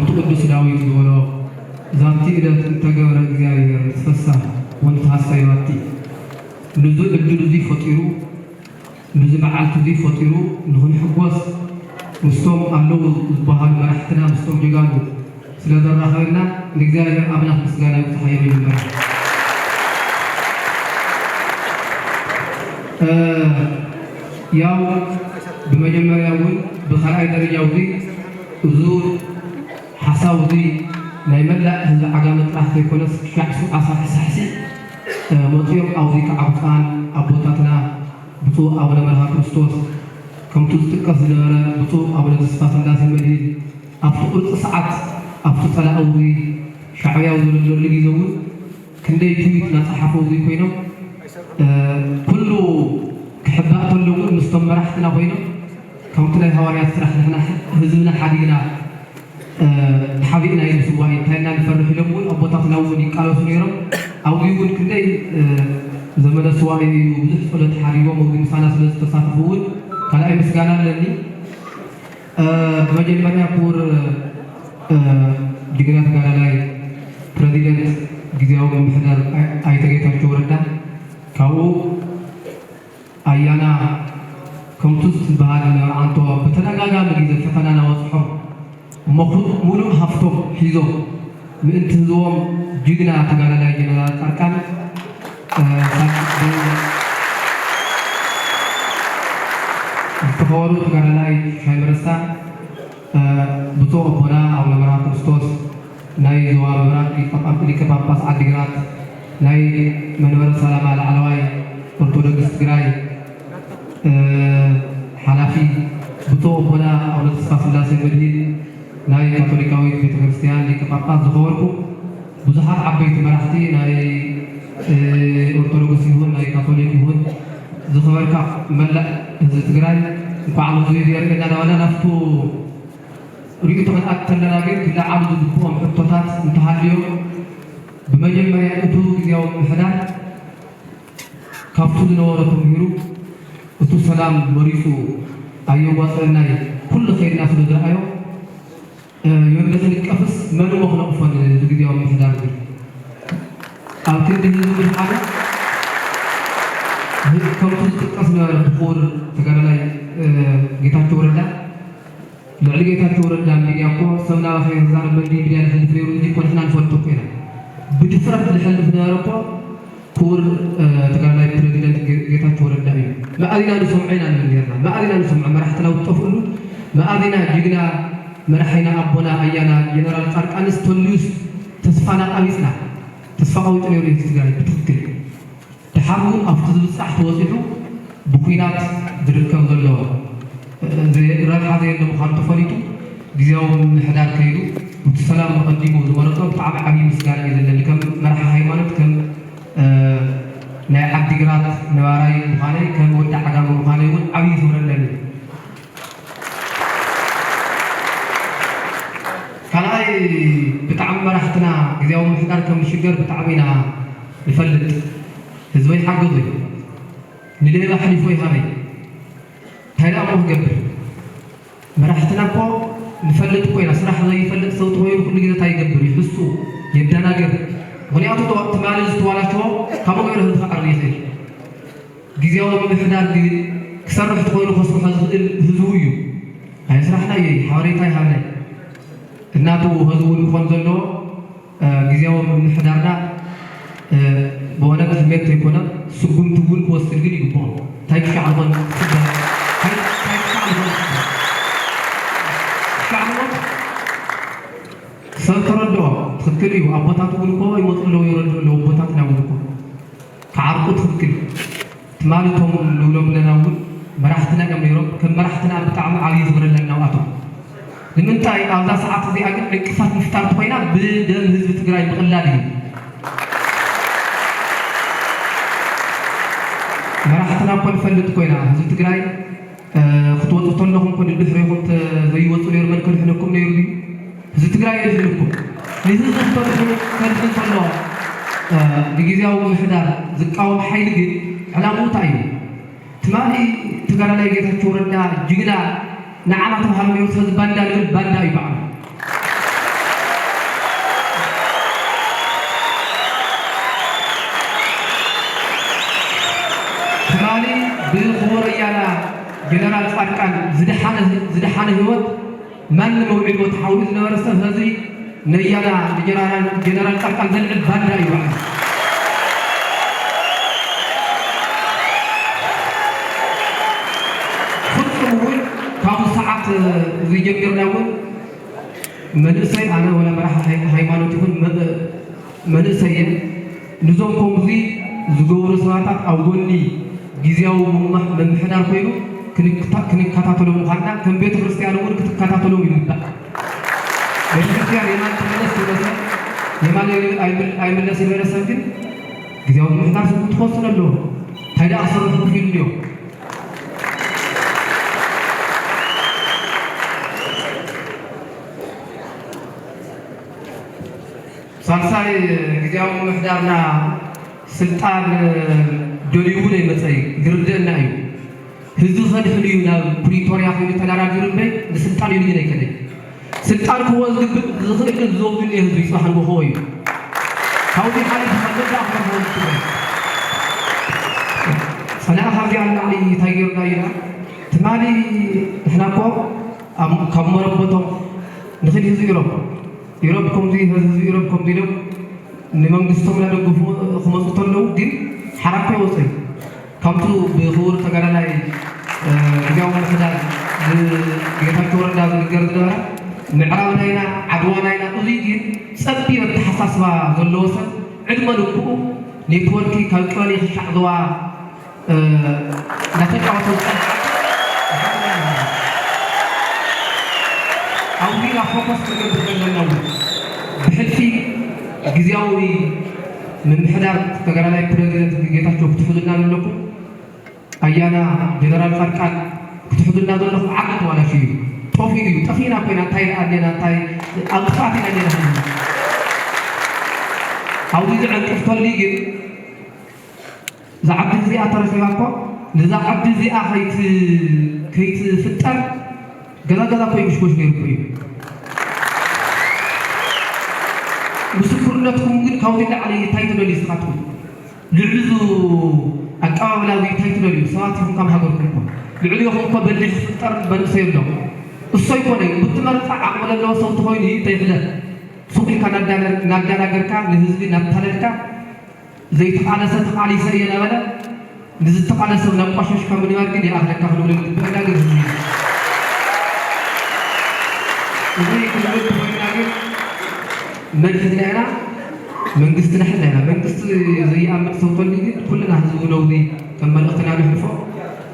እቲ ቅዱስ ዳዊት ዝበሎ፣ ዛቲ ዕለት እንተገብረ እግዚኣብሔር ንትፈሳህ ወንትሃሰዮ ኣቲ። ንዙ ዕድል እዙይ ፈጢሩ፣ ንዚ መዓልቲ እዙይ ፈጢሩ ንኽንሕጎስ ምስቶም ኣለዉ ዝበሃሉ መራሕትና ምስቶም ጀጋኑ ስለ ዘራኸበና ንእግዚኣብሔር ኣምላኽ ምስጋና ይብፅሓዮ። መጀመርያ እ፣ ያው ብመጀመርያ እውን ብኻልኣይ ደረጃ እዙይ እዙ ሓሳብ እዙይ ናይ መላእ ህዝቢ ዓጋመ ጥራሕ ዘይኮነስ ሻዕ ሰብዓ ሳሕሳሕሲ እ፣ መፂኦም ኣብዚ ከዓ ብፁዓን ኣቦታትና ብፁዕ ኣቡነ መርሃ ክርስቶስ ከምቱ ዝጥቀስ ዝነበረ ብፁዕ ኣቡነ ተስፋ ስላሴ መድህን ኣብቲ ቁርፂ ሰዓት ኣብቲ ፀላእዊ ሻዕብያዊ ዘለለሉ ግዜ እውን ክንደይ ትዊት እናፀሓፈው እዙይ ኮይኖም እ፣ ኩሉ ክሕባእ ከሎ እውን ምስቶም መራሕትና ኮይኖም ከምቲ ናይ ሃዋርያት ስራሕ ንሕና ህዝብና ሓዲግና እ፣ ተሓቢእና እዩ ስዋኢ እንታይ ኢና ንፈርሕ ኢሎም እውን ኣቦታትና እውን ይቃለሱ ነይሮም። ኣብዚ እውን ክንደይ እ፣ ዘመነ ስዋኢ እዩ ብዙሕ ጸሎት ሓዲጎም ኣብዚ ምሳና ስለ ዝተሳተፉ እውን ካልኣይ ምስጋና ኣለኒ። እ፣ ብመጀመርያ ክቡር እ፣ ጅግና ተጋዳላይ ፕረዚደንት ግዝያዊ ምምሕዳር ኣይ- ኣይተ ጌታቸው ረዳ ካብኡ ኣያና ከምቱ ዝበሃል ነበረ ኣንቶ ብተደጋጋሚ ግዜ ፈተና ናበፅሖም እሞ ኩ- ሙሉእ ሃፍቶም ሒዞም ምእንቲ ህዝቦም ጅግና ተጋዳላይ ጀነራል ፃድቃን እ፣ ሳቅ- ዝተኸበሩ ተጋዳላይ ሻይ መረሳ እ፣ ብፁዕ ኣቦና ኣቡነ መርሃ ክርስቶስ ናይ ዞባ ምብራቕ ሊቀ ጳ- ሊቀ ጳጳስ ዓዲግራት፣ ናይ መንበረ ሰላማ ላዕለዋይ ኦርቶዶክስ ትግራይ እ፣ ሓላፊ፣ ብፁዕ ኣቦና ኣቡነ ተስፋ ስላሴ መድህን ናይ ካቶሊካዊት ቤተ ክርስቲያን ሊቀ ጳጳስ፣ ዝኸበርኩም ብዙሓት ዓበይቲ መራሕቲ ናይ እ፣ ኦርቶዶክስ ይኹን ናይ ካቶሊክ ይኹን ዝኸበርካ መላእ ህዝቢ ትግራይ እንኳዕ ነዚ የርእየና እናበልና ናብቱ ርእይቶ ክንኣቱ ከለና ግን ክለዓሉ ዝግብኦም ሕቶታት እንተሃልዮም፣ ብመጀመርያ እቱ ግዝያዊ ምምሕዳር ካብቱ ዝነበሮ ተምሂሩ እቱ ሰላም መሪፁ ኣየዋፅአናይ ኩሉ ከይድና ስለ ዝረኣዮ፣ እ፣ ዮንደስ ንቀፍስ መን እሞ ክነቕፎ ንዚ ግዝያዊ ምምሕዳር ዝብል ኣብ ክንዲ ህዝቢ ምድሓኑ ከምቱ ዝጥቀስ ነበረ ብክቡር ተጋዳላይ እ፣ ጌታቸው ረዳ ልዕሊ ጌታቸው ረዳ ሚድያ እኮ ሰብ ናባኸ ክዛረብ መንዲ ሚድያ ዝሕልፍ ነይሩ እንጂ እኮ ንሕና ንፈልጦ እኮ ኢና። ብድፍረት ዝሕልፍ ነበረ እኮ ክቡር እ፣ ተጋዳላይ ፕረዚደንት ጌ- ጌታቸው ረዳ እዩ። መኣዚና ንሰምዖ ኢና ንብል ነርና። መኣዚና ንሰምዖ መራሕትና ዝጠፍእሉ መኣዚና ጅግና መራሒና ኣቦና ኣያና ጀነራል ፃድቃንስ ተልዩስ ተስፋና ቃቢፅና ተስፋ ቃቢፁ ነይሩ እዩ ትግራይ ብትክክል። ደሓር እውን ኣብቲ ዝብፃሕ ተወፂሑ ብኲናት ዝርከብ ዘሎ ረብሓ ዘየለ ምዃኑ ተፈሊጡ ግዜያዊ ምምሕዳር ከይዱ እቲ ሰላም ኣቐዲሙ ዝመረፆ ብጣዕሚ ዓብዪ ምስጋና እዩ ዘለኒ ከም መራሒ ሃይማኖት ከም ናይ ዓዲግራት ነባራይ ምዃነይ ከም ወዲ ዓጋመ ምዃነይ እውን ዓብዪ ክብሪ ኣለኒ። ካልኣይ ብጣዕሚ መራሕትና ግዜያዊ ምምሕዳር ከም ዝሽገር ብጣዕሚ ኢና ንፈልጥ። ህዝበይ ሓገዙ እዩ ንሌባ ኣሕሊፎ ይሃበይ እንታይ ደኣ እሞ ክገብር መራሕትና እኮ ንፈልጥ እኮ ኢና ስራሕ ዘይፈልጥ ሰብ ተኮይኑ ኩሉ ግዜ እንታይ ይገብር ይሕሱ የደናግር ምክንያቱ ትማሊ ዝተዋላሸዎ ካብኡ ገይሩ ህዝቢ ክዓሪ ይኽእል ግዜያዊ ምምሕዳር ግን ክሰርሕ ተኮይኑ ከስርሖ ዝኽእል ህዝቡ እዩ ናይ ስራሕና እዩ ሓበሬታ ይሃብናይ እናቱ ህዝቡ እውን ክኾን ዘለዎ ግዜያዊ ምምሕዳርና ብእውነት ህሜት ዘይኮነ ስጉምቲ እውን ክወስድ ግን ይግብኦ እንታይ ክሻዕ ዝኾን ክሻዕ ዝኾን ክሻዕ ዝኾን ሰብ ተረድኦ ትኽክል እዩ ኣቦታት እውን እኮ ይመፁ ኣለዉ ይረድኡ ኣለዉ ኣቦታትና እውን እኮ ክዓርቁ ትኽክል ትማሊ እቶም ንብሎም ዘለና እውን መራሕትና እዮም ነይሮም ከም መራሕትና ብጣዕሚ ዓብዪ ክብሪ ኣለና ኣብኣቶም ንምንታይ ኣብዛ ሰዓት እዚኣ ግን ዕንቅፋት ምፍጣር ተኮይና ብደም ህዝቢ ትግራይ ምቕላድ እዩ መራሕትና እኮ ንፈልጥ ኮይና ህዝቢ ትግራይ ክትወፁ ተለኹም ኮ ድሕሪኹም ዘይወፁ ነይሩ መን ከድሕነኩም ነይሩ ድዩ ህዝቢ ትግራይ የድሕንኩም ንህዝቢ ክተድሕኑ ከድሕን ከሎ ንግዜያዊ ምምሕዳር ዝቃወም ሓይሊ ግን ዕላምኡ እንታይ እዩ ትማሊ ተጋዳላይ ጌታቸው ረዳ ጅግና ንዓና ተባሃሉ ነይሩ ስለዚ ባንዳ ንብል ባንዳ እዩ በዓሉ ጀነራል ጻድቃን ዝደሓነ፣ ዝደሓነ ህይወት ማንም መውዒልዎ ተሓዊሉ ዝነበረ ሰብ፣ ሕዚ ነያና ንጀነራል፣ ጀነራል ጻድቃን ዘልዕል ባንዳ እዩ በዓል። ፍጹም እውን ካብኡ ሰዓት እዚ ጀሚርና እውን መንእሰይ፣ ኣነ ወላ መራሒ ሃይ-፣ ሃይማኖት ይኹን መ-፣ መንእሰይ እየ። ንዞም ከምዚ ዝገብሩ ሰባታት ኣብ ጎኒ ግዝያዊ ምምሕ-፣ ምምሕዳር ኮይኑ ክንክታ-፣ ክንከታተሎም ምዃንና ከም ቤተ ክርስቲያን እውን ክትከታተሎም ይግባእ። ቤተ ክርስቲያን የማን ትመለስ ዝበለ ሰብ፣ የማን ኣይምል-፣ ኣይምለስ ዝበለ ሰብ ግን ግዝያዊ ምምሕዳር ስጉምቲ ክወስድ ኣለዎ። እንታይ ደኣ ክሰርሑ ክፍኢሉ ድዮም? ሳልሳይ፣ ግዝያዊ ምምሕዳርና ስልጣን ደልዩ እውን ኣይመጸይ፣ ዝርደአና እዩ። ህዝቢ ከድሕን እዩ ናብ ፕሪቶርያ ከይዱ ተደራዲሩ እምበይ፣ ንስልጣን ኢሉ ግን ኣይከደይ። ስልጣን ክህቦ ዝግብእ፣ ዝኽእል ግን ዝዘውዱ እኒኦ ህዝቢ ይጽባሕ ንግሆ እዩ። ካብዚ ሓሊፉ ካብ መዳእ ክረኽቦ ዝግብእ። ጸላኢ ካብዚኣ ንላዕሊ እንታይ ገይሩና እዩ ኢልና? ትማሊ ንሕና እኮ ኣብ፣ ካብ መረበቶም ንኽድ ህዝቢ ኢሮብ፣ ኢሮብ ከምዚ፣ ህዝቢ ኢሮብ ከምዚ ኢሎም ንመንግስቶም እናደገፉ ክመፁ እንተለዉ ግን ሓራኮ ይወፅእ። ከምቱ ብክቡር ተጋዳላይ፣ እ፣ ግዝያዊ ምምሕዳር ዝ-፣ ጌታቸው ረዳ ዝንገር ዝነበረ ምዕራብ ናይና፣ ዓድዋ ናይና፣ እዙይ ግን ጸቢብ ኣተሓሳስባ ዘለዎ ሰብ ዕድመ ልክኡ ኔትወርክ ካብ ቀበሌ ክሻዕ ዞባ፣ እ፣ እናተጫወተ ዝጸንሐ ኣብዚ ኢና ፎከስ ክንገብር ዘለና እውን ብሕልፊ ግዝያዊ ምምሕዳር ተጋዳላይ ፕረዚደንት ጌታቸው ክትሕዙልና ዘለኩም ኣያና ጀነራል ጻድቃን ክትሕዙልና ዘለኹም ዓቢ ተባላሽዩ እዩ። ጠፊኡ እዩ። ጠፊእና እኮ ኢና። እንታይ ደኣ ኣዴና፣ እንታይ ኣብ ጥፍኣት ኢና ኔና። ኣብዚ ዝዕንቅፍ ተልዩ ግን እዛ ዓዲ እዚኣ ተረኺባ እኮ፣ ነዛ ዓዲ እዚኣ ከይት-፣ ከይትፍጠር ገዛ ገዛ እኮ ይጉሽጎሽ ነይሩ እኮ እዩ። ምስክርነትኩም ግን ካብዚ ላዕሊ እንታይ ትደልዩ ንስኻትኩም? ልዕሊ እዚ ኣቀባብላ እዚ እንታይ ትደልዩ? ሰባት ኢኹም ካብ ሃገርኩም እኮ። ልዕሊኹም እኮ በሊሕ ዝፍጠር መንእሰይ ኣሎ። እሱ ኣይኮነይ፣ ብትመርጻ ዓቕሚ ዘለዎ ሰብ እንተኾይኑ እዩ እንተይሕለፍ። ሱቕ ኢልካ እናዳነ-፣ እናዳናገርካ፣ ንህዝቢ እናታለልካ፣ ዘይተቓለሰ ተቓሊሰ እየ እናበለ፣ ንዝተቓለሰ እናቋሸሽካ ምንባር ግን ይኣኽለካ ክንብል ዝግበአና ግን ህዝቢ እዩ። እዚ ክንብል ተኾይንና ግን መን ሒዝና ኢና? መንግስትና ሒዝና ኢና። መንግስቲ ዘይኣምን ሰብ ተልዩ ግን ኩልና ህዝቢ ነውዚ ከም መልእኽትና ነሕልፎ።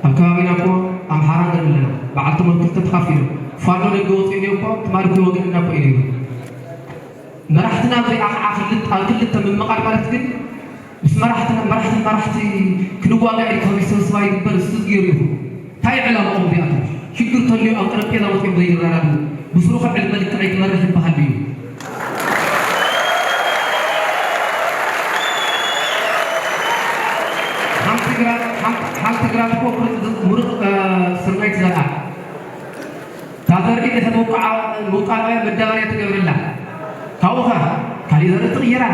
ኣብ ከባቢና እኮ ኣምሓራ ንርኢ ኣለና። በዓል ተመልክቶ ተኻፊሉ። ፋኖ ደገ ወፂኡ እኒኦ እኮ ትማሊ እኮ ይወግአና እኮ እዩ ነይሩ። መራሕትና እዚኣ ከዓ ክልተ፣ ኣብ ክልተ ምምቓል ማለት ግን ምስ መራሕትና፣ መራሕቲ፣ መራሕቲ ክንዋጋእ ኢልካ ሰብስባ ይግበር፣ እሱ ገይሩ ይኹን። እንታይ ዕላምኦም እዚኣቶም? ሽግር ተልዩ ኣብ ጠረጴዛ ወፂኦም ዘይደራረቡ፣ ብስሩ ከዓ ዕድመ ልክዕ ኣይትመርሕ ይበሃል ድዩ? ሓንቲ ግራት፣ ሓንቲ፣ ሓንቲ ግራት እኮ ምሩፅ፣ ምሩፅ፣ እ፣ ስርናይ ትዘርኣ። እታ ዘርኢ ድሕሪ ምውቃዓ-፣ ምውቃዓ መዳበርያ ትገብረላ። ካብኡ ኸ ካሊእ ዘርኢ ትቕይራ።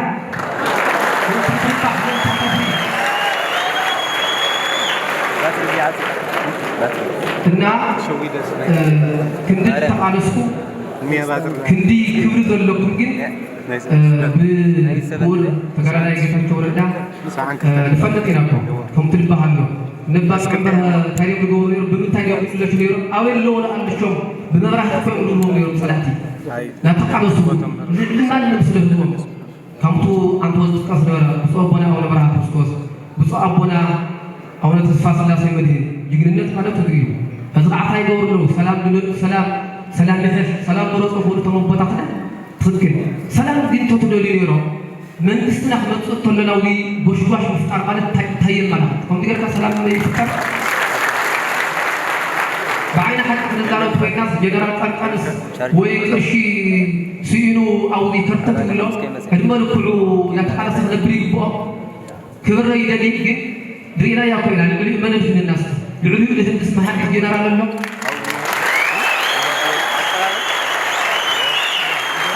እና፣ እ፣ ክንዲ ተቓለስኩ፣ ክንዲ ክብሪ ዘለኩም ግን፣ እ፣ ብክቡር ተጋዳላይ ጌታቸው ረዳ፣ እ፣ ንፈልጥ ኢና እኮ። ከምቲ ዝበሃል ኣሎ። ነባር ቀንበር እንታይ ድዮም ዝገብሩ ነይሮም? ብምንታይ ድዮም ዝምለሹ ነይሮም? ኣበይ ኣለዉ ንኣልሾም? ብመብራህቲ እኮ እዮም ዝህልዎም ነይሮም ጸላእቲ። እናተቃለሱ ልዕሊ ማንም ስለ ህዝቦም። ከምቱ ኣንተ ዝጥቀስ ነበረ፣ ብፁዕ ኣቦና ኣቡነ መርሃ ክርስቶስ፣ ብፁዕ ኣቦና ኣቡነ ተስፋ ስላሴ መድህን፣ ጅግንነት ማለት እዚ እዩ። ሕዚ ከዓ እንታይ ይገብሩ ኣለዉ? ሰላም ድለ-፣ ሰላም፣ ሰላም ይሕሽ፣ ሰላም ምረፁ ክብሉ እቶም ኣቦታትና ትኽክል። ሰላም ግን እንተትደልዩ ነይሮም፣ መንግስትና ክመፅእ ከሎ ናብዚ ጎሽጓሽ ምፍጣር ማለት እንታይ፣ እንታይ የመላኽት? ከምዚ ጌርካ ሰላም ይፍጠር? ብዓይኒ ሓቂ ክንዛረብ ኮይንናስ ጀነራል ጻድቃንስ ወይ ቅርሺ ስኢኑ ኣብዚ ከርተት ይብሎ ዕድመ ልክዑ እናተቃለሰ ክነብር ይግብኦ? ክብረ ይደሊ ግን ርኢናያ እኮ ኢና። ልዕሊኡ መን ኣድሒኑና እስኪ? ልዕሊኡ ንህንድስ መሃንዲስ ጀነራል ኣሎ?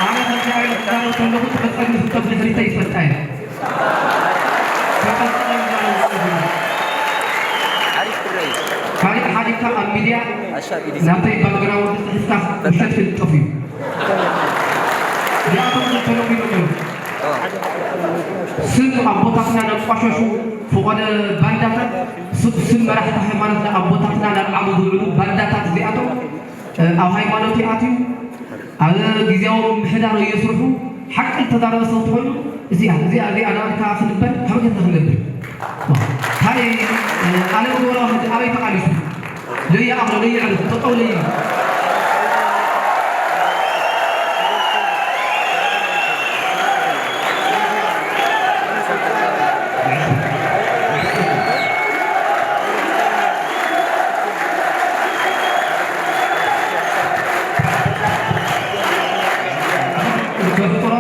ኣነ ከምዚ ዓይነት ክዛረብ ከለኹ ተቐጸል ምስ ተብሊ ክልተ ይፈልጣ እየ። ተቐጸል ይዛረብ። ካሊእ ሓደ ካብ ኣብ ሚድያ ናብተይ ባክግራውንድ ጽሒፍካ ውሸት ክልጠፍ እዩ። እዚኣቶም ተለሚዶም እዮም። ስም ኣቦታትና ነቋሸሹ ፈቐዶ ባንዳታት፣ ስም፣ ስም መራሕቲ ሃይማኖትና ኣቦታትና ነልዓሉ ዝውዕሉ ባንዳታት እዚኣቶም፣ እ፣ ኣብ ሃይማኖት ይኣትዩ፣ ኣብ ግዜያዊ ምምሕዳር የስርሑ። ሓቂ ዝተዛረበ ሰብ ተኾይኑ እዚኣ፣ እዚኣ፣ እዚኣ ናብካ ክንበር ካብ ገዛ ክንነብር። እንታይ፣ እ፣ ኣለም ገብረዋህድ ኣበይ ተቓሊሱ? ለይኣኽሎ ለይዕርፍ ጠጠው ለይል። ከፍጥሮ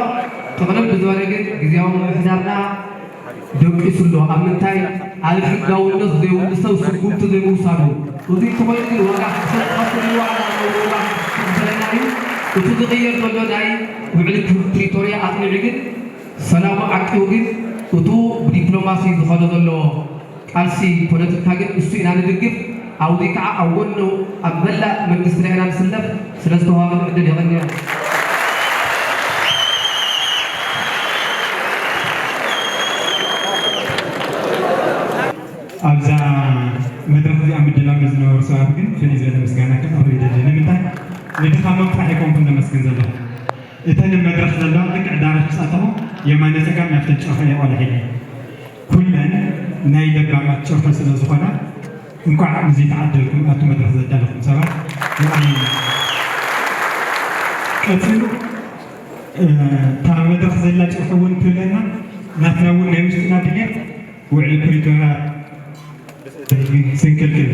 ጥቕልል ብዝበለ ግን ግዜያዊ ምምሕዳርና ደቂሱ ኣሎ። ኣብ ምንታይ? ኣብ ሕጋውነት ዘይብሉ ሰብ ስጉምቲ ዘይምውሳዱ። እዚ እንተኾይኑ ግን ዋጋ ክሰጥ ከፍል ዋጋ ዋጋ ክፍለና እዩ። እቲ ዝቕየር ዘሎ ናይ ውዕሊ ፕሪቶርያ ኣጽኒዑ ግን ሰላሙ ዓቂቡ ግን እቱ ብዲፕሎማሲ ዝኸዶ ዘሎ ቃልሲ ፖለቲካ ግን እሱ ኢና ንድግፍ። ኣብዚ ከዓ ኣብ ጎኑ ኣብ መላእ መንግስትና ኢና ንስለፍ። ስለ ዝተዋሃበ ዕድል የቐንየልና። ኣብዛ መድረኽ እዚኣ ምድላው ንዝነበሩ ሰባት ግን ፍልይ ዝበለ ምስጋና ከቕርብ ይደሊ። ንምንታይ? ንድኻሞም ጥራሕ ኣይኮንኩን ዘመስግን ዘለኹ። እተን ኣብ መድረኽ ዘለዋ ልክዕ ዳረሽ ምስ ኣተኹ የማነ ጸጋም ናብተን ጨርሖ የቖልሕ ኢለ። ኩለን ናይ ለባማት ጨርሖ ስለ ዝኾና እንኳዕ ንዚ ተዓደልኩም ኣብቲ መድረኽ ዘዳለኹም ሰባት። የቐንየልና። ቀጺሉ፣ እ፣ እታ መድረኽ ዘላ ጨርሖ እውን ትብለና ናትና እውን ናይ ውሽጥና ድሌት ውዕሊ ፕሪቶርያ ስንክልክል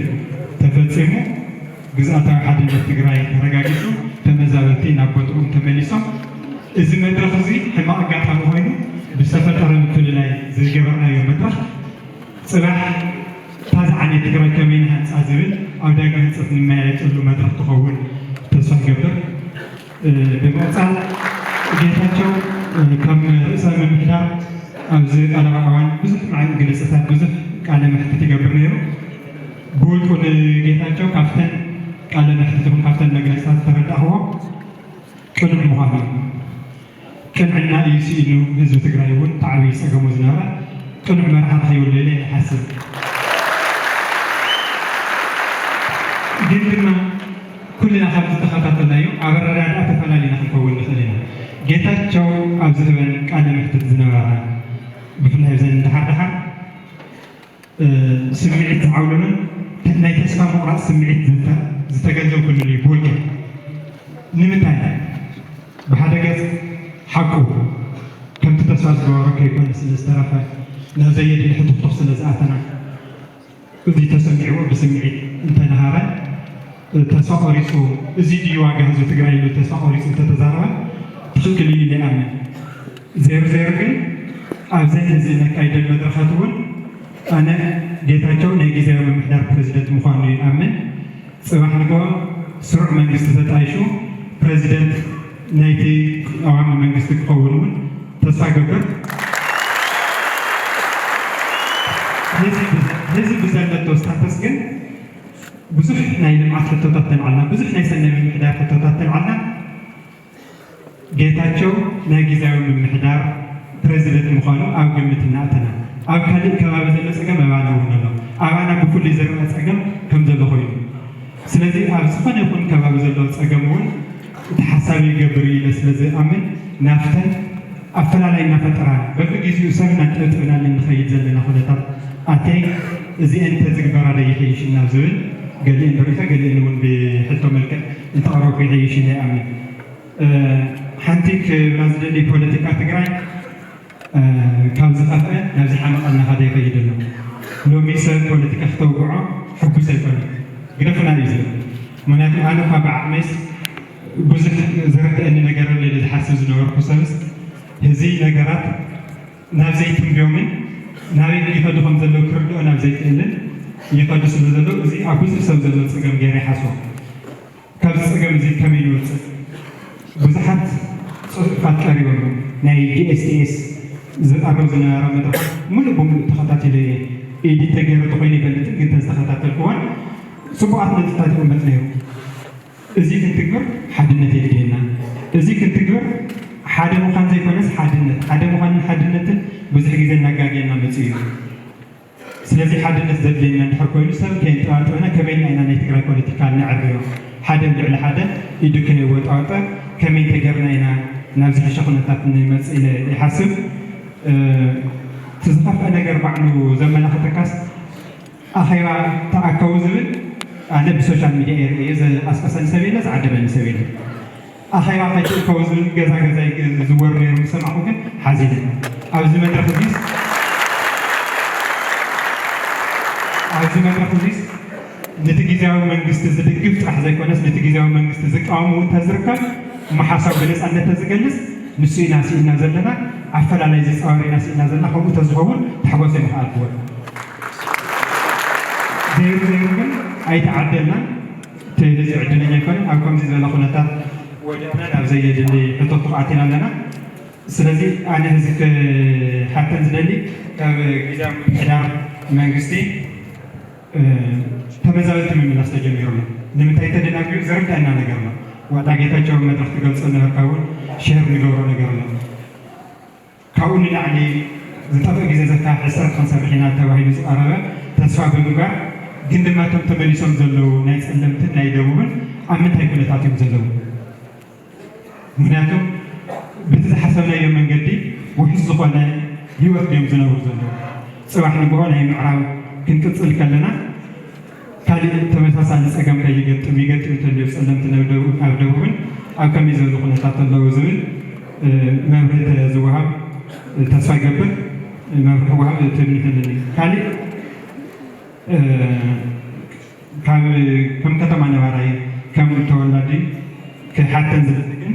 ተፈጺሙ፣ ግዝኣታዊ ሓድነት ትግራይ ተረጋጊጹ፣ ተመዛበልቲ ናብ ቦትኦም ተመሊሶም። እዚ መድረኽ እዚ ሕማቕ ኣጋጣሚ ኮይኑ ብዝተፈጠረ ምፍልላይ ዝገበርናዮ መድረኽ፣ ጽባሕ እታ ዝዓነየት ትግራይ ከመይ ንሃንጻ ዝብል ኣብ ዳግመ ህንጸት ንመያየጠሉ መድረኽ ክኸውን ተስፋ ይገብር። እ፣ ብምቕጻል ጌታቸው፣ እ፣ ከም ርእሰ ምምሕዳር ኣብዚ ቀረባ እዋን ብዙሕ መግለጽታት፣ ብዙሕ ቃለ መሕትት ይገብር ነይሩ። ብውልቁ ንጌታቸው ካብተን ቃለ መሕትት ይኹን ካብተን መግለጽታት ዝተረዳእኽዎ ቅኑዕ ምዃኑ እዩ። ቅንዕና እዩ ስኢኑ ህዝቢ ትግራይ እውን እቲ ዓብዪ ጸገሙ ዝነበረ ቅኑዕ መራሒ ረኺቡሉ ኢለ እየ ዝሓስብ። ግን ድማ ኩልና ካብ ዝተኸታተልናዮ ኣብ ኣረዳድኣ ተፈላለዩና ክንከውን ንኽእል ኢና። ጌታቸው ኣብ ዝህበን ቃለ መሕትት ዝነበረ ብፍላይ ብዘን ደሓር ደሓር እ፣ ስምዒት ዝዓውለሎን ናይ ተስፋ ምቑራጽ ስምዒት ዝተ-፣ ዝተገንዘብኩሉ እዩ ብውልቀይ። ንምንታይ? ብሓደ ገጽ ሓቁ ከምቲ ተስፋ ዝገበሮ ከይኮነ ስለ ዝተረፈ ናብ ዘየድሊ ሕቱኽቱኽ ስለ ዝኣተና እዚ ተሰሚዕዎ ብስምዒት እንተነሃረ ተስፋ ቆሪጹ፣ እዚ ድዩ ዋጋ ህዝቢ ትግራይ ኢሉ ተስፋ ቆሪጹ እንተተዛረበ ትኽክል እዩ ኢለ ይኣምን። ዜሩ ዜሩ ግን ኣብዘን ህዝቢ ነካይደን መድረኻት እውን ኣነ ጌታቸው ናይ ግዜያዊ ምምሕዳር ፕሬዚደንት ምዃኑ ይኣምን። ጽባሕ ንግሆ ስሩዕ መንግስቲ ተጣይሹ ፕሬዚደንት ናይቲ ቀዋሚ መንግስቲ ክኸውን እውን ተስፋ ገብር። ህዝቢ ብዘ-፣ ህዝቢ ብዘለቶ ስታተስ ግን ብዙሕ ናይ ልምዓት ሕቶታት ተልዓልና፣ ብዙሕ ናይ ሰናይ ምምሕዳር ሕቶታት ተልዓልና። ጌታቸው ናይ ግዜያዊ ምምሕዳር ፕሬዚደንት ምዃኑ ኣብ ግምት እናእተና፣ ኣብ ካልእ ከባቢ ዘሎ ጸገም ኣባና እውን ኣሎ። ኣባና ብፍሉይ ዝረኣ ጸገም ከም ዘሎ ኮይኑ፣ ስለዚ ኣብ ዝኾነ ይኹን ከባቢ ዘሎ ጸገም እውን እቲ ሓሳብ ይገብር እዩ ኢለ ስለ ዝኣምን፣ ናብተን ኣፈላላይ እናፈጠራ በብግዜኡ ሰብ እናንጠብጠብናለን ንኸይድ ዘለና ኩነታት ኣትየ፣ እዚአን እንተዝግበራ ዶ ይሕይሽ እናብ ዝብል ገሊአን ብርእይቶ ገሊአን እውን ብሕቶ መልክዕ እንተቕረብኩ ይሕይሽ ኢለ ይኣምን። እ፣ ሓንቲ ክብላ ዝደሊ ፖለቲካ ትግራይ፣ እ፣ ካብ ዝኸፍአ ናብ ዝሓመቐ እናኸደ ይኸይድ ኣሎ። ሎሚ ሰብ ፖለቲካ ክተውግዖ ሕጉስ ኣይኮነን። ግደፉና እዩ ዝብል። ምክንያቱ ኣነ እኳ ብዓቕመይስ ብዙሕ ዝርድአኒ ነገር ኣሎ ኢለ ዝሓስብ ዝነበርኩ ሰብስ፣ እዚ ነገራት ናብ ዘይትንብዮምን ናበይ ይኸዱ ከም ዘለዉ ክርድኦ ናብ ዘይክእልን ይኸዱ ስለ ዘለዉ፣ እዚ ኣብ ብዙሕ ሰብ ዘሎ ጸገም ገይረ ይሓስቦ። ካብዚ ጸገም እዚ ከመይ ንወጽእ? ብዙሓት ጽሑፋት ቀሪቦም፣ ናይ ጂ ኤስ ቲ ኤስ ዝቐርብ ዝነበረ መድረኻት ምሉእ ብምሉእ ተኸታቲለ እየ። ኤዲት ተገይሩ ተኾይኑ ይፈልጥን፣ ግን ተዝተኸታተልክዎን ጽቡቓት ነጥብታት ይቕመጥ ነይሩ። እዚ ክንትግብር ሓድነት የድልየና። እዚ ክንትግብር ሓደ ምዃን ዘይኮነስ ሓድነት፣ ሓደ ምዃንን ሓድነትን ብዙሕ ግዜ እናጋገየና መጺኡ እዩ። ስለዚ ሓድነት ዘድልየና እንድሕር ኮይኑ ሰብ ከየንጠባጠበና ከመይ ኢልና ኢና ናይ ትግራይ ፖለቲካ ነዕርዮ? ሓደ ኣብ ልዕሊ ሓደ ኢዱ ከየወጣወጠ ከመይ እንተገርና ኢና ናብ ዝሕሸ ኩነታት ንመጽእ ኢለ ይሓስብ። እቲ ዝኸፍአ ነገር ባዕሉ ዘመላኽተካስ ኣኼባ ተኣከቡ ዝብል ኣነ ብሶሻል ሚድያ እየ ርእየ። ዝቐስቀሰኒ ሰብ የለ፣ ዝዓደመኒ ሰብ የለ። ኣኼባ ከይትእከቡ ዝብል ገዛ ገዛ ይዝወር ነይሩ ዝሰማዕኹ ግን ሓዚነ። ኣብዚ መድረኽ እዚስ ኣብዚ መድረኽ እዚስ ነቲ ግዝያዊ መንግስቲ ዝድግፍ ጥራሕ ዘይኮነስ ነቲ ግዝያዊ መንግስቲ ዝቃወም እውን ተዝርከብ እሞ ሓሳብ ብነፃነት ተዝገልፅ ንሱ ኢና ስኢና ዘለና። ኣፈላላይ ዝፃወር ኢና ስኢና ዘለና። ከምኡ ተዝኸውን ተሕጎሰ ምኽኣልክዎ። ዘይሩ ዘይሩ ግን ኣይተዓደልናን። እቲ ህዝቢ ዕድለኛ ኣይኮነን። ኣብ ከምዚ ዝበለ ኩነታት ወዲቕና ናብ ዘየድሊ ሕቶ ተኳዕቲና ኣለና። ስለዚ ኣነ ህዝቢ ክሓተን ዝደሊ ካብ ግዝያዊ ምምሕዳር መንግስቲ ተመዛበልቲ ምምላስ ተጀሚሩ ኣሎ። ንምንታይ ተደናጊሩ ዘርድኣና ነገር ኣሎ። ዋዕላ ጌታቸው መድረኽ ትገልጾ ነበርካ እውን ሸር ንገብሮ ነገር ኣሎ። ካብኡ ንላዕሊ ዝጠፍእ ግዜ ዘካ ዕስራ ክንሰርሕ ኢና ተባሂሉ ዝቐረበ ተስፋ ብምግባር ግን ድማ እቶም ተመሊሶም ዘለዉ ናይ ጸለምትን ናይ ደቡብን ኣብ ምንታይ ኩነታት እዮም ዘለዉ? ምክንያቱ ብቲ ዝሓሰብናዮ መንገዲ ውሑስ ዝኾነ ህይወት ድዮም ዝነብሩ ዘለዉ? ጽባሕ ንግሆ ናይ ምዕራብ ክንቅጽል ከለና ካልእ ተመሳሳሊ ጸገም ከይገጥም ይገጥም እንተልዮ ጸለምቲ ናብ ደቡብ ኣብ ደቡብን ኣብ ከመይ ዝበሉ ኩነታት ኣለዉ ዝብል መብርሂ ተዝወሃብ ተስፋ ይገብር። መብርሂ ክወሃብ ትምኒት ኣለኒ። ካልእ ካብ ከም ከተማ ነባራይ ከም ተወላዲ ክሓተን ዝደሊ ግን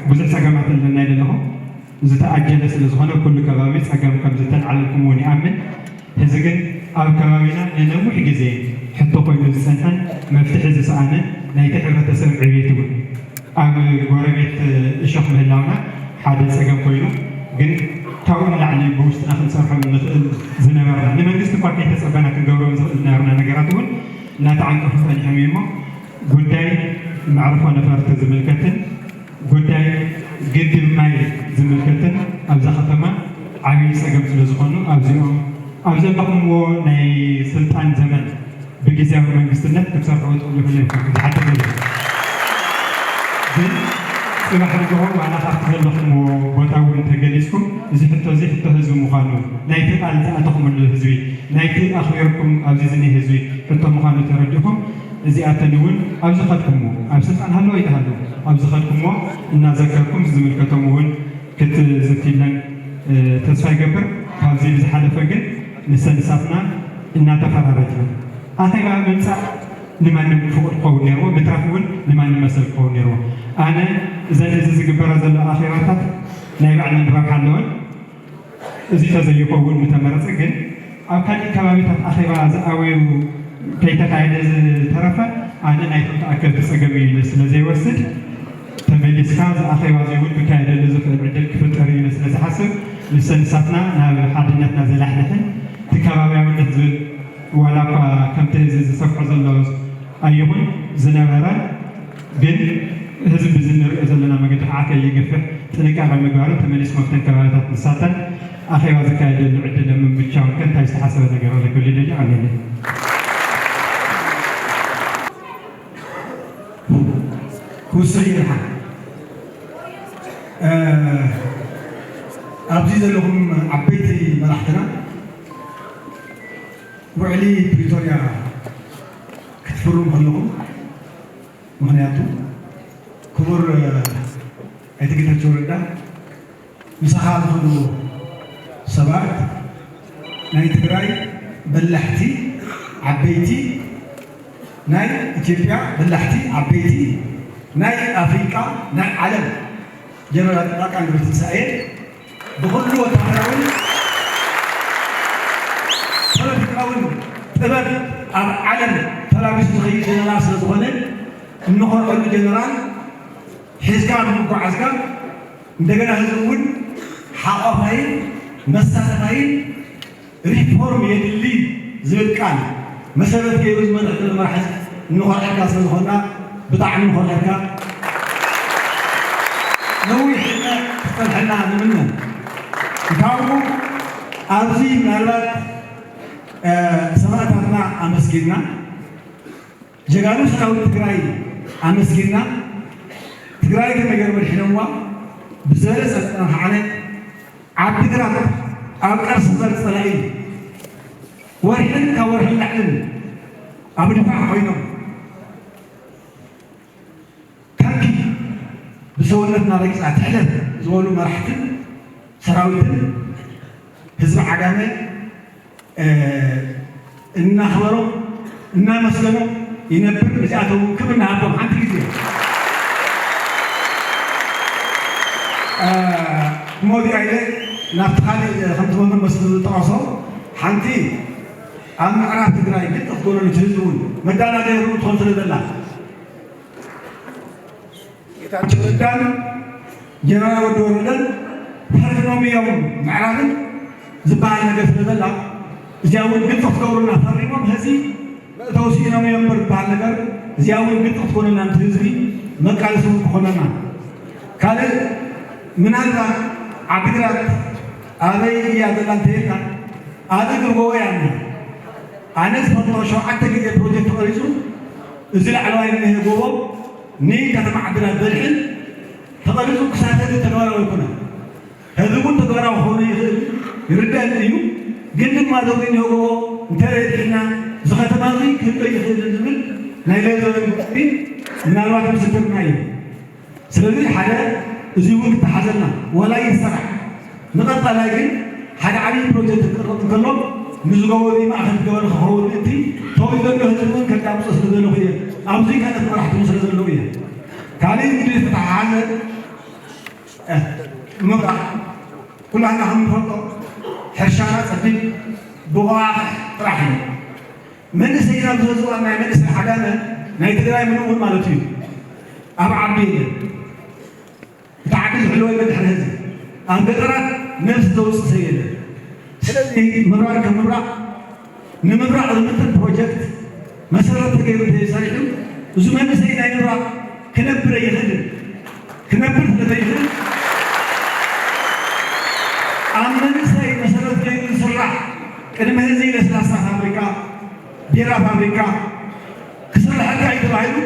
ብዙሕ ጸገማት ኣለና ኢለ ኣለኹ። ዝተኣጀለ ስለ ዝኾነ ኩሉ ከባቢ ጸገም ከም ዝተልዓለልኩም እውን ይኣምን። ሕዚ ግን ኣብ ከባቢና ንነዊሕ ግዜ ሕቶ ኮይኑ ዝጸንሐን መፍትሒ ዝሰኣነን ናይቲ ሕብረተሰብ ዕብየት እውን ኣብ ጎረቤት እሾኽ ምህላውና ሓደ ጸገም ኮይኑ ግን ካብኡ ንላዕሊ ብውሽጥና ክንሰርሖም እንኽእል ዝነበርና ንመንግስቲ እኳ ከይተጸበና ክንገብሮም ዝኽእል ዝነበርና ነገራት እውን እናተዓንቀፉ ጸኒሖም እዩ እሞ ጉዳይ መዕርፎ ነፈርቲ ዝምልከትን ጉዳይ ግድብ ማይ ዝምልከትን ኣብዛ ከተማ ዓብዪ ጸገም ስለ ዝኾኑ ኣብዚኦም ኣብ ዘለኹምዎ ናይ ስልጣን ዘመን ብግዝያዊ መንግስትነት ክትሰርሕዎ ትኽእሉ ኢኹም ኢልኩም ዝሓትት ዘሎ ግን ጽባሕ ንግሆ ዋላ ካብቲ ዘለኹምዎ ቦታ እውን ተገሊጽኩም እዚ ሕቶ እዚ ሕቶ ህዝቢ ምዃኑ ናይቲ ቃል ዝኣተኹምሉ ህዝቢ ናይቲ ኣኽቢርኩም ኣብዚ ዝኒ ህዝቢ ሕቶ ምዃኑ ተረዲኹም እዚኣተን እውን ኣብ ዝኸድኩምዎ ኣብ ስልጣን ሃለዉ ኣይተሃለዉ ኣብ ዝኸድኩምዎ እናዘከርኩም ዝምልከቶም እውን ክትዝትይለን ተስፋ ይገብር። ካብዚ ብዝሓለፈ ግን ንሰንሳትና እናተፈራረጅና ኣኼባ ምምፃእ ንማንም ፍቑድ ክኸውን ነይርዎ፣ ምትራፍ እውን ንማንም መሰል ክኸውን ነይርዎ። ኣነ እዘን እዚ ዝግበራ ዘሎ ኣኼባታት ናይ ባዕለን ረብሓ ኣለወን። እዚ ተዘይኸውን ምተመረፀ ግን ኣብ ካልእ ከባቢታት ኣኼባ ዝኣወዩ ከይተኻየደ ዝተረፈ ኣነ ናይቶም ተኣከብቲ ጸገም እዩ ኢለ ስለ ዘይወስድ ተመሊስካ እዚ ኣኼባ እዚ እውን ክካየደሉ ዝኽእል ዕድል ክፍጠር እዩ ኢለ ስለ ዝሓስብ ንሰንሳትና ናብ ሓድነትና ዘላሕልሕን እቲ ከባብያውነት ዝብል ዋላ እኳ ከምቲ እዚ ዝሰፍሖ ዘሎ ኣይኹን ዝነበረ ግን ህዝቢ ብዚ ንሪኦ ዘለና መገዲ ከዓ ከይገፍሕ ጥንቃቐ ምግባርን ተመሊስኩም ኣብተን ከባቢታት ንሳተን ኣኼባ ዝካየደሉ ዕድል ንምምቻውን ከ እንታይ ዝተሓሰበ ነገር ኣሎ ክብል ይደሊ ኣለኒ። ክውስኽ ይርሓ ኣብዚ ዘለኹም ዓበይቲ መራሕትና ውዕሊ ፕሪቶርያ ክትፍርሙ ከለኹም ምኽንያቱ ክቡር ኣይተ ጌታቸው ረዳ ምሳኻ ዝኾኑ ሰባት ናይ ትግራይ በላሕቲ ዓበይቲ ናይ ኢትዮጵያ በላሕቲ ዓበይቲ ናይ ኣፍሪቃ ናይ ዓለም ጀነራል ጻድቃን ገብረትንሳኤ ብኹሉ ወታደራውን ፖለቲካውን ጥበብ ኣብ ዓለም ተላቢሱ ዝኸይድ ጀነራል ስለ ዝኾነ እንኾርዐሉ ጀነራል ሒዝካ ብምጓዓዝካ እንደገና ህዝቢ እውን ሓቋፋይን መሳተፋይን ሪፎርም የድሊ ዝብል ቃል መሰረት ገይሩ ዝመርሕ ዘሎ መራሒ እንኾርሐካ ስለ ዝኾንና ብጣዕሚ እንኾርሐካ። ነዊሕ ዕድመ ክጸንሐና ንምነ። ካብኡ ኣብዚ ምናልባት ሰማእታትና ኣመስጊንና፣ ጀጋኑ ሰራዊት ትግራይ ኣመስጊንና፣ ትግራይ ከመይ ገይሮም ኣድሒኖምዋ ብዝበለፀ ዝፀናኸዓነ ዓዲግራት ኣብ ቀርሲ ዝበል ፀላኢ ወርሕን ካብ ወርሕን ላዕልን ኣብ ድፋዕ ኮይኖም ታንኪ ብሰውነትና ረጊፃ ትሕለፍ ዝበሉ መራሕትን ሰራዊትን ህዝቢ ዓጋመ እናኽበሮም እናመስገኖም ይነብር። እዚኣቶም ክብሪ ንሃቦም። ሓንቲ ግዜ ሞዲ ኣይለ ናብቲ ካልእ ከምቲ መምህር መስሉ ዝጠቐሶ ሓንቲ ኣብ ምዕራብ ትግራይ ግጥፍ ጎነሉ ህዝቢ እውን መዳናገሪ ትኾን ስለ ዘላ ጌታቸው ረዳን ጀነራል ወዲ ወረደን ፈሪሞም እዮም ምዕራብን ዝበሃል ነገር ስለ ዘላ እዚኣ እውን ግልፂ ክትገብሩና ፈሪሞም ሕዚ መእተዊ ስኢኖም እዮም እምበር ዝበሃል ነገር እዚኣ እውን ግልፂ ክትኮነና ነቲ ህዝቢ መቃለሲ እውን ክኾነና። ካልእ ምናልባት ዓዲግራት ኣበይ እያ ዘላ እንተይልና ኣብ እግሪ ጎቦ እያ እኒኣ። ኣነ ዝፈልጦ ሸውዓተ ግዜ ፕሮጀክት ተቐሪፁ እዚ ላዕለዋይ እኒሀ ጎቦ ንከተማ ዓድና ዘድሕን ተቐሪፁ ክሳብ ሕዚ ተግባራዊ ኣይኮነን። ሕዚ እውን ተግባራዊ ክኸውን ይኽእል ይርዳእኒ እዩ። ግን ድማ ዘውሪ ንህብዎ እንተረድእና እዚ ከተማ እዚ ክህሎ ይኽእል ዝብል ናይ ለዘበን ጉዳይ ምናልባት ምስክርና እዩ። ስለዚ ሓደ እዚ እውን ክተሓዘልና ዋላ ይሰራሕ ንቐፃላይ ግን ሓደ ዓብዪ ፕሮጀክት ክቅረፅ እንከሎ ንዝገበሩ ማእኸል ገበረ ክኸውን ምእንቲ ተውዩ ዘሎ ህዝቢ እውን ከዳምፆ ስለ ዘለኹ እየ። ኣብዚ ካልኦት መራሕቲ ስለ ዘለዉ እየ። ካልእ እንግዲህ ዝተተሓሓዘ ምብራቕ ኩላህና ከም ንፈልጦ ሕርሻና ፀቢብ ብቆዋሕ ጥራሕ እዩ። መንእሰይና ብዘዝዋን ናይ መንእሰይ ዓጋመ ናይ ትግራይ ምሉእ እውን ማለት እዩ ኣብ ዓዲ የለን። እቲ ዓዲ ዝሕልወሉ ድሕሪ ህዝቢ ኣብ ገጠራት ነብሲ ዘውፅእ ሰብ የለን። ስለዚ ምብራቕ ከም ምብራቕ ንምብራቕ ዝምጥን ፕሮጀክት መሰረት ተገይሩ እንተዘይሰሪሑ እዚ መንእሰይ ናይ ምብራቕ ክነብር ኣይኽእልን። ክነብር ስለዘይኽእል ኣብ መንእሰይ መሰረት ገይሩ ዝስራሕ ቅድሚ ሕዚ ለስላሳ ፋብሪካ፣ ቢራ ፋብሪካ ክስርሐልካ እዩ ተባሂሉ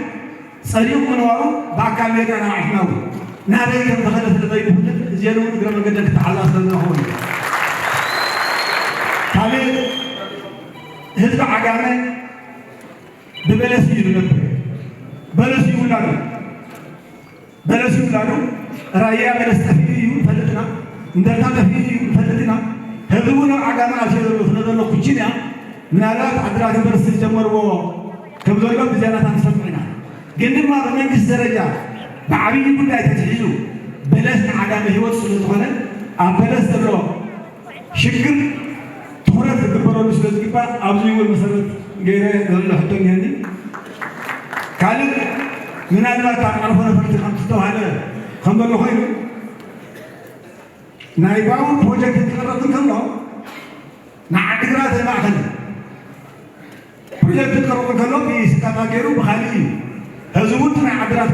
ጸሪቑ ምንባሩ ብኣካል ሜዳ ንዓሕና እውን ናበይ ከም ዝኸደ ስለ ዘይንፈልጥ እዚአን እውን እግረ መንገደን ክተሓዛ ስለ ዝረኸቡ እዩ። ካልእ ህዝቢ ዓጋመ ብበለስ እዩ ዝነብር። በለስ ይውላዱ በለስ ይውላዱ ራያ በለስ ጠፊኡ እዩ ንፈልጥና፣ እንደርታ ጠፊኡ እዩ ንፈልጥና። ህዝቢ እውን ኣብ ዓጋመ ኣትዮ ዘሎ ስለ ዘሎ ኩችንያ ምናልባት ዓድራት ዩኒቨርሲቲ ዝጀመርዎ ከም ዘሎ ብዜናታት ንሰምዕ ኢና። ግን ድማ ብመንግስቲ ደረጃ ብዓብዪ ጉዳይ ተትሒዙ በለስ ንዓጋመ ህይወት ስለ ዝኾነ ኣብ በለስ ዘሎ ሽግር ትኹረት ዝግበረሉ ስለ ዝግባእ ኣብዚ እውን መሰረት ገይረ ዘሎ ሕቶ እኒሀኒ። ካልእ ምናልባት ኣብ ዓርፎ ነፈርቲ ከም ዝተባህለ ከም ዘሎ ኮይኑ ናይ ባቡር ፕሮጀክት ክቐረብ እንከሎ ንዓዲግራት ኣይማእኸልን። ፕሮጀክት ክቐርብ እንከሎ ብስካታ ገይሩ ብኻሊእ እዩ። ሕዚ እውን ናይ ዓድራት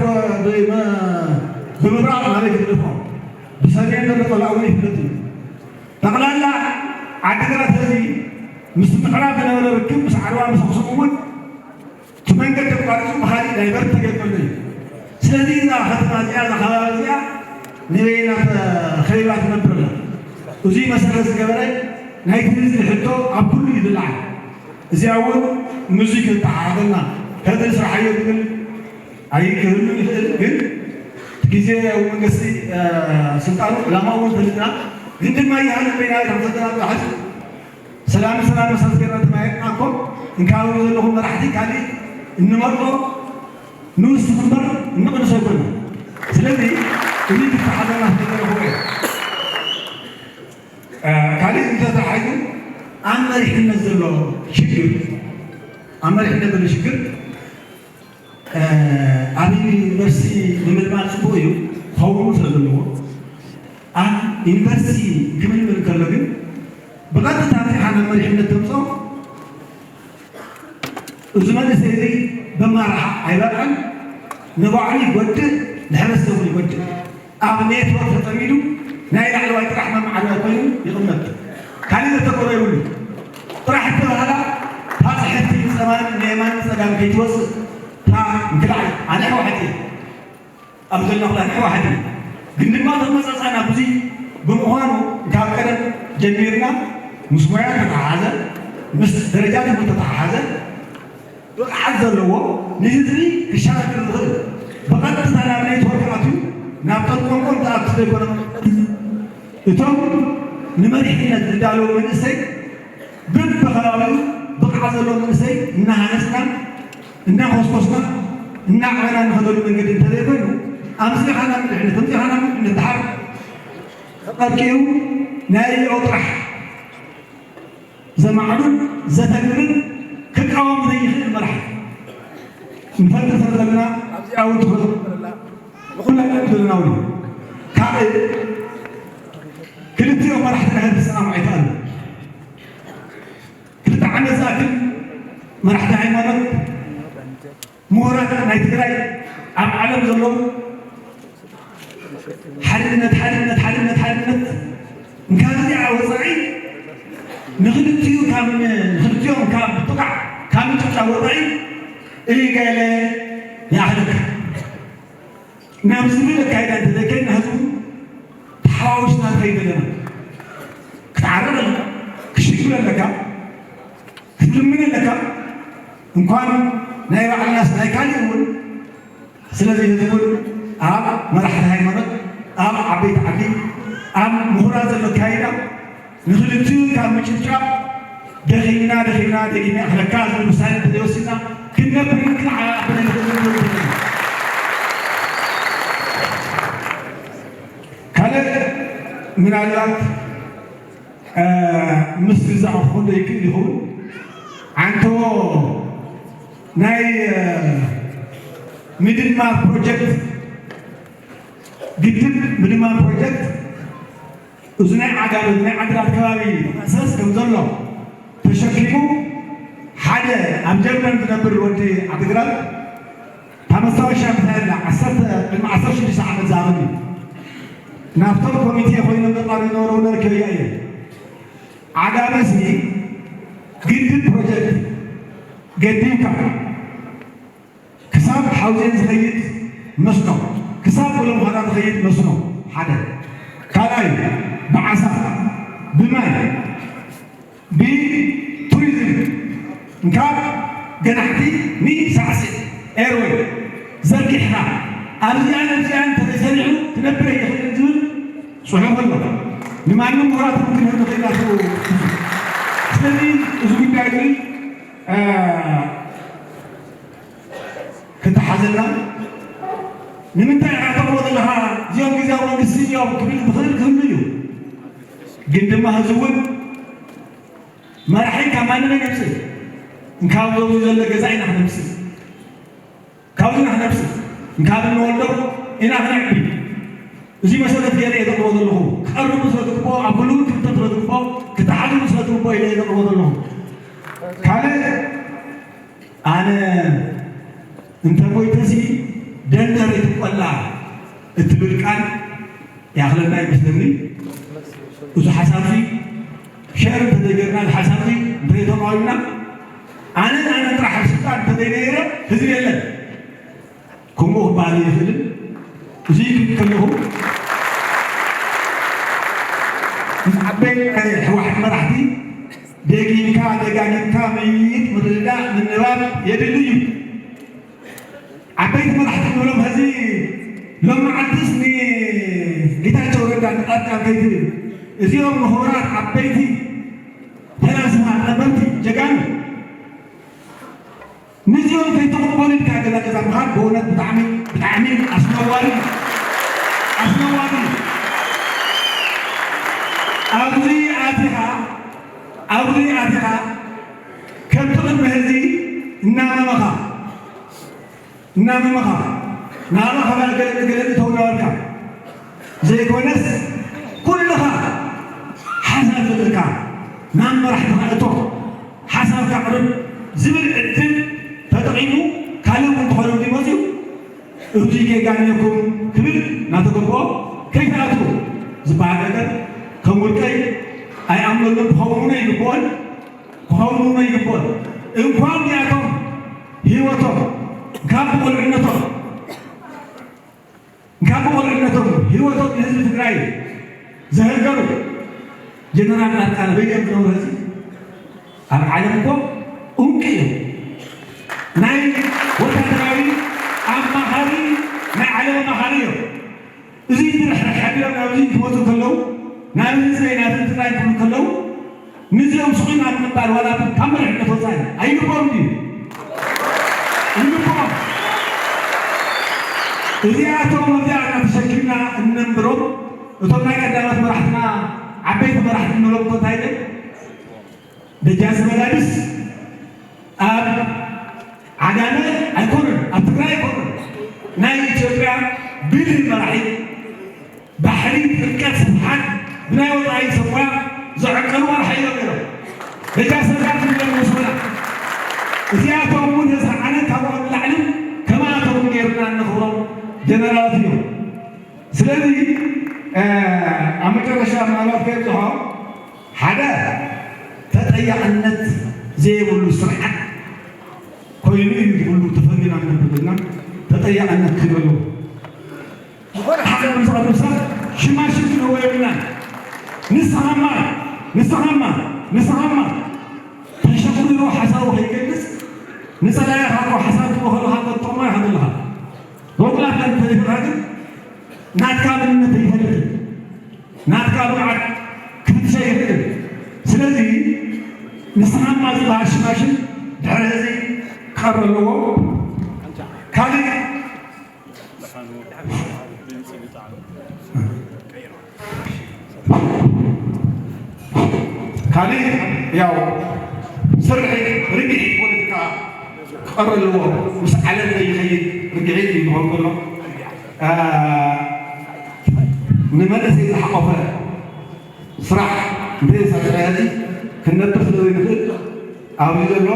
ብምብራቕ ናበይ ክትልፎ ብሰሜን ዘሎ ጸላእ እውን ይፍለጥ እዩ። ጠቕላላ ዓድግራት ሕዚ ምስ ምዕራብ ዝነበረ ርክብ ምስ ዓድዋ ምስ ኣኽሱም እውን እቲ መንገዲ ኣቋሪፁ ብኻሊእ ዳይቨርት ተገይርሉ እዩ። ስለዚ እዛ ከተማ እዚኣ እዛ ከባቢ እዚኣ ንበይና ከቢባ ትነብር ኣላ። እዙይ መሰረት ዝገበረ ናይቲ ህዝቢ ሕቶ ኣብ ኩሉ እዩ ዝለዓል። እዚኣ እውን ምስዚ ክተሓሓዘልና ከድሪ ስራሓዮ ዝብል ኣይክህሉ ይኽእል። ግን ግዜ መንግስቲ ስልጣኑ ዕላማ እውን ፈሊጥና ግን ድማ ይሃሉ በይና ተምሰጠና ጥራሕት ሰላም ሰላም መሳት ገና ተማየጥና እኮ እንካብሩ ዘለኹም መራሕቲ ካልእ እንመርጦ ንውስኽ እምበር እንቕንሶ ኣይኮነ። ስለዚ እዚ ክተሓዘና ዝተደረኹ ካልእ እንተተሓይዙ ኣብ መሪሕነት ዘሎ ሽግር ኣብ መሪሕነት ዘሎ ሽግር ኣብ ዩኒቨርሲቲ ምምልማል ፅቡቅ እዩ ክኸውን ስለ ዘለዎ ኣብ ዩኒቨርሲቲ ክምልምል ከሎ ግን ብቐጥታ ኣምፂኻ ናብ መሪሕነት ተምፅኦ እዚ መንእሰይ እዚ ብኣመራርሓ ኣይበቕዕን፣ ንባዕሉ ይጎድእ፣ ንሕብረተሰቡ ይጎድእ። ኣብ ኔትወርክ ተጸሚዱ ናይ ላዕለዋይ ጥራሕ መመዓልባይ ኮይኑ ይቕመጥ። ካልእ ዘተኮሮ የብሉ። ጥራሕ እተባህላ እታ ጽሕፍቲ ንጸማን ንየማን ንጸጋም ከይትወጽእ እታ እንክልዓል ኣነ ሕወሓት እየ። ኣብ ዘለኹ ኣነ ሕወሓት እየ። ግን ድማ ተመጻጻና ብዙይ ብምዃኑ ካብ ቀደም ጀሚርና ምስ ሞያ ተተሓሓዘ፣ ምስ ደረጃ ትምህርቲ ተተሓሓዘ፣ ብቕዓት ዘለዎ ንህዝቢ ክሸጋገር ዝኽእል ብቐጥታ ናብ ኔትወርክ ኣትዩ ናብ ጠንቆልቆል ዝኣቱ ዘይኮነ እቶም ንመሪሕነት ዝዳለዉ መንእሰይ በብኸባቢኡ ብቕዓት ዘለዎ መንእሰይ እናሃነፅና እናኾስኮስና እናዕበና እንኸደሉ መንገዲ እንተዘይኮይኑ ኣምፂኻና ምድሕነት ኣምፂኻና ምድሕነት ድሓር ተቐርቂሩ ናይ ሪኦ ጥራሕ ዘማዕዱን ዘተግብርን ክቃወም ዘይኽእል መራሒ ንፈጥር ስለ ዘለና ኣብዚኣ እውን ትኹረት ንኩላትና ዘለና እውን እዩ። ካልእ ክልቲኦም መራሕቲ ናይ ህዝቢ ሰላም ኣይተኣሉ ክልተ ዓመት ዝኣክል መራሕቲ ሃይማኖት ምሁራት ናይ ትግራይ ኣብ ዓለም ዘለዉ ሓድነት ሓድነት ሓድነት ሓድነት እንካብዚኣ ወፃኢ ንክልቲኡ ካብ ንክልቲኦም ካብ ብጥቃዕ ካብ ምጭብጫብ ወፃኢ እገለ ይኣኽለካ ናብ ዝብል ኣካይዳ እንተዘይከይድና ህዝቡ ተሓዋዊስና ንኸይድ ኣለና። ክትዓርቕ ኣለካ፣ ክሽግር ኣለካ፣ ክትልምን ኣለካ። እንኳን ናይ ባዕልናስ ናይ ካሊእ እውን ስለዚ ህዝቡን ኣብ መራሕቲ ሃይማኖት ኣብ ዓበይቲ ዓዲ ኣብ ምሁራት ዘሎ ኣካይዳ ንክልቲኡ ካብ ምጭብጫብ ደኺምና ደኺምና ደጊመ ይኣኽለካ ዝብል ውሳነ እንተዘይወሲድና ክንነብርን ክንዓቕብን ኣይንኽእልን። ካልእ ምናልባት ምስ ዝዛዕኹ ዶ ይክእል ይኸውን ዓንተዎ ናይ ምድማር ፕሮጀክት ግድብ ምድማር ፕሮጀክት እዚ ናይ ዓጋመ ናይ ዓድራት ከባቢ ተፋሰስ ከም ዘሎ ተሸኪሙ ሓደ ኣብ ጀርመን ዝነብር ወዲ ዓድግራት እታ መስታወሻ ምሳይ ኣላ ዓሰርተ ቅድሚ ዓሰርተ ሽዱሽተ ዓመት ዝሃበኒ ናብቶም ኮሚቴ ኮይኖም ዘጣሪ ዝነበሩ እውን ረኪበያ እየ። ዓጋመ ሲ ግድብ ፕሮጀክት ገዲብካ ክሳብ ሓውዜን ዝኸይድ መስኖ ክሳብ ወለምዃና ዝኸይድ መስኖ ሓደ ካልኣይ ብዓሳ ብማይ ብቱሪዝም እንካብ ገናሕቲ ንሳዕስዕ ኤርወይ ዘርጊሕኻ ኣብዚኣን ኣብዚኣን እንተዘይሰሪሑ ክነብር ኣይኽእልን ዝብል ፅሑፍ ኣሎ። ንማንም ምሁራት እውን ክንህብ ንኽእል ኢና። ስለዚ እዚ ጉዳይ እዚ ክተሓዘልና ንምንታይ ኢኻ ተቕርቦ ዘለኻ እዚኦም ግዜያዊ መንግስቲ እዮም ክብል ዝኽእል ክህሉ እዩ። ግን ድማ ህዝቢ እውን መራሒ ካብ ማንም ኣይነብስን። እንካብ ዞብዚ ዘሎ ገዛ ኢና ክነብስን ካብዚ ኢና ክነብስን እንካብ እንወልዶ ኢና ክነዕቢ። እዚ መሰረት ገይረ እየ ዘቕርቦ ዘለኹ። ክቐርቡ ስለ ዝግብኦ ኣብ ኩሉ ክፍተት ስለ ዝግብኦ ክተሓዝሉ ስለ ዝግብኦ ኢለ እየ ዘቕርቦ ዘለኹ። ካልእ ኣነ እንተ ሞይተሲ ደንደር ይትቆላ እትብል ቃል ይኣኽለና ይመስለኒ። እዚ ሓሳብ እዚ ሸር እንተዘይገርና እዚ ሓሳብ እዚ እንተዘይተቃዊምና ኣነን ኣነን ጥራሕ ኣብ ስልጣን እንተዘይነይረ ህዝቢ የለን። ከምኡ ክበሃል ይኽእልን እዚ ክብል ከለኹ ምስ ዓበይቲ ናይ ህወሓት መራሕቲ ደጊምካ ደጋጊምካ ምይይጥ ምርድዳእ ምንባብ የድሊ እዩ። ዓበይቲ መራሕቲ ንብሎም ሕዚ ሎም መዓልትስ ንጌታቸው ረዳ ንፃድቃን ከይትብል እዚኦም ምሁራት ዓበይቲ ፈላስፋ ነበርቲ ጀጋኑ ንዚኦም ከይተቕበሉ ኢልካ ገዛ ገዛ ምኻድ ብእውነት ብጣዕሚ ብጣዕሚ ኣስነዋሪ ኣስነዋሪ ኣብዚ ኣቲኻ ኣብዚ ኣቲኻ ከምቲ ቅድሚ ሕዚ እናመመኻ እናመመኻ ናብኣ ገለኒ ገለኒ ተውናበልካ ዘይኮነስ ኩልኻ ሓሳብ ዘለካ ናብ መራሕትኻ እቶ ሓሳብካ ኣቕርብ ዝብል ዕድል እዚ ጌጋ እኒኦኩም ክብል እናተገበኦ ከይትኣትዉ ዝበሃል ነገር ከም ውልቀይ ኣይኣምነሉን፣ ክኸውን እውን ኣይግብኦን፣ ክኸውን እውን ኣይግብኦን። እንኳን እዚኣቶም ህይወቶም ካብ ብቑልዕነቶም ካብ ብቑልዕነቶም ህይወቶም ንህዝቢ ትግራይ ዘህገሩ ጀነራል ፃድቃን በይኖም ዝነበሩ ህዝቢ ኣብ ዓለም እኮ እንቂ እዮም። ናይ ወታደራዊ ኣማኻሪ፣ ናይ ዓለም ኣማኻሪ እዮም። እዚ ድርሕርሕ ኣቢሎም ናብዚ ክመፁ ከለዉ፣ ናብ ህዝበይ ናብ ህዝቢ ትግራይ ክብሉ ከለዉ፣ ንዚኦም ስቕ ኢልና ንምባል ዋላ ካብ መሪሕነት ወፃኢ ኣይግብኦም ድዩ? ይግብኦም። እዚኣቶም ኣብዚኣ እናተሸኪምና እነንብሮም እቶም ናይ ቀዳሞት መራሕትና ዓበይቲ መራሕቲ እንብሎም እኮ እንታይ ኢለን? ደጃዝ መጋድስ ኣብ ዓጋመ ኣይኮነን፣ ኣብ ትግራይ ኣይኮነን፣ ናይ ኢትዮጵያ ብልህ መራሒ፣ ባሕሪ ጥልቀት ስፍሓት ብናይ ወፃኢ ሰብ ሞያ ዘዕቀኑ መራሒ እዮም ነይሮም። ደጃዝ መጋድስ ንብሎም ይመስሉና። እዚኣቶም እውን ነዚ ዓለም ካብኦም ንላዕልን ከማኣቶም ገይሩና እነኽብሮም ጀነራላት እዮም። ስለዚ ኣብ መጨረሻ ምናልባት ከየብፅሖ ሓደ ተጠያቕነት ዘይብሉ ስርዓት ኮይኑ እዩ ዝብሉ ተፈሊና ንነብር ዘለና። ተጠያቕነት ክህሉ ኣለዎ። ዝኾነ ሓሳብ ንዝቐርብ ሰብ ሽማሽም ክነወ የብልናን። ንስኻማ ንስኻማ ንስኻማ ተሸቑሪሩ ሓሳቡ ከይገልጽ ንጸላኢኻ እኮ ሓሳብ ትበኸሉ ሃገር ጥቕማ ኢኻ ዘለኻ። ወግላት እንተይፈኻ ግን ናትካ መንነት ኣይፈልጥን። ናትካ ብቕዓት ክትሻ ይኽእል። ስለዚ ንስኻማ ዝበሃል ሽማሽም ድሕሪ እዚ ክቐርብ ኣለዎ። ካልእ ካልእ ያው ስርሒት ርግሒት ፖለቲካ ክቐር ኣለዎ። ምስ ዓለም ዘይኸይድ ርግሒት እዩ ዝኸውን ዘሎ። አ፣ ንመንእሰይ ዝሓቆፈ ስራሕ እንተይሰርሐ እዚ ክንነብር ስለ ዘይንኽእል ኣብዚ ዘሎ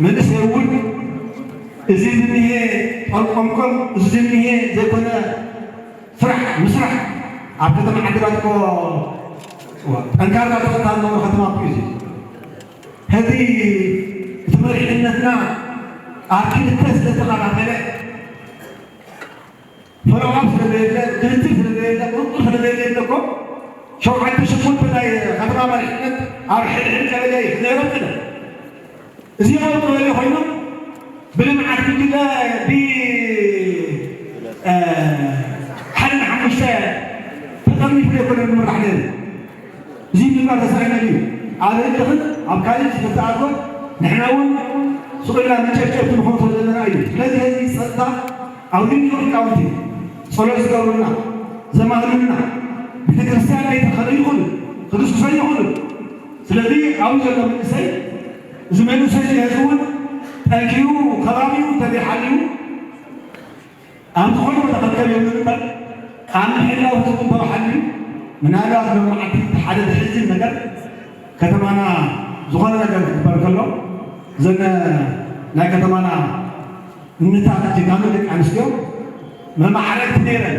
መንእሰይ እውን እዚ ዝኒሄ ጠልቆምቆም እዚ ዝኒሄ ዘይኮነ ስራሕ ምስራሕ ኣብ ከተማ ዓድግራት እኮ ጠንካራ ፀጥታ ዘለዎ ከተማ እኮ እዩ። ሕዚ እቲ መሪሕነትና ኣብ ክልተ ስለተኸፋፈለ ፈለማ ስለዘየለ ድህቲ ስለዘየለ ቁጥጥር ስለዘየለ እኮ ሸውዓተ ሽሞንተ ናይ ከተማ መሪሕነት ኣብ ሕድሕድ ቀበሌ እዩ ነይሮም። እዚኦም ኣብ ቀበሌ ኮይኖም ብልምዓት ጉጅለ ብ ሓደ ንሓሙሽተ ተጠርኒፉ ዘይኮነ ንምራሕ ነይሩ። እዚ ድማ ተሳኢና እዩ። ኣብ ህልኽን ኣብ ካልእ ዝተኣትወ ንሕና እውን ስቕ ኢልና መጨፍጨፍቲ ንኾን ዘለና እዩ። ስለዚ ህዝቢ ጸጥታ ኣብ ልዕሊኡ ሊቃውንቲ ጸሎት ዝገብሩልና፣ ዘማህሉልና፣ ቤተክርስትያን ከይተኸሉ ይኹኑ፣ ክድስኩሶ ይኹኑ። ስለዚ ኣብኡ ዘሎ መንእሰይ፣ እዚ መንእሰይ እዚ ህዝቢ እውን ጠንኪሩ ከባቢኡ እንተዘይሓልዩ ኣብ ዝኾነ ቦታ ክርከብ የብሉን እምበር ኣብ ምሕላው ህዝቡ እንተወሓሉ ምናልባት ሎሚ መዓልቲ እቲ ሓደ ዘሕዝን ነገር ከተማና ዝኾነ ነገር ክግበር ከሎ እዘን ናይ ከተማና እምንታት ጀጋኑ ደቂ ኣንስትዮ መማዕረግቲ ነይረን።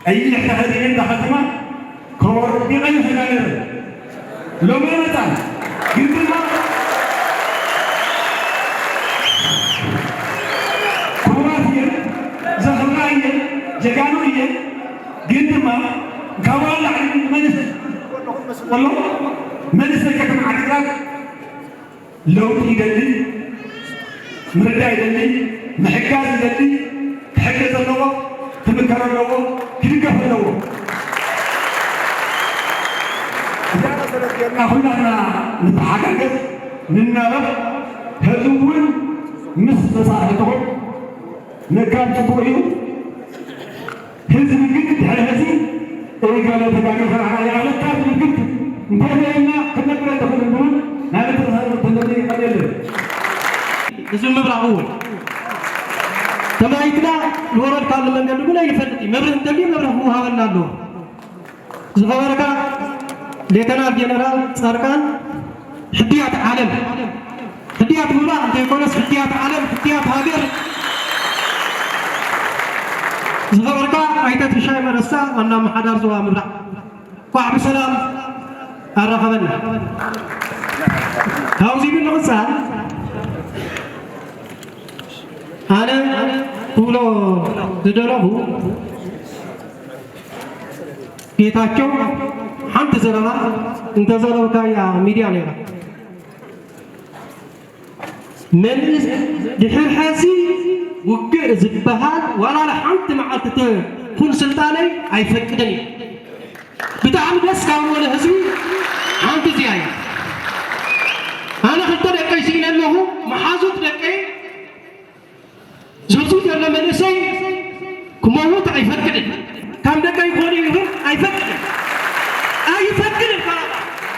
ቀይሕ ተኸዲነን እዛ ከተማ ከወርዲቐን ይኸዳ ነይረን። ሎሚ ኣይመጻን። ግን ድማ ክቡራት እየን፣ ዘኽብራ እየን፣ ጀጋኑ እየን። ግን ድማ ካብ ዋላ መንእሰይ ከሎ መንእሰይ ከተማ ዓዲግራት ለውጢ ይደሊ፣ ምርዳእ ይደሊ፣ ምሕጋዝ ይደሊ። ክሕገዝ ኣለዎ፣ ክምከር ኣለዎ፣ ክድገፍ ኣለዎ። እዚኣ መሰረት ጌርና ኩላትና ንተሓጋገዝ፣ ንናበብ። ሕዚ እውን ምስ መሳርሕትኹም ምእካብ ጽቡቕ እዩ። ህዝቢ ግን ድሕሪ ሕዚ እገለ ተጋጊኻ ኢኻ ይኣለካ ዝብል ግድ እንተዘየልና ክነብረ ንኽእል እንድውን ናይ ምትእስሳር ተለኒ ይቐልየለን። ህዝቢ ምብራቕ እውን ተመያይጥና ዝወረድካሉ መንገዲ እውን ኣይንፈልጥ እዩ። መብርህ እንተልዩ መብርህ ክወሃበና ኣለዎ። ዝኸበርካ ሌተናል ጀነራል ጻድቃን፣ ሕድያት ዓለም፣ ሕድያት ምብራቕ እንተይኮነስ ሕድያት ዓለም፣ ሕድያት ሃገር፣ ዝኸበርካ ኣይተ ትሻይ መረሳ፣ ዋና ኣመሓዳሪ ዞባ ምብራቕ፣ እንኳዕ ብሰላም ኣራኸበና። ካብዚ ብምቕጻል፣ ኣነ ክብሎ ዝደለኹ፣ ጌታቸው፣ ሓንቲ ዘረባ እንተዘረብካያ ሚድያ ነይራ። መንእስ ድሕሪ ሕዚ ውግእ ዝበሃል ዋላ ሓንቲ መዓልቲ ትኹን ስልጣነይ ኣይፈቅድን እዩ። ብጣዕሚ ደስ ካብ ዝበለ ህዝቢ ሓንቲ እዚኣ እያ። ኣነ ክልተ ደቀይ ስኢነ ኣለኹ። መሓዙት ደቀይ፣ ዝብዙ ዘሎ መንእሰይ ክመውት ኣይፈቅድን። ካብ ደቀይ ክኾኑ ይኹን ኣይፈቅድን። ኣይፈቅድን።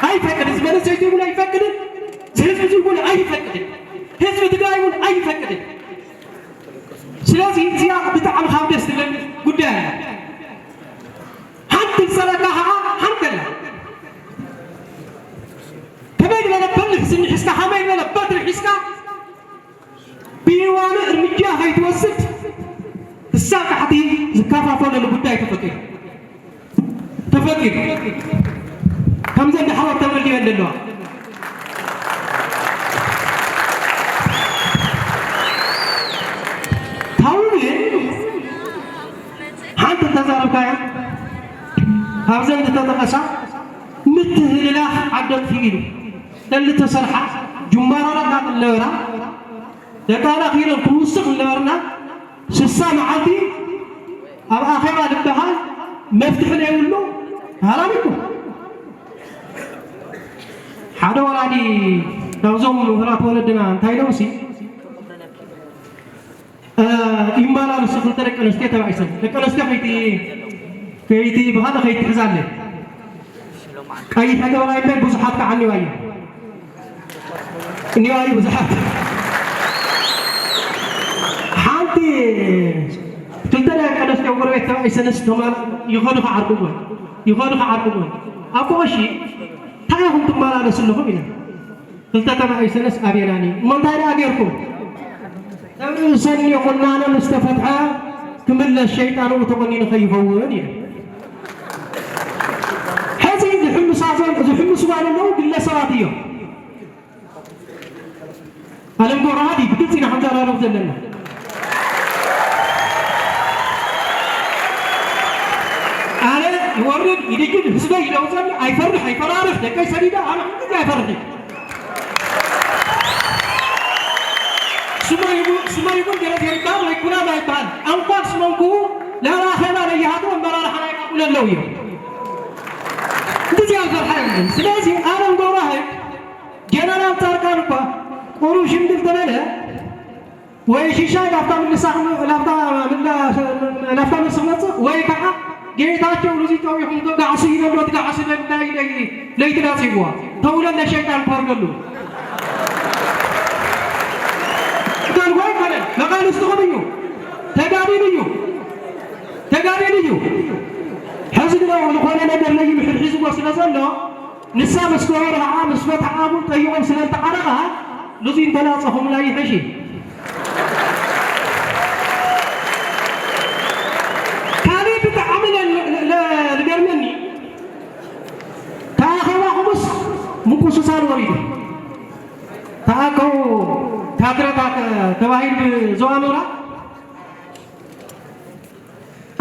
ኣይፈቅድን። እዚ መንእሰይ እውን ኣይፈቅድን። እዚ ህዝቢ እዚ እውን ኣይፈቅድን። ህዝቢ ትግራይ እውን ኣይፈቅድን። ስለዚ እዚኣ ብጣዕሚ ካብ ደስ ትብል ጉዳይ እያ። ሓንቲ ዝጸለካ ከዓ ሓንቲ ኣላ። ከመይ ዝበለ በሊሕ ስኒ ሒዝካ፣ ከመይ ዝበለ በትሪ ሒዝካ፣ ብይዋኑ እርምጃ ከይትወስድ ክሳብ ታሕቲ ዝከፋፈለሉ ጉዳይ ተፈጢሩ። ተፈጢሩ። ከምዘን ዳሕሮት ተመልየን ዘለዋ። ካብኡ ግን ሓንቲ እንተዛረብካያ፣ ካብዘን ዝተጠቐሳ ምትህልላኽ ዓዲ ኣጥፊኡ ኢሉ። እተን ዝተሰርሓ ጅማሮታት እናጠለበና፣ ደቃና ክኢለን ክንውስኽ እናበልና፣ ስሳ መዓልቲ ኣብ ኣኼባ ዝበሃል መፍትሒ ዘይብሉ ሃላም ኢልኩም። ሓደ ወላዲ ናብዞም ምሁራት ወለድና እንታይ ኢሎምሲ፣ እ፣ ይመላለሱ ክልተ ደቂ ኣንስትዮ ተባኢሰን። ደቂ ኣንስትዮ ከይቲ-፣ ከይቲ-፣ ብኻልእ ከይትሕዛለይ። ቀይሕ ገበራ እምበር ብዙሓት ከዓ እኒዋ እዩ። እኒዋ እዩ ብዙሓት። ሓንቲ ክልተ ደቂ ኣንስትዮ ጎረቤት ተባኢሰንስ ተማል-፣ ይኸዱ ክዓርቁ እውን። ይኸዱ ክዓርቁ እውን። ኣቦ ቀሺ፣ እንታይ ኢኹም ትመላለሱ ኣለኹም? ኢለን። ክልተ ተባኢሰንስ ኣቤናኒ። እሞ እንታይ ደኣ ጌርኩም? ርእሰን ይኹናነ ምስ ተፈትሐ ክምለስ ሸይጣን ተቖኒኑ ከይኸውን ኢሉ። ሕዚ ዝሕምሳ ዘል-፣ ዝሕምስዋ ዘለዉ ግለሰባት እዮም። ኣለም ገብረሃዲ ብግልፂ ኢና ክንዘራረብ ዘለና። ኣነ ይወርድ ይድግድ ህዝበይ ይለውፀኒ፣ ኣይፈርሕ ኣይፈራርሕ፣ ደቀይ ሰዲደ ኣነ ኩሉ ግዜ ኣይፈርሕ። ስመይ ይኹን፣ ስመይ ይኹን ገለ ዘይባል ወይ ኩናማ ይባሃል። እንኳን ስመንኩ ላላ ኸና ለይሃቱ ኣመራርሓ ናይ ቃቁለ ኣለዉ እዮም። እንደዚህ ያልፈርሓ የለን። ስለዚህ ኣለም ገብረሃዲ ጀነራል ጻድቃን እኳ ቁሩብ ሽምግል ተበለ ወይ ሽሻይ ላፍታ ምልሳ ክም-፣ ላፍታ ምላ-፣ ላፍታ መልሲ ክመጽእ ወይ ከዓ ጌታቸው ሉዚ ጠዊኹም ተጋዕሱ ኢለ ኣሎ፣ ትጋዕሱ ኢለ እንታይ ኢለ ለይቲ ዳጺብዋ ተውለለ ሸይጣን ፓርገሉ። እተን ወይ ከነ መቓልስትኹም እዩ። ተጋዲሉ እዩ። ተጋዲሉ እዩ። ሕዚ ግን ዝኾነ ነገር ነይምሕድ ሒዝዎ ስለ ዘሎ ንሳ ምስ ገበሩ ከዓ ምስ ፈትሓ ኣብኡ ጠይቖም ስለ ዝተዓረቓ፣ ነዚ እንተላፀኹምላ ይሕሽ። ካልእ ብጣዕሚ ለ-፣ ለ-፣ ለ-፣ ዝገርመኒ፣ ተኣኸባኹምስ ምቁስሳን ወሪዱ። ተኣከቡ ካድረታት ተባሂሉ ብዞባ ምብራቕ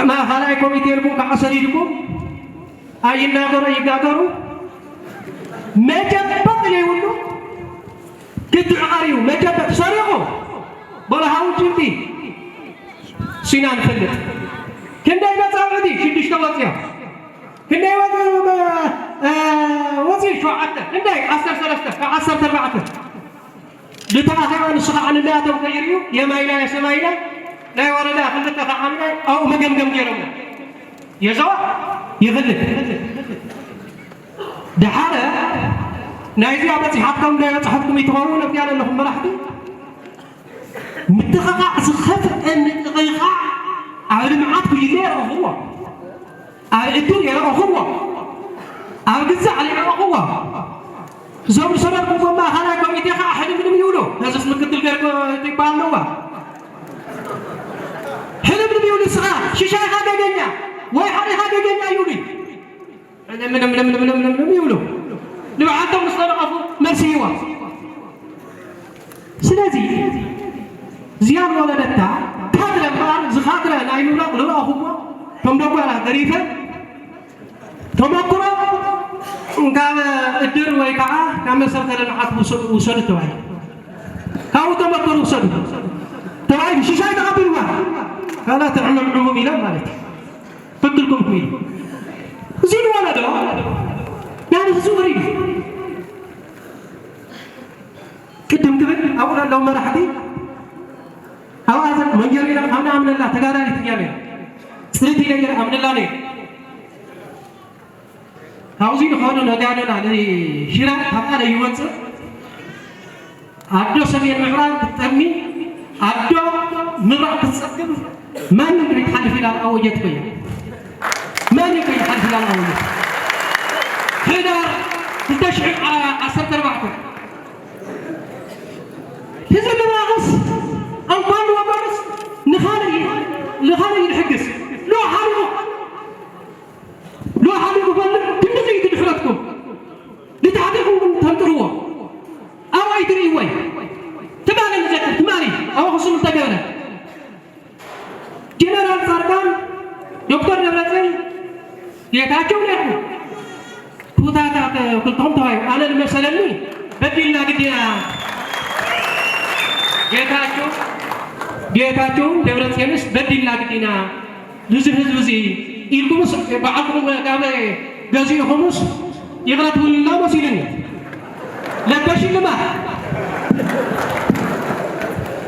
ማእኸላይ ኮሚቴ ኢልኩም ከዓ ሰዲድኩም ኣይናገሩ ኣይጋገሩ መጨበጥ ዘይብሉ ክትዕቐር እዩ። መጨበጥ ሰሪቑ በረሃዊ ጭብጢ ሲና ንፈልጥ። ክንደይ መጻውዕቲ ሽዱሽተ ወፅዮ ክንደይ ወፅ-፣ እ፣ ወፅዩ ሸውዓተ ክንደይ ዓሰርተ ሰለስተ ካብ ዓሰርተ ኣርባዕተ ብተኣኸባ ንሱ ከዓ ንላቶም ከይርእዩ የማይና የሰማይና ናይ ወረዳ ክልተ ከዓ ኣብኡ መገምገም ገይሮም የዘዋ ይኽልል። ደሓረ ናይዚኣ በፂሓትኩም እንዳይበፅሐትኩም ይትኸውን ኣብዚኣ ዘለኹም መራሕቲ ምትኽኻዕ ዝኸፍአ ምትኽኻዕ ኣብ ልምዓት ጉጅለ የረእኽዎ። ኣብ ዕድል የረእኽዎ፣ ኣብ ግዛዕ የረእኽዎ። እዞም ዝሰደድኩዎም ማእኸላይ ኮሚቴ ከዓ ሕልምልም ይብሉ። ነዚስ ምክትል ገርጎ ይበሃል ኣለዋ። ሕልምልም ይብሉ። ንስኻ ሽሻይኻ ገገኛ ወይ ሓሪኻ ገገኛ ይብሉኝ። ምንም ምንም ምንም ምንም ምንም ይብሉ። ንብዓቶም ምስ ተነቐፉ መልሲ ይህቦም። ስለዚ ዝያድ ወለደታ ካድረ እምበኣር፣ እዚ ካድረ ናይ ምብራቕ ዝረኣኹሞ፣ ከም ደጎላ ገሪፈ ተመክሮ ካብ እድር ወይ ከዓ ካብ መሰረተ ልምዓት ውሰ-፣ ውሰዱ ተባሂሉ። ካብኡ ተመክሮ ውሰዱ ተባሂሉ ሽሻይ ተቐቢልዋ። ካላ ትዕመም ዕሙም ኢሎም ማለት እዩ። ፈክልኩም ኢሉ። እዚ ንወለዶ ናይ ህዝቢ ወሪዱ። ቅድም ክብል ኣብኡ ዘለዉ መራሕቲ ኣብኣ ዘ-፣ መንጀሪና ካብ ንኣምነላ ተጋዳሊት እያ ነይራ። ጽልቲ ኢለ ገለ ኣምነላ ነይሩ። ካብዚ ንኸዶ ነጋደና ንሽረ ካብኣ ለይወፅእ ኣዶ ሰሜን ምዕራብ ክትጠሚ ኣዶ ምብራቕ ክትፀግብ ማንም ከይትሓልፍ ኢላ ኣወጀት ኮይና ማንም ከይትሓልፍ ኢላ ኣወጀት። ሕዳር ክልተ ሽሕን ዓሰርተ ኣርባዕተ ህዝቢ ምብራቕስ እንኳን ንወገኑስ ንኻልእ ንኻልእ ይድሕግስ ሎ ሓሪቑ ሎ ሓሊፉ ፈልጥ ክንድዚ እዩ ድሕረትኩም ንታሕቲ ኢኹም ተንጥርዎ ኣብኣ ኣይትርእይዎ እዩ ትማሊ ንዘክር ትማሊ ኣብ ኣኽሱም ዝተገብረ ጀነራል ፃድቃን ዶክተር ደብረፅዮን ጌታቸው ነይርኩም ቱታታት ክልተኹም ተባሂሉ ኣነ ዝመሰለኒ በዲልና ግዲና ጌታቸው ጌታቸውን ደብረፅዮንስ በዲልና ግዲና ንዚ ህዝቢ እዚ ኢልኩምስ በዓልኩም ካብ ገዚእኹምስ ይቕረ ትብሉና መሲሉኒ ለከ ሽልማት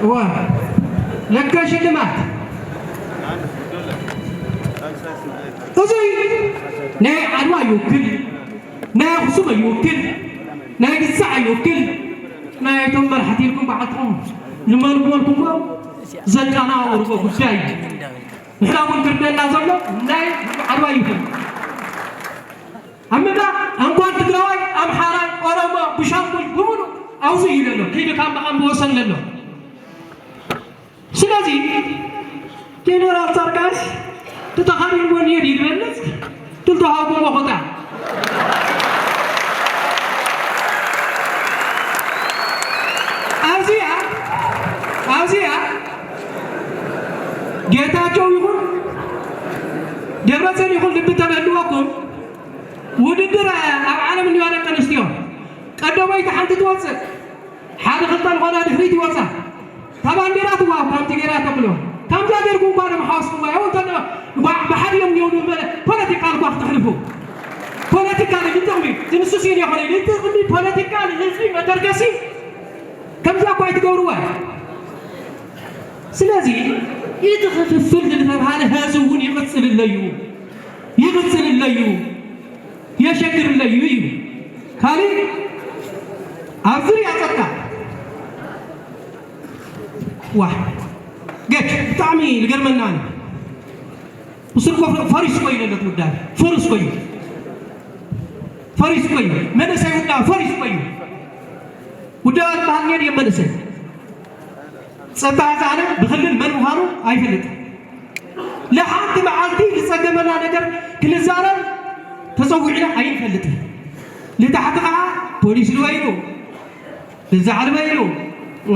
እዋ ለከ ሽልማት እዚ ናይ ዓድዋ ይውክል ናይ ኣኽሱም ኣይውክል ናይ ግዛዕ ኣይውክል ናይ እቶም መራሕቲ ኢልኩም በዓልትኹም ዝመልኩ መልኩሞ ዘቃናውርዎ ጉዳይ እዩ ንሕና እውን ክርደና ዘሎ ናይ ዓድዋ ይኹን ኣብ ምብራቕ እንኳን ትግራዋይ ኣምሓራይ ኦሮሞ ብሻንጉል ብምሉ ኣብዚ እዩ ዘሎ ከይዱ ካብ መቓም ብወሰን ዘሎ ስለዚ ጀነራል ጻድቃንስ ተተኻሪን ወንየድ ይድበልጽ ትልተሃጉ መኹታ ኣብዚኣ ኣብዚኣ ጌታቸው ይኹን ደብረፅዮን ይኹን ልቢ ተበልወኩም ውድድር ኣብ ዓለም እንዲዋ ደቂ ኣንስትዮ ቀደሞይቲ ሓንቲ ትወፅእ ሓደ ክልተ ዝኾና ድሕሪት ይወፃ እታ ባንዴራ ትዋሃብ ከምቲ ጌራ ተብሎ ከምዛ ጌርኩም እኳ ደም ሓወስኩም ኣይውን ተሎ ብሓዲኦም ይውሉ በለ ፖለቲካ ልኳ ክትሕልፉ ፖለቲካ ንጥቕሚ ዝንሱስ እዩ ይኾነ ንጥቕሚ ፖለቲካ ንህዝቢ መተርገሲ ከምዛ እኳ ኣይትገብርዋ ስለዚ እቲ ክፍፍል ዝተብሃለ ህዝቢ እውን ይቕፅል ኣለዩ ይቕፅል ኣለዩ የሸግር ኣለዩ እዩ ካሊእ ኣብ ዝርያ ፀጥታ ዋ ገች ብጣዕሚ ዝገርመና ምስል ፈሪስ ኮይኑ ለት ውዳብ ፈርስ ኮይኑ ፈሪስ ኮይኑ መንእሰይ ውዳብ ፈሪስ ኮይኑ ውዳብ ዝበሃል ኔድ እዮም መንእሰይ ፀባይ ኣነ ብክልል መን ምዃኑ ኣይፈልጥን። ንሓንቲ መዓልቲ ዝፀገመና ነገር ክንዛረብ ተፀዊዕና ኣይንፈልጥን። ንታሕቲ ከዓ ፖሊስ ልበይሉ፣ ንዛዕልበይሉ፣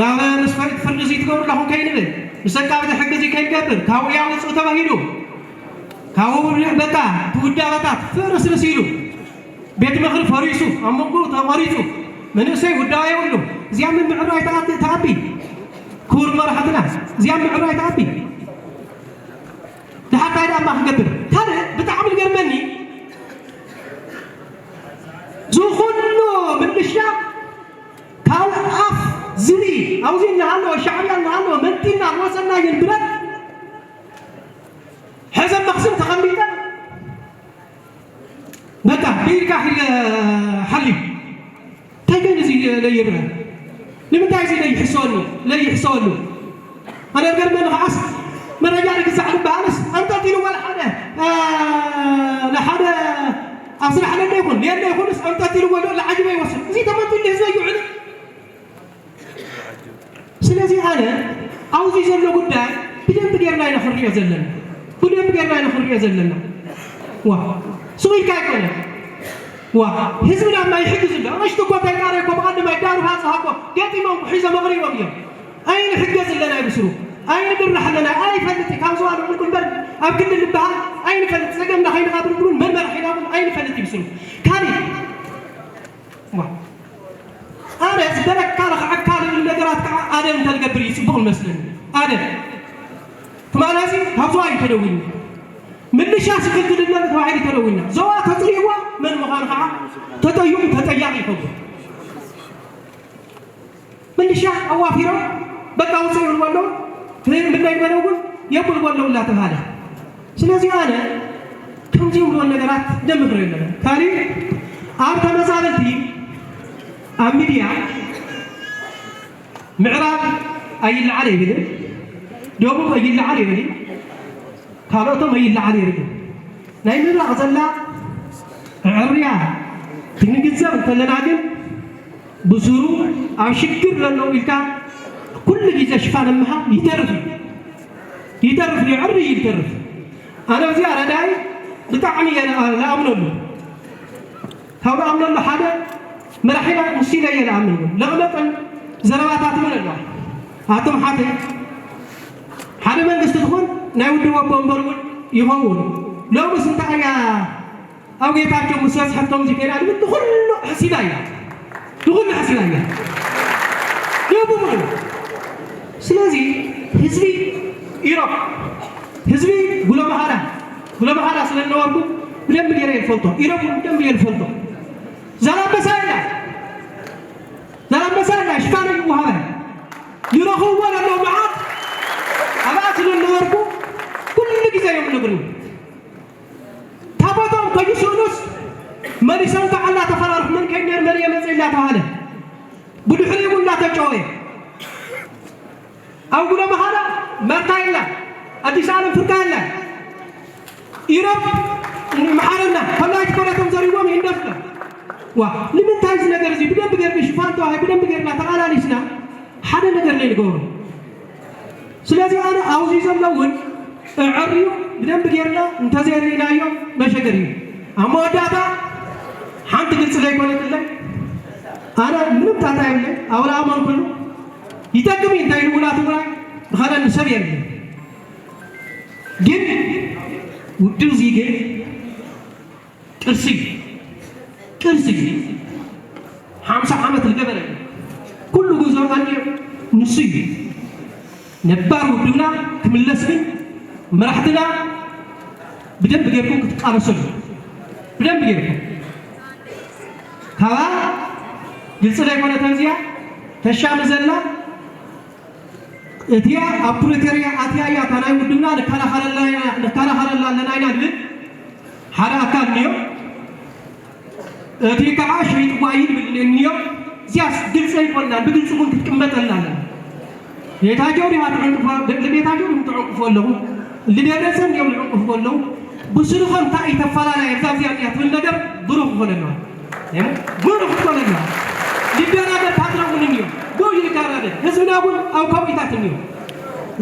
ናብ ምስ ፈሪድ ፍርዲ እዚ ትገብሩ ኣለኹም ከይንብል፣ ምስ ኣቃብቲ ሕጊ እዚ ከይንገብር፣ ካብኡ ያውፅኡ ተባሂሉ፣ ካብኡ በቃ እቲ ውዳበታት ፍርስርስ ኢሉ። ቤት ምኽሪ ፈሪሱ፣ ኣብ መንጎኡ ተቖሪጹ፣ መንእሰይ ውዳበ የብሉ። እዚኣ ምምዕራይ ትኣቢ። ክቡር መራሕትና፣ እዚኣ ምምዕራይ ትኣቢ። ድሓር እንታይ ደኣ እማ ክገብር? ካልእ ብጣዕሚ ዝገርመኒ፣ እዚ ኩሉ ምልሻ ካብ ኣፍ ዝብኢ፣ ኣብዚ እናሃለወ፣ ሻዕብያ እናሃለወ፣ መንጢልና ዝወሰድናየን ብረት፣ ሕዘን መኽስን ተቐሚጠን በቃ ብኢድካ ሒዘ ሓሊ እንታይ ግን እዚ ለይርአ ንምንታይ እዚ ለይሕሰወኒ ለይሕሰወሉ ኣነ ገርመኒ ከዓስ መረጃ ንግዛዕ ዝበሃልስ ኣንጠልጢሉ ወላ ሓደ ንሓደ ኣብ ስራሕ ለለ ይኹን የለ ይኹንስ ኣንጠልጢሉ ወሉ ለዓጅበ ይወስድ እዚ ተመንጢሉ ህዝበ ይውዕል ስለዚ ኣነ ኣብዚ ዘሎ ጉዳይ ብደንቢ ጌርና ኢና ክንሪኦ ዘለና። ብደንብ ጌርና ኢና ክንሪኦ ዘለና። ዋ ስቕ ኢልካ ኣይኮነን። ዋ ህዝብና ማ ይሕግዝ ኣሎ። ኣሽቱ እኮ እንታይ ቃረ እኮ ብቐደማይ ዳሩ ሃፀ ሃኮ ገጢሞም ሒዞም ኣቕሪቦም እዮም። ኣይንሕገዝ ኣለና ብስሩ ኣይንብራሕ ኣለና ኣይፈልጥ እዩ። ካብ ዝዋን ዕንቁ እምበር ኣብ ክልል ዝበሃል ኣይንፈልጥ። ፀገምና ከይንቓብር እውን መን መራሒና እውን ኣይንፈልጥ እዩ ብስሩ። ካሊእ ዋ ኣነ ዝበለካ ረኽዓካ ልብል ነገራት ከዓ ኣደብ እንተልገብር እዩ ፅቡቕ ዝመስለኒ። ኣደብ ትማል እዚ ካብ ዝዋ እዩ ተደዊሉ። ምልሻ ስክልክልነት ተባሂሉ ተደዊልና። ዞባ ተፅሪእዋ መን ምዃኑ ከዓ ተጠይቑ ተጠያቂ ይኸውን። ምልሻ ኣዋፊሮም በቃ ውፅእ ይብልዎ ኣለዉ። ምንዳይ በለው እውን የብልዎ ኣለዉ እናተባሃለ። ስለዚ ኣነ ከምዚኦም ዝበሉ ነገራት ደምግረ የለን። ካሊእ ኣብ ተመዛበልቲ ኣብ ሚድያ ምዕራብ ኣይለዓል ይብል፣ ደቡብ ኣይለዓል ይብል፣ ካልኦቶም ኣይለዓል ይብል። ናይ ምብራቕ ዘላ ዕርያ ክንግንዘብ እንተለና ግን ብስሩ ኣብ ሽግር ዘለዉ ኢልካ ኩሉ ግዜ ሽፋን ምሃብ ይተርፍ እዩ። ይተርፍ እዩ፣ ዕርይ ይተርፍ። ኣነ እዚኣ ረዳይ ብጣዕሚ እየ ዝኣ- ዝኣምነሉ። ካብ ዝኣምነሉ ሓደ መራሒና ንሱ ኢለ እየ ዝኣምን እውን። ለቕለቕን ዘረባታት እውን ኣለዋ። ኣቶም ሓተይ ሓደ መንግስቲ ትኾን ናይ ውድብ ኣቦ ወንበር እውን ይኸውን። ሎምስ እንታይ እያ ኣብ ጌታቸው ምስ በፅሐቶም እዚ ከይዳ ንብል ንኩሉ ሕሲባ እያ ንኩሉ ሕሲባ እያ ይብሉ። ስለዚ ህዝቢ ኢሮብ ህዝቢ ጉለመሃላ ጉለመሃላ ስለ ዝነበርኩ ብደንብ ገይረ ይፈልጦ። ኢሮብ እውን ብደንብ እየ ዝፈልጦ። ዛላንበሳ ኢላ ዛላንበሳ ኢላ ሽፋን ይወሃበ ይረኽብዎ ዘለዉ መዓት ኣብኣ ስለ ዝነበርኩ ኩሉ ግዜ እዮም ነግሩ ታቦቶም ከይስእኑስ መሊሶም ከዓ እናተፈራርሑ መን ከይድ ነር መን እየ መፅእ እናተባሃለ ብድሕሪኡ እውን እናተጨወየ ኣብ ጉሎ መኻዳ ማርታ የላ ኣዲስ ዓለም ፍርቃ የላ ኢሮብ መሓረና ከላይ ትኮረቶም ዘሪዎም ይህንደፍና ዋ ንምንታይ እዚ ነገር እዚ ብደንብ ገርቢ ሽፋን ተዋሂ ብደንብ ገርና ተቃላሊስና ሓደ ነገር ናይ ንገብሮ ስለዚ ኣነ ኣብዚ ዘሎ እውን ዕርዩ ብደንብ ጌርና እንተዘይርኢናዮ መሸገር እዩ። ኣብ መወዳእታ ሓንቲ ግልፂ ዘይኮነትለይ ኣነ ምንም ጣጣ የብለይ። ኣብ ለኣመንኩሉ ይጠቅም እዩ እንታይ ንውላ ትግራይ ብኸለኒ ሰብ የብለይ። ግን ውድብ እዚ ግን ቅርሲ እዩ። ቅርሲ እዩ። ሓምሳ ዓመት ዝገበረ ኩሉ ጉዞ ኣልዮ ንሱ እዩ። ነባር ውድብና ክምለስ ግን መራሕትና ብደንብ ጌርኩም ክትቃለሰሉ ብደንብ ጌርኩም ካባ ግልፂ ዘይኮነ ተንዚያ ተሻሚ ዘላ እቲያ ኣብ ፕሪቶርያ ኣትያ እያ እታ ናይ ውድብና ንከላኸለላ ኣለና ኢና ዝብል ሓደ ኣካል እኒኦ። እቲ ከዓ ሸይጥዋ እዩ ዝብል እኒኦ። እዚያስ ግልፂ ኣይኮንናን፣ ብግልፂ እውን ክትቅመጠልና ኣለና። ጌታቸው ዲኻ ትዕንቅፎ ንጌታቸው ዲኹም ትዕንቅፎ ኣለኹም? ንደብረፅዮን እዮም ዝዕንቅፍዎ ኣለዉ። ብስርኾም እንታይ እዩ ተፈላለየ እዛ እዚኣ እያ ትብል ነገር ብሩኽ ክኾነ ኣለዋ። ብሩኽ ክትኮነ ኣለዋ። ይደራደር ፓትረውን እንዮ ብኡ ይደራደር ህዝብና እውን ኣብ ከውኢታት እንዮ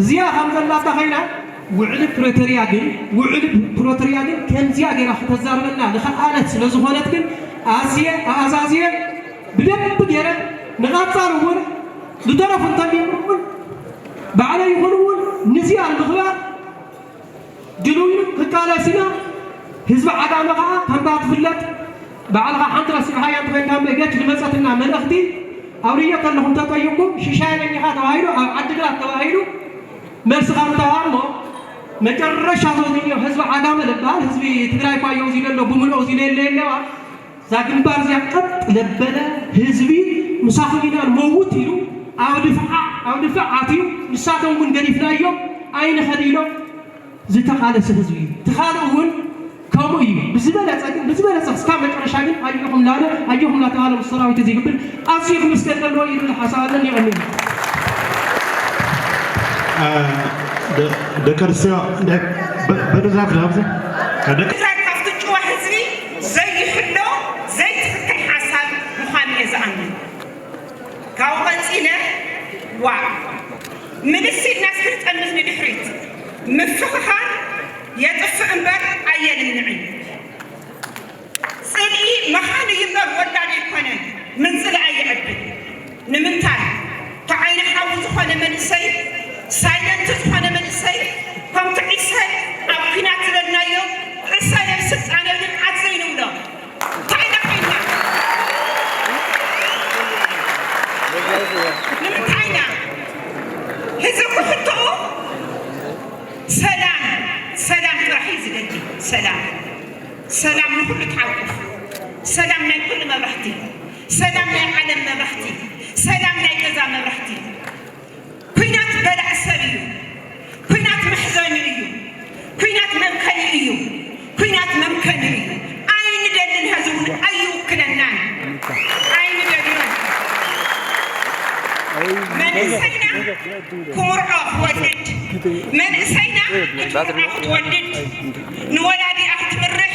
እዚኣ ከም ዘላታ ኮይና ውዕሊ ፕሪቶርያ ግን ውዕሊ ፕሪቶርያ ግን ከምዚኣ ገይራ ከተዛርበና ዝኸኣለት ስለ ዝኾነት ግን ኣዝየ ኣኣዛዝየ ብደንብ ገይረ ንቐፃል እውን ዝተረፉ እንተሊኡ እውን ባዕለ ይኹን እውን ንዚኣ ንምኽባር ድልውነት ክቃለስ ኢና። ህዝቢ ዓጋመ ከዓ ከምታ ትፍለጥ ባዕልኻ ሓንቲ ረሲዕኻያ እንተኾይንካ እምበይ ገች ዝመፀትና መልእኽቲ ኣውርዮ ከለኹም ተጠይቕኩም ሽሻይ ነኒኻ ተባሂሉ ኣብ ዓዲግራት ተባሂሉ መልሲ ካብ ተዋሃብ እሞ መጨረሻ ዘውዚዮ ህዝቢ ዓጋመ ዝበሃል ህዝቢ ትግራይ እኳ የውዚለ ኣሎ ብምልኦ ውዚለ የለ የለዋ እዛ ግንባር እዚኣ ቀጥ ለበለ ህዝቢ ምሳኹም ኢና ንመውት ኢሉ ኣብ ድፍዓ ኣብ ድፍዕ ኣትዩ ንሳቶም እውን ገዲፍናዮም ኣይንኸድ ኢሎም ዝተቓለሰ ህዝቢ እዩ። እቲ ካልእ እውን ከምኡ እዩ። ብዝበለፀ ግን ብዝበለፀ ክስካብ መጨረሻ ግን ኣየኹም ላለ ኣየኹም ላተባለ ምስ ሰራዊት እዚ ይግብል ኣዝዩ ክምስገን ዘለዎ እዩ ዝብል ሓሳብ ኣለኒ። የቐንየለይ። ደቂ ኣንስትዮ እንድሕር በ- በደዛት ናብዚ ደቂ ትግራይ ካብቲ ጭዋ ህዝቢ ዘይሕሎ ዘይትኽክል ሓሳብ ምዃኑ እየ ዝኣምን። ካብኡ ቀፂለ ዋእ ምልስ ኢልና እስኪ ንጠምት ንድሕሪት ምፍኽኻር ጥራሕ እዩ ዝደሊ። ሰላም፣ ሰላም ንኹሉ ትሓቁፍ፣ ሰላም ናይ ኩሉ መብራህቲ፣ ሰላም ናይ ዓለም መብራህቲ፣ ሰላም ናይ ገዛ መብራህቲ። ኩናት በላዕ ሰብ እዩ። ኩናት መሕዘኒ እዩ። ኩናት መምከኒ እዩ። ኩናት መምከኒ እዩ። ኣይንደልን፣ ህዝቢ እውን ኣይውክለናን። ኣይንደልን። መንእሰይና ክምርዖ ክወድድ፣ መንእሰይና ክትምርዖ ክትወድድ፣ ንወላዲኣ ክትምርሕ፣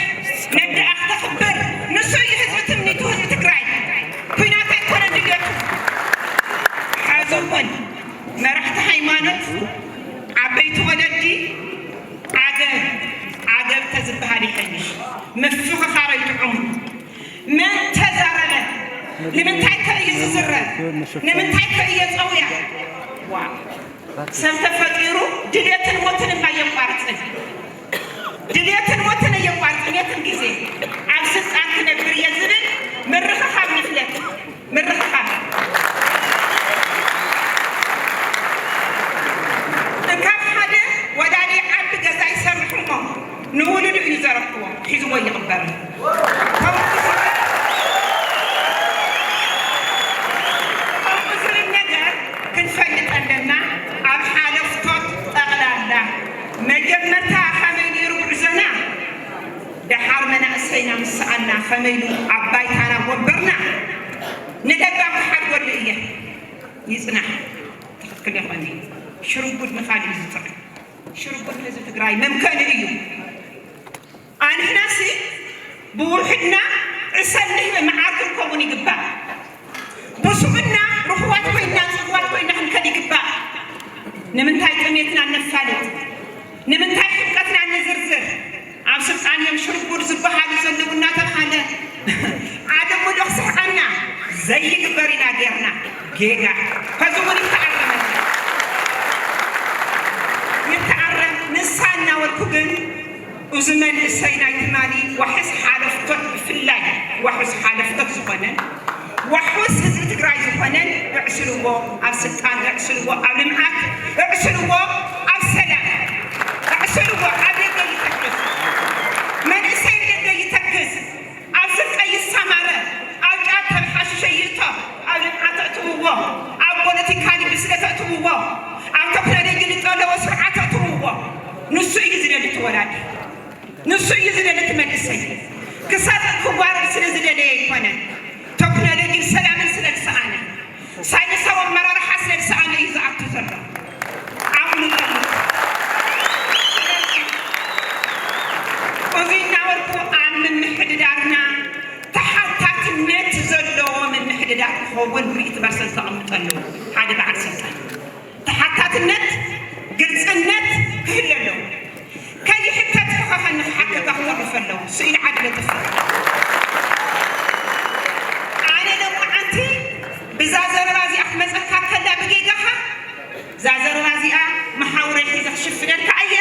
ነዲኣ ክተኽብር፣ ንሱ እዩ ህዝቢ ትምኒቱ፣ ህዝቢ ትግራይ። ኩናት ኣይኮነን ድልየቱ። ሕዚ እውን መራሕቲ ሃይማኖት፣ ዓበይቲ ወለዲ፣ ዓገብ፣ ዓገብ ተዝበሃል ይሐይሽ። ምፍኽኻር ኣይጥዑም። መን ተዛረበ? ንምንታይ ከ እዩ ዝዝረብ? ንምንታይ ከ እየ ጸውያ? ዋ፣ ሰብ ተፈጢሩ ድልየትን ሞትን እማ የቋርጽን። ድልየትን ሞትን እየቋርጽን። የትን ግዜ ኣብ ስልጣን ክነብር እየ ዝብል ምርኽኻብ ንፍለጥ። ምርኽኻብ። እንካብ ሓደ ወላዲ ዓቢ ገዛ ይሰርሕ እሞ ንውሉዱ እዩ ዘረክቦ፣ ሒዝዎ ይቕበር። ከምኡ ዝስርሕ፣ ከምኡ ዝብል ነገር ክንፈልጥ ኣለና። ኣብ ሓለፍቶት ጠቕላላ መጀመርታ ከመይ ነይሩ ጉዕዞና? ደሓር መናእሰይና ምስ ሰኣና ከመይ ኢሉ ኣብ ባይታና ወንበርና ንደጋም ክሓድገሉ እየ። ይጽናሕ። ትኽክል ይኾነ። ሽርጉድ ንኻልእ እዩ ዝጥዕም። ሽርጉድ ህዝቢ ትግራይ መምከኒ እዩ። ኣንሕናሲ ብውሑድና ዕሰል ንህቢ መዓር ክንከውን ይግባእ። ብሱብና ርኹባት ኮይንና፣ ጽጉባት ኮይንና ክንከድ ይግባእ። ንምንታይ ጥሜትና ነፋልጥ? ንምንታይ ሕምቀትና ንዝርዝር? ኣብ ስልጣን እዮም ሽርጉድ ዝበሃሉ ዘለዉ እናተብሃለ ዓለም ሙሉእ ክስሕቐና ዘይግበር ኢና ጌርና ጌጋ። ሕዚ እውን ይተኣረመ፣ ይተኣረም። ንሳ እናበልኩ ግን፣ እዚ መንእሰይ ናይ ትማሊ ዋሕስ ሓለፍቶት፣ ብፍላይ ዋሕስ ሓለፍቶት ዝኾነን ዋሕስ ህዝቢ ትግራይ ዝኾነን፣ እዕስልዎ፣ ኣብ ስልጣን እዕስልዎ፣ ኣብ ልምዓት እዕስልዎ፣ ኣብ ሰላም እዕስልዎ። ኣብ ደገ ይተክዝ፣ መንእሰይ ኣብ ደገ ይተክዝ፣ ኣብ ስርቂ ይሰማረ፣ ኣብ ጫት ኣብ ሓሽሽ ይእቶ፣ ኣብ ልምዓት እትውዎ፣ ኣብ ፖለቲካ ብስለት እትውዎ፣ ኣብ ቴክኖሎጂ ዝጠለቦ ስርዓት እትውዎ። ንሱ እዩ ዝደሊ እቲ ወላዲ። ንሱ እዩ ዝደሊ እቲ መንእሰይ። ክሰርቕ ክዋረድ ስለ ዝደለየ ኣይኮነን። ቴክኖሎጂን ሰላምን ስለ ዝሰኣነ፣ ሳይንሳዊ ኣመራርሓ ስለ ዝሰኣነ እዩ ዝኣቱ ዘሎ። ዓቕሚ ጠፊኡ። እዚ እናበልኩ ኣብ ምምሕድዳርና ተሓታትነት ዘለዎ ምምሕድዳር ክኸውን ሚእቲ ፐርሰንት ከቐምጠሉ ሓደ በዓል ስልጣን። ተሓታትነት፣ ግልፅነት ክህሉ ኣለዎ። ከይሕተት ክኸኸኒ ክሓተካ ክወዱ ፈለዉ። ስኢል ዓዲ ለጥፍ። ኣነ ሎማዓንቲ ብዛ ዘረባ እዚኣ ክመፀካ ከላ ብጌጋኻ፣ እዛ ዘረባ እዚኣ መሓውረይ ሒዘ ክሽፍነልካ እየ።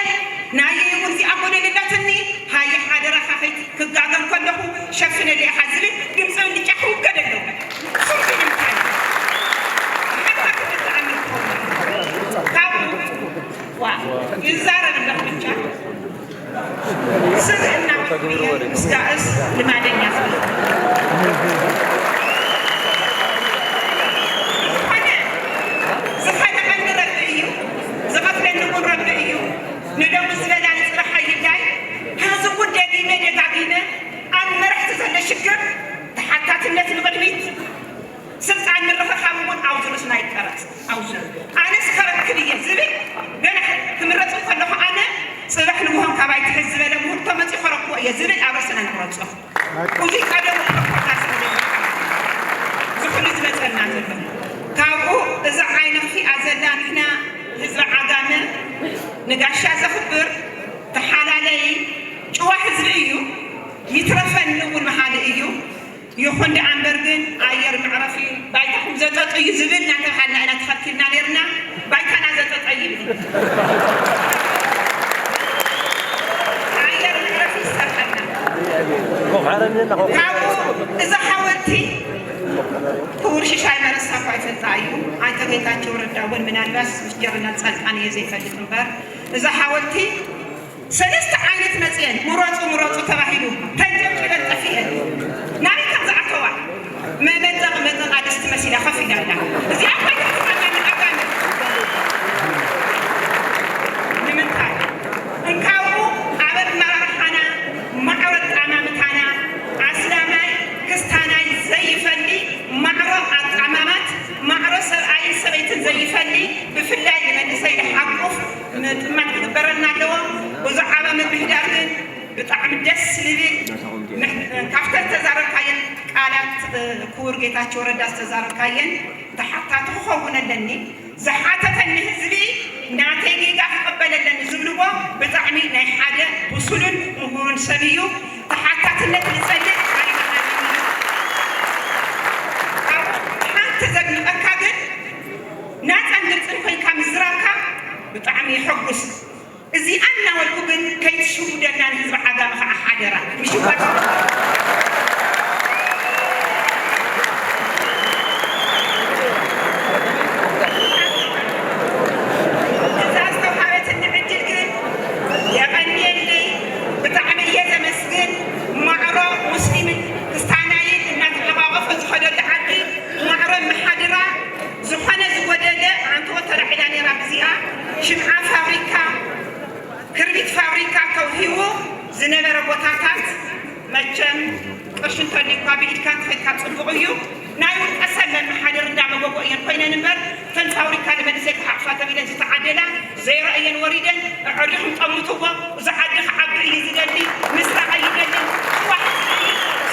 ናየይ እውን እዚኣ ጎደል ኣላትኒ። ሃየ ሓደራኻ ከይት ክጋገ ከለኹ ሸፍነለይ ኢኻ ዝብል ድምፂ ብልጫ ክውገድ ኣለዎ። ሱር ኢሉ እንታይ እዩ? ሓታ ክትጠዓም ይኸውን። ካብኡ ዋ፣ ይዛረብ ኣለኹ ብቻ። ስብእና ወርቂ ምስጋእስ ልማደኛ ስለ ዝኾነ፣ ዝኸለቐኒ ረቢ እዩ፣ ዝኸፍለኒ እውን ረቢ እዩ። ንደሙ ዝበላ ንፅባሕ ኣይብላይ። ሕዚ እውን ደጊመ ደጋጊመ ኣብ መራሕቲ ዘሎ ሽግር ተሓታትነት ንቕድሚት፣ ስልጣን ምርኽኻብ እውን ኣብዚ ርእስና ይቀረፅ። ኣብዚ ኣነስ ከረክብ እየ ዝብል፣ ገና ክምረፅ ከለኹ ኣነ ፅባሕ ንግሆ ካባይ ትሕዝ ዝበለ ምሁር ተመፂኡ ከረክቦ እየ ዝብል ኣብ ርእስና ንቕረፆ። እዚ ቀደሙ ፕሮፖጋንዳ ስለ ዝኾነ እዚ ኩሉ ዝመፀና ዘሎ። ካብኡ እዛ ዓይነ ክፊኣ ዘላ ንሕና ህዝቢ ዓጋመ ንጋሻ ዘኽብር ተሓላለዪ ጭዋ ህዝቢ እዩ። ይትረፈኒ እውን መሃሊ እዩ። ይኹን ደኣ እምበር ግን ኣየር መዕረፊ ባይታኹም ዘጠጥ እዩ ዝብል እናተብሃልና ኢና ተኸልኪልና ነይርና። ባይታና ዘጠጠ ይብል። ኣየር መዕረፊ ይሰርሐልና። ካብኡ እዛ ሓወልቲ ክቡር ሽሻይ መረሳ እኳ ይፈልጣ እዩ። ኣይተ ጌታቸው ረዳ እውን ምናልባት ምስ ጀነራል ፃድቃን እየ ዘይፈልጥ እምበር እዛ ሓወልቲ ሰለስተ ዓይነት መፅየን ምረፁ ምረፁ ተባሂሉ ተንጨብጭበን ጠፊአን። ናበይ ከም ዝኣተዋ መመጠቕ መጠቓ ድስቲ መሲላ ከፍ ኢላ ኣላ። እዚኣ ኮይና ትማመን ኣጋንንት። ንምንታይ? እንካብኡ ኣብ ኣመራርሓና ማዕረ ኣጠማምታና ኣስላማይ ክስታናይ ዘይፈሊ ማዕረ ኣጠማማት ማዕረ ሰብኣይን ሰበይትን ዘይፈሊ ብፍላይ ንመንእሰይ ዝሓቁፍ ምጥማት ክግበረልና ኣለዎ። ብዛዕባ ምምሕዳር ግን ብጣዕሚ ደስ ዝብል ምሕ- ካብተን ዝተዛረብካየን ቃላት ክቡር ጌታቸው ረዳ ዝተዛረብካየን ተሓታቲ ክኸውን ኣለኒ። ዝሓተተኒ ህዝቢ ናተይ ጌጋ ክቕበል ኣለኒ ዝብልዎ ብጣዕሚ ናይ ሓደ ብሱልን ምሁርን ሰብ እዩ። ተሓታትነት ንጸልእ ኣይኮነን። ሓንቲ ዘድንቐካ ግን ናጻን ግልጽን ኮይንካ ምዝራብካ ብጣዕሚ የሐጉስ። እዚኣ እናበልኩ ግን ከይትሽውደና ንህዝቢ ዓጋመ ከዓ ሓደራ። ምሽዋድ እዛ ዝተውሃበትኒ ዕድል ግን የቐንየለይ። ብጣዕሚ እየ ዘመስግን። ማዕሮ ሙስሊምን ክስታናይን እናተሓቋቐፈ ዝኸደሉ ዓዲ ማዕሮ መሓድራ ዝኾነ ዝጎደለ ኣንትኦ ተራዒላ ነይራ። ብዚኣ ሽምዓ ፋብሪካ ክርቢት ፋብሪካ ተውሂቡ ዝነበረ ቦታታት መቸም ቅርሺ እንተልዩካ ብኢድካ እንተኸድካ ጽቡቕ እዩ። ናይ ውልቀ ሰብ መመሓደር እንዳ መጎጎ እየን ኮይነን እምበር እተን ፋብሪካ ንመንእሰይ ክሓቕፋ ተቢለን ዝተዓደላ ዜሮ እየን ወሪደን። ኣዕሪኹም ጠምትዎ። እዚ ዓዲ ክዓቢ እዩ ዝደሊ፣ ምስራቕ ኣይደልን። ዋሕዚ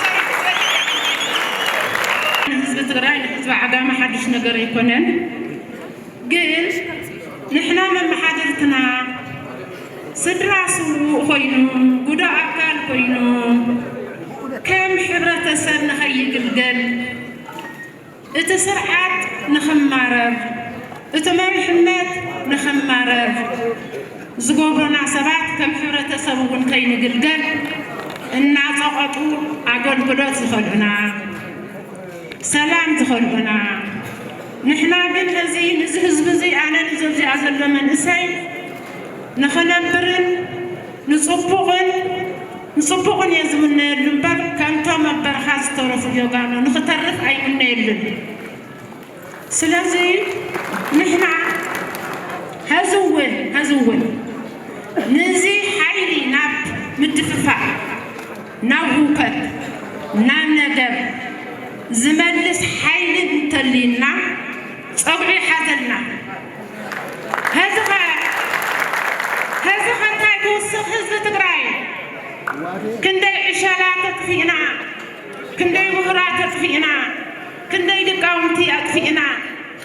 ሰሪሑ ዝበልዕ ንህዝቢ ትግራይ ንህዝቢ ዓጋመ ሓድሽ ነገር ኣይኮነን። ግን ንሕና መመሓደርትና ስድራ ስዉእ ኮይኑ፣ ጉዱእ ኣካል ኮይኑ፣ ከም ሕብረተሰብ ንኸይግልገል፣ እቲ ስርዓት ንኽማረር፣ እቲ መሪሕነት ንኽማረር ዝገብሩና ሰባት ከም ሕብረተሰብ እውን ከይንግልገል እናጸቐጡ ኣገልግሎት ዝኸልኡና፣ ሰላም ዝኸልኡና። ንሕና ግን ነዚ፣ ነዚ ህዝቢ እዚ፣ ኣነ ነዚ ኣብዚኣ ዘሎ መንእሰይ ንኽነብርን ንጽቡቕን፣ ንጽቡቕን እየ ዝምነየሉ እምበር፣ ከምቶም ኣብ በረኻ ዝተረፉ ጀጋኑ ንኽተርፍ ኣይምነየሉን። ስለዚ ንሕና ሐዚ እውን፣ ሐዚ እውን ነዚ ሓይሊ ናብ ምድፍፋእ፣ ናብ ህውከት፣ ናብ ነገር ዝመልስ ሓይሊ እንተልዩና ጸጉዒ ይሓዘልና። ሐዚ ኸ፣ ሐዚ ኸ እንታይ ክውስኽ ህዝቢ ትግራይ? ክንደይ ዕሸላት ኣጥፊእና፣ ክንደይ ምሁራት ኣጥፊእና፣ ክንደይ ሊቃውንቲ ኣጥፊእና፣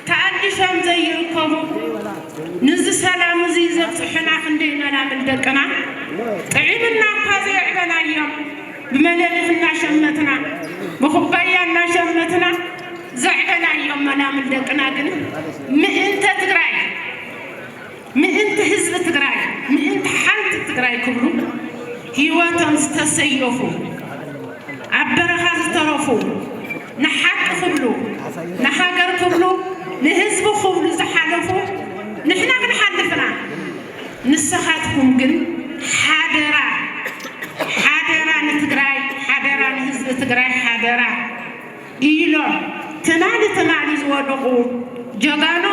ተኣሊሾም ዘይርከቡ፣ ንዚ ሰላም እዚ ዘብፅሑና ክንደይ መላምል ደቅና ጥዒምና እኳ ዘየዕበናዮም፣ ብመለሊኽ እናሸመትና፣ ብኩባያ እናሸመትና ዘዕበናዮም መላምል ደቅና ግን ምእንተ ትግራይ፣ ምእንቲ ህዝቢ ትግራይ፣ ምእንቲ ሓንቲ ትግራይ ክብሉ ህይወቶም ዝተሰየፉ፣ ኣብ በረኻ ዝተረፉ፣ ንሓቂ ክብሉ፣ ንሃገር ክብሉ፣ ንህዝቢ ክብሉ ዝሓለፉ ንሕና ክንሓልፍና። ንስኻትኩም ግን ሓደራ፣ ሓደራ ንትግራይ፣ ሓደራ ንህዝቢ ትግራይ፣ ሓደራ ኢሎም ትማሊ ትማሊ ዝወደቑ ጀጋኑ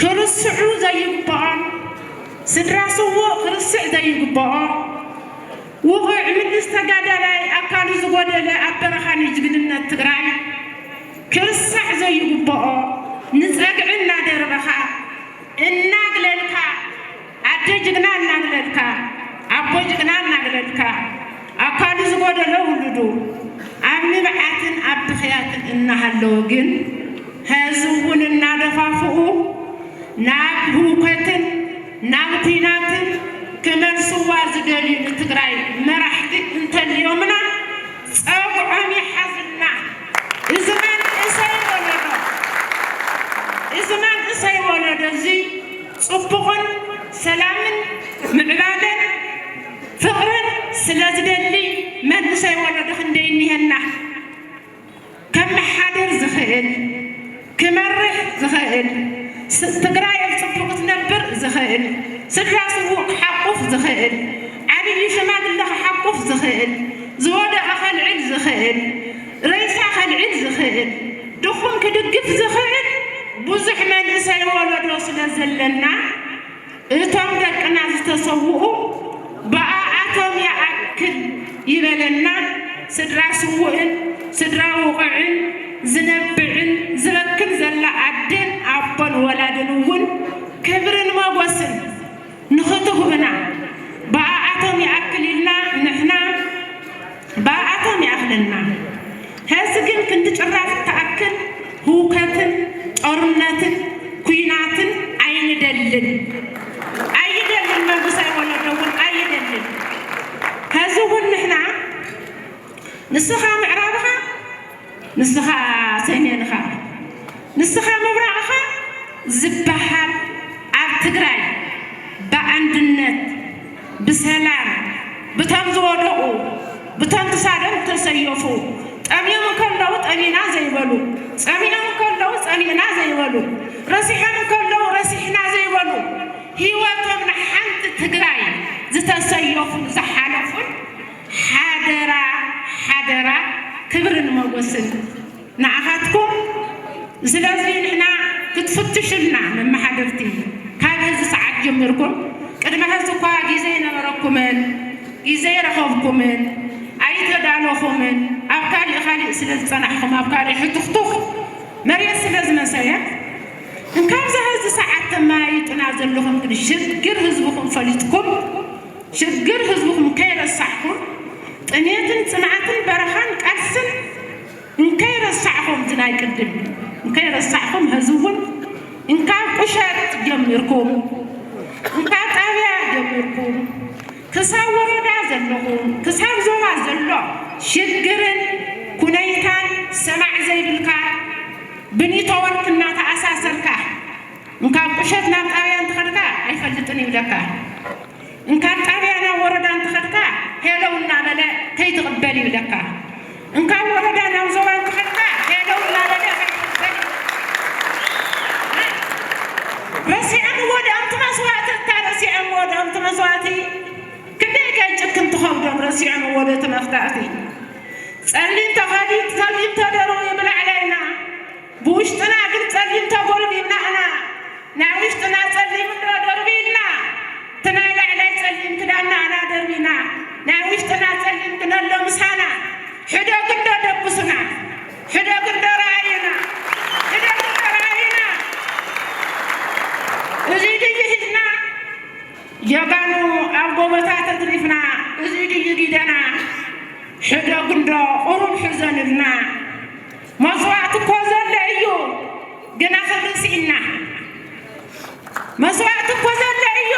ክርስዑ ዘይግብኦም፣ ስድራ ስዉእ ክርስዕ ዘይግብኦ፣ ውቑዕ ምልስ ተጋዳላይ ኣካሉ ዝጎደለ ኣብ በረኻ ንጅግንነት ትግራይ ክርሳዕ ዘይግብኦ፣ ንጸግዒ እናደርበኻ እናግለልካ፣ ኣደ ጅግና እናግለልካ፣ ኣቦ ጅግና እናግለልካ፣ ኣካሉ ዝጎደሎ ውሉዱ ኣብ ንብዓትን ኣብ ብኽያትን እናሃለወ ግን፣ ሐዚ እውን እናደፋፍኡ ናብ ህውከትን ናብ ኲናትን ክመልስዋ ዝደልዩ ንትግራይ መራሕቲ እንተልዮምና፣ ጸጉዖም ይሓዝልና። እዚ መንእሰይ ወለዶ፣ እዚ መንእሰይ ወለዶ እዚ ጽቡቕን ሰላምን ምዕባለን ፍቕርን ስለ ዝደሊ መንእሰይ ወለዶ ክንደይ እኒሀና። ከመሓድር ዝኽእል፣ ክመርሕ ዝኽእል፣ ስ-፣ ትግራይ ኣብ ጽቡቕ ክትነብር ዝኽእል፣ ስድራ ስዉእ ክሓቁፍ ዝኽእል፣ ዓብዪ ሽማግለ ክሓቁፍ ዝኽእል፣ ዝወደቐ ከልዕል ዝኽእል፣ ሬሳ ከልዕል ዝኽእል፣ ድኹም ክድግፍ ዝኽእል ብዙሕ መንእሰይ ወለዶ ስለ ዘለና፣ እቶም ደቅና ዝተሰውኡ ብኣኣቶም ይኣክል ይበለና። ስድራ ስውእን ስድራ ውቑዕን ዝነብዕን ዝበክን ዘላ ኣደን ኣቦን ወላድን እውን ክብርን ሞጎስን ንኽትህቡና ብኣኣቶም ይኣክል ኢልና ንሕና ብኣኣቶም ይኣኽለና። ሕዚ ግን ክንዲ ጭራፍ እትኣክል ህውከትን ጦርነትን ኲናትን ኣይንደልን። ኣይደልን፣ መንእሰይ ወለዶ እውን ኣይደልን። ሕዚ እውን ንሕና ንስኻ ምዕራብኻ፣ ንስኻ ሰሜንኻ፣ ንስኻ ምብራቕኻ ዝበሃል ኣብ ትግራይ ብኣንድነት፣ ብሰላም፣ ብቶም ዝወደቑ፣ ብቶም ክሳዶም ዝተሰየፉ፣ ጠምዮም እንከለዉ ጠሚና ዘይበሉ፣ ጸሚኦም እንከለዉ ጸሚእና ዘይበሉ፣ ረሲሖም እንከለዉ ረሲሕና ዘይበሉ፣ ህይወቶም ንሓንቲ ትግራይ ዝተሰየፉን ዝሓለፉን ሓደራ፣ ሓደራ፣ ክብርን ሞጎስን ንዓኻትኩም። ስለዚ ንሕና ክትፍትሹልና መመሓደርቲ፣ ካብ ሕዚ ሰዓት ጀሚርኩም፣ ቅድሚ ሕዚ እኳ ግዜ ኣይነበረኩምን፣ ግዜ ኣይረኸብኩምን፣ ኣይተዳለኹምን፣ ኣብ ካሊእ ካሊእ ስለ ዝጸናሕኩም፣ ኣብ ካሊእ ሕቱኽቱኽ መሬት ስለ ዝመሰየ፣ እንካብዚ ሕዚ ሰዓት ተመያይጡና ዘለኹም ግን ሽግር ህዝብኹም ፈሊጥኩም፣ ሽግር ህዝብኹም ከይረሳዕኩም፣ ጥሜትን ጽምኣትን በረኻን ቃልስን እንከይረሳዕኹም፣ እቲ ናይ ቅድም እንከይረሳዕኹም፣ ሕዚ እውን እንካብ ቁሸት ጀሚርኩም፣ እንካብ ጣብያ ጀሚርኩም፣ ክሳብ ወረዳ ዘለኹም፣ ክሳብ ዞባ ዘሎ ሽግርን ኩነይታን ሰማዕ ዘይብልካ፣ ብኒተወርክ እናተኣሳሰርካ፣ እንካብ ቁሸት ናብ ጣብያ እንተኸድካ ኣይፈልጥን ይብለካ። እንካብ ጣብያ ናብ ወረዳ እንተኸድካ ሄለው እናበለ ከይትቕበል ይብለካ። እንካብ ወረዳ ናብ ዞባ እንተኸድካ ሄለው እናበለ ከይትቕበል ይብለካ። ረሲዖምዎ ዶ ኣንቲ መስዋእቲ? እታ ረሲዖምዎ ዶ ኣንቲ መስዋእቲ? ክንደይ ከ ጭክን ትኸብዶም ረሲዖምዎ ዶ እቲ መፍታእቲ? ጸሊም ተኸዲ-፣ ጸሊም ተደርቡ ይብላዕ ላይና። ብውሽጥና ግን ጸሊም ተጎልቢብና ኢና። ናይ ውሽጥና ጸሊም እንዶ ደርቢልና፣ እቲ ናይ ላዕላይ ጸሊም ክዳንና ኢና ደርቢና። ናይ ውሽጥና ጸሊም ግን ኣሎ ምሳና። ሕደግ እንዶ ደብሱና፣ ሕደግ እንዶ ረኣዩና፣ ሕደግ እንዶ ረኣዩና። እዚ ድዩ ሒዝና ጀጋኑ ኣብ ጎቦታት ኣትሪፍና፣ እዚ ድዩ ጊደና? ሕደግ እንዶ ቁሩብ ሕዘንልና። መስዋእቲ እኮ ዘሎ እዩ፣ ግና ክብሪ ስኢንና። መስዋእቲ እኮ ዘሎ እዩ፣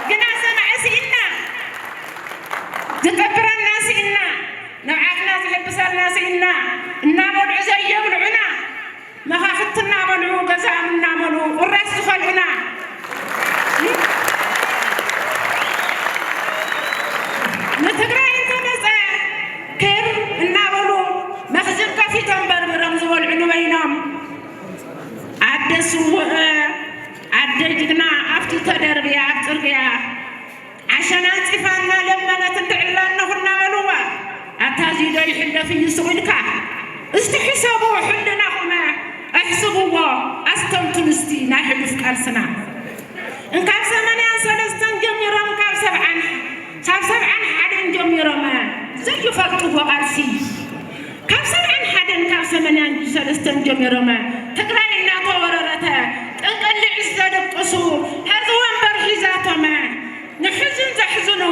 ግና ሰማዒ ስኢንና። ዝጠብረና ስኢንና፣ ንብዓትና ዝሕብሰልና ስኢንና፣ እናበልዑ ዘየብልዑና፣ መኻፍቲ እናበልዑ፣ ገዛኦም እናመልኡ፣ ቁራስ ዝኸልኡና። ንትግራይ እንተመጸ ክር እናበሉ መኽዝን ከፊቶም በርብሮም ዝበልዑ ንበይኖም። ኣደ ስውእ፣ ኣደ ጅግና ኣብቲ ተደርብያ ኣብ ጽርግያ ዓሸና ኣንጺፋ እናለመነት እንድዕላ እነኹ እናበልዋ። ኣታ እዚ ዶ ይሕለፍ እዩ ስቕ ኢልካ? እስቲ ሕሰቡ፣ ሕልናኹም ኣሕስብዎ፣ ኣስተንትኑ እስቲ ናይ ሕሉፍ ቃልስና። እንካብ ሰማንያን ሰለስተን ጀሚሮም፣ ካብ ሰብዓን፣ ካብ ሰብዓን ሓደን ጀሚሮም ዘይፈልጥዎ ቃልሲ፣ ካብ ሰብዓን ሓደን፣ ካብ ሰማንያን ሰለስተን ጀሚሮም ትግራይ እናተወረረት ጥንቅልዕ ዝተደቀሱ፣ ሕዚ ወንበር ሒዛቶም ንሕዝን ዘሕዝኑ፣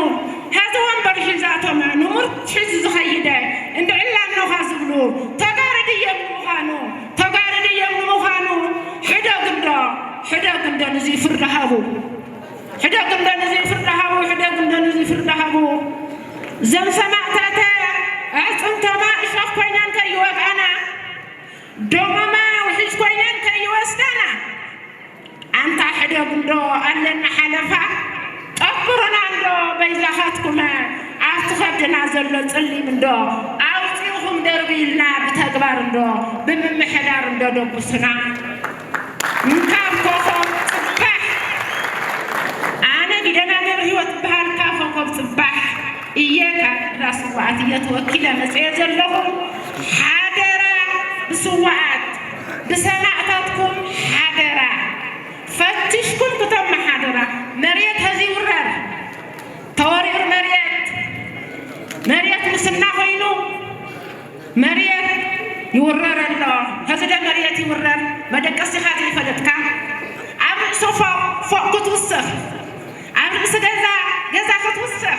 ሕዚ ወንበር ሒዛቶም ንሙርት ሒዙ ዝኸይደ እንድዕላ እነኻ ዝብሉ ተጋሩ ድዮም ንምዃኑ? ተጋሩ ድዮም ንምዃኑ? ሕደግ እንዶ፣ ሕደግ እንዶ ንዚ ፍርዲ ሃቡ። ሕደግ እንዶ ንዚ ፍርዲ ሃቡ፣ ሕደግ እንዶ ንዚ ፍርዲ ሃቡ። እዞም ሰማእታት ኣዕጽምቶማ እሾኽ ኮይነን ከይወግኣና፣ ደሞማ ውሒጅ ኮይነን ከይወስዳና፣ ኣንታ ሕደግ እንዶ ኣለና ሓለፋ፣ ጠብሩና እንዶ በይዛኻትኩም ኣብቲ ከብድና ዘሎ ጽሊም እንዶ ኣውጺእኹም ደርብዩልና ብተግባር እንዶ ብምምሕዳር እንዶ ደብሱና። እንካብ ኮኾብ ጽባሕ ኣነ ጊደና ገብረህይወት እበሃል፣ ካብ ጽባሕ እየ ካብ ድራ ስውኣት እየ ተወኪለ መጽየ ዘለኹ። ሓደራ ብስውኣት ብሰማእታትኩም ሓደራ ፈትሽኩም ክተመሓድራ። መሬት ሀዚ ይውረር፣ ተወሪሩ መሬት፣ መሬት ሙስና ኮይኑ መሬት ይውረር ኣሎ። ሀዚ ደ መሬት ይውረር፣ መደቀሲኻ ዘይፈለጥካ ኣብ ርእሲ ፎቕ ፎቕ ክትውስኽ፣ ኣብ ርእሲ ገዛ ገዛ ክትውስኽ፣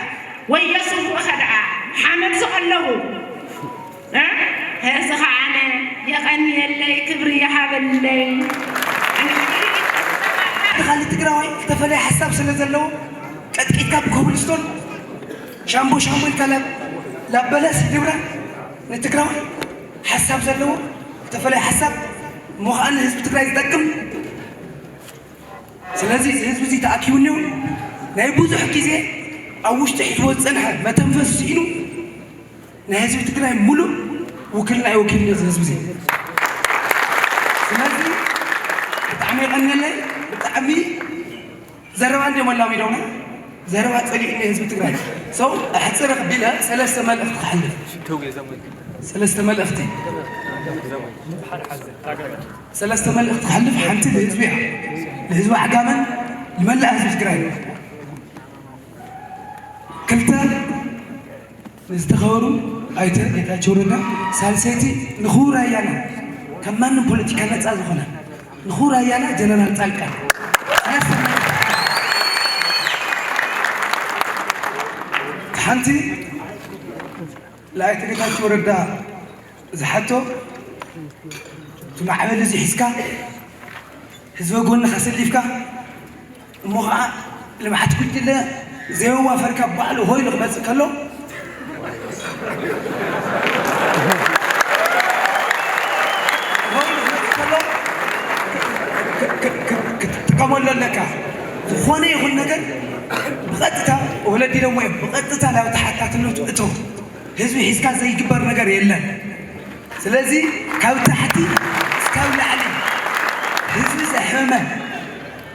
ወዮ ስውእኸ ደኣ ሓመድ ዝቐለቡ። እ? ሀዚ ኸዓ ኣነ የቐንየለይ፣ ክብሪ ይሃበለይ። ኣነ ካልእ ትግራዋይ ዝተፈለየ ሓሳብ ስለ ዘለዎ ቀጥቂጥካ ብኮብልስቶን ሻምቦ ሻምቦ ኢልካ ላብ- ላበለስ ይድብራ ንትግራዋይ ሓሳብ ዘለዎ ዝተፈለየ ሓሳብ እሞ ኸዓ ንህዝቢ ትግራይ ዝጠቅም። ስለዚ እዚ ህዝቢ እዚ ተኣኪቡ እኒኦ ናይ ብዙሕ ግዜ ኣብ ውሽጢ ሒዝዎ ዝፀንሐ መተንፈሲ ስኢኑ ናይ ህዝቢ ትግራይ ሙሉእ ውክልና እዩ ወኪሉ እዚ ህዝቢ እዚ። ስለዚ ብጣዕሚ የቐንየለይ፣ ብጣዕሚ ዘረባ እንዲዮም ኣላሚዶምና፣ ዘረባ ጸሊኡኒ ህዝቢ ትግራይ። ሰው ኣሕጽር ቢለ ሰለስተ መልእኽቲ ክሓልፍ። ሰለስተ መልእኽቲ። ሰለስተ መልእኽቲ ክሓልፍ፣ ሓንቲ ንህዝቢ እያ። ንህዝቢ ዓጋመን ንመላእ ህዝቢ ትግራይ። ክልተ ንዝተኸበሩ ኣይተ ጌታቸው ረዳ፣ ሳልሰይቲ ንኽቡር ኣያና ካብ ማንም ፖለቲካ ነፃ ዝኾነ ንኽቡር ኣያና ጀነራል ፃድቃን። ሓንቲ ለኣይተ ጌታቸው ረዳ ዝሓቶ እቲ ማዕበል እዚ ሒዝካ ህዝበ ጎንኻ ሰሊፍካ እሞ ኸዓ ልምዓት ጉጅለ ዘየዋፈርካ ባዕሉ ሆይሉ ክመፅእ ከሎ ሆይሉ ክመፅእ ከሎ ክ- ክ- ክ- ክትጥቀመሉ ኣለካ። ዝኾነ ይኹን ነገር ብቐጥታ ወለዲ ኢሎሞ እዮም፣ ብቐጥታ ናብ ተሓታትነቱ እቶ። ህዝቢ ሒዝካ ዘይግበር ነገር የለን። ስለዚ ካብ ታሕቲ እስካብ ላዕሊ ህዝቢ ዘሕመመ፣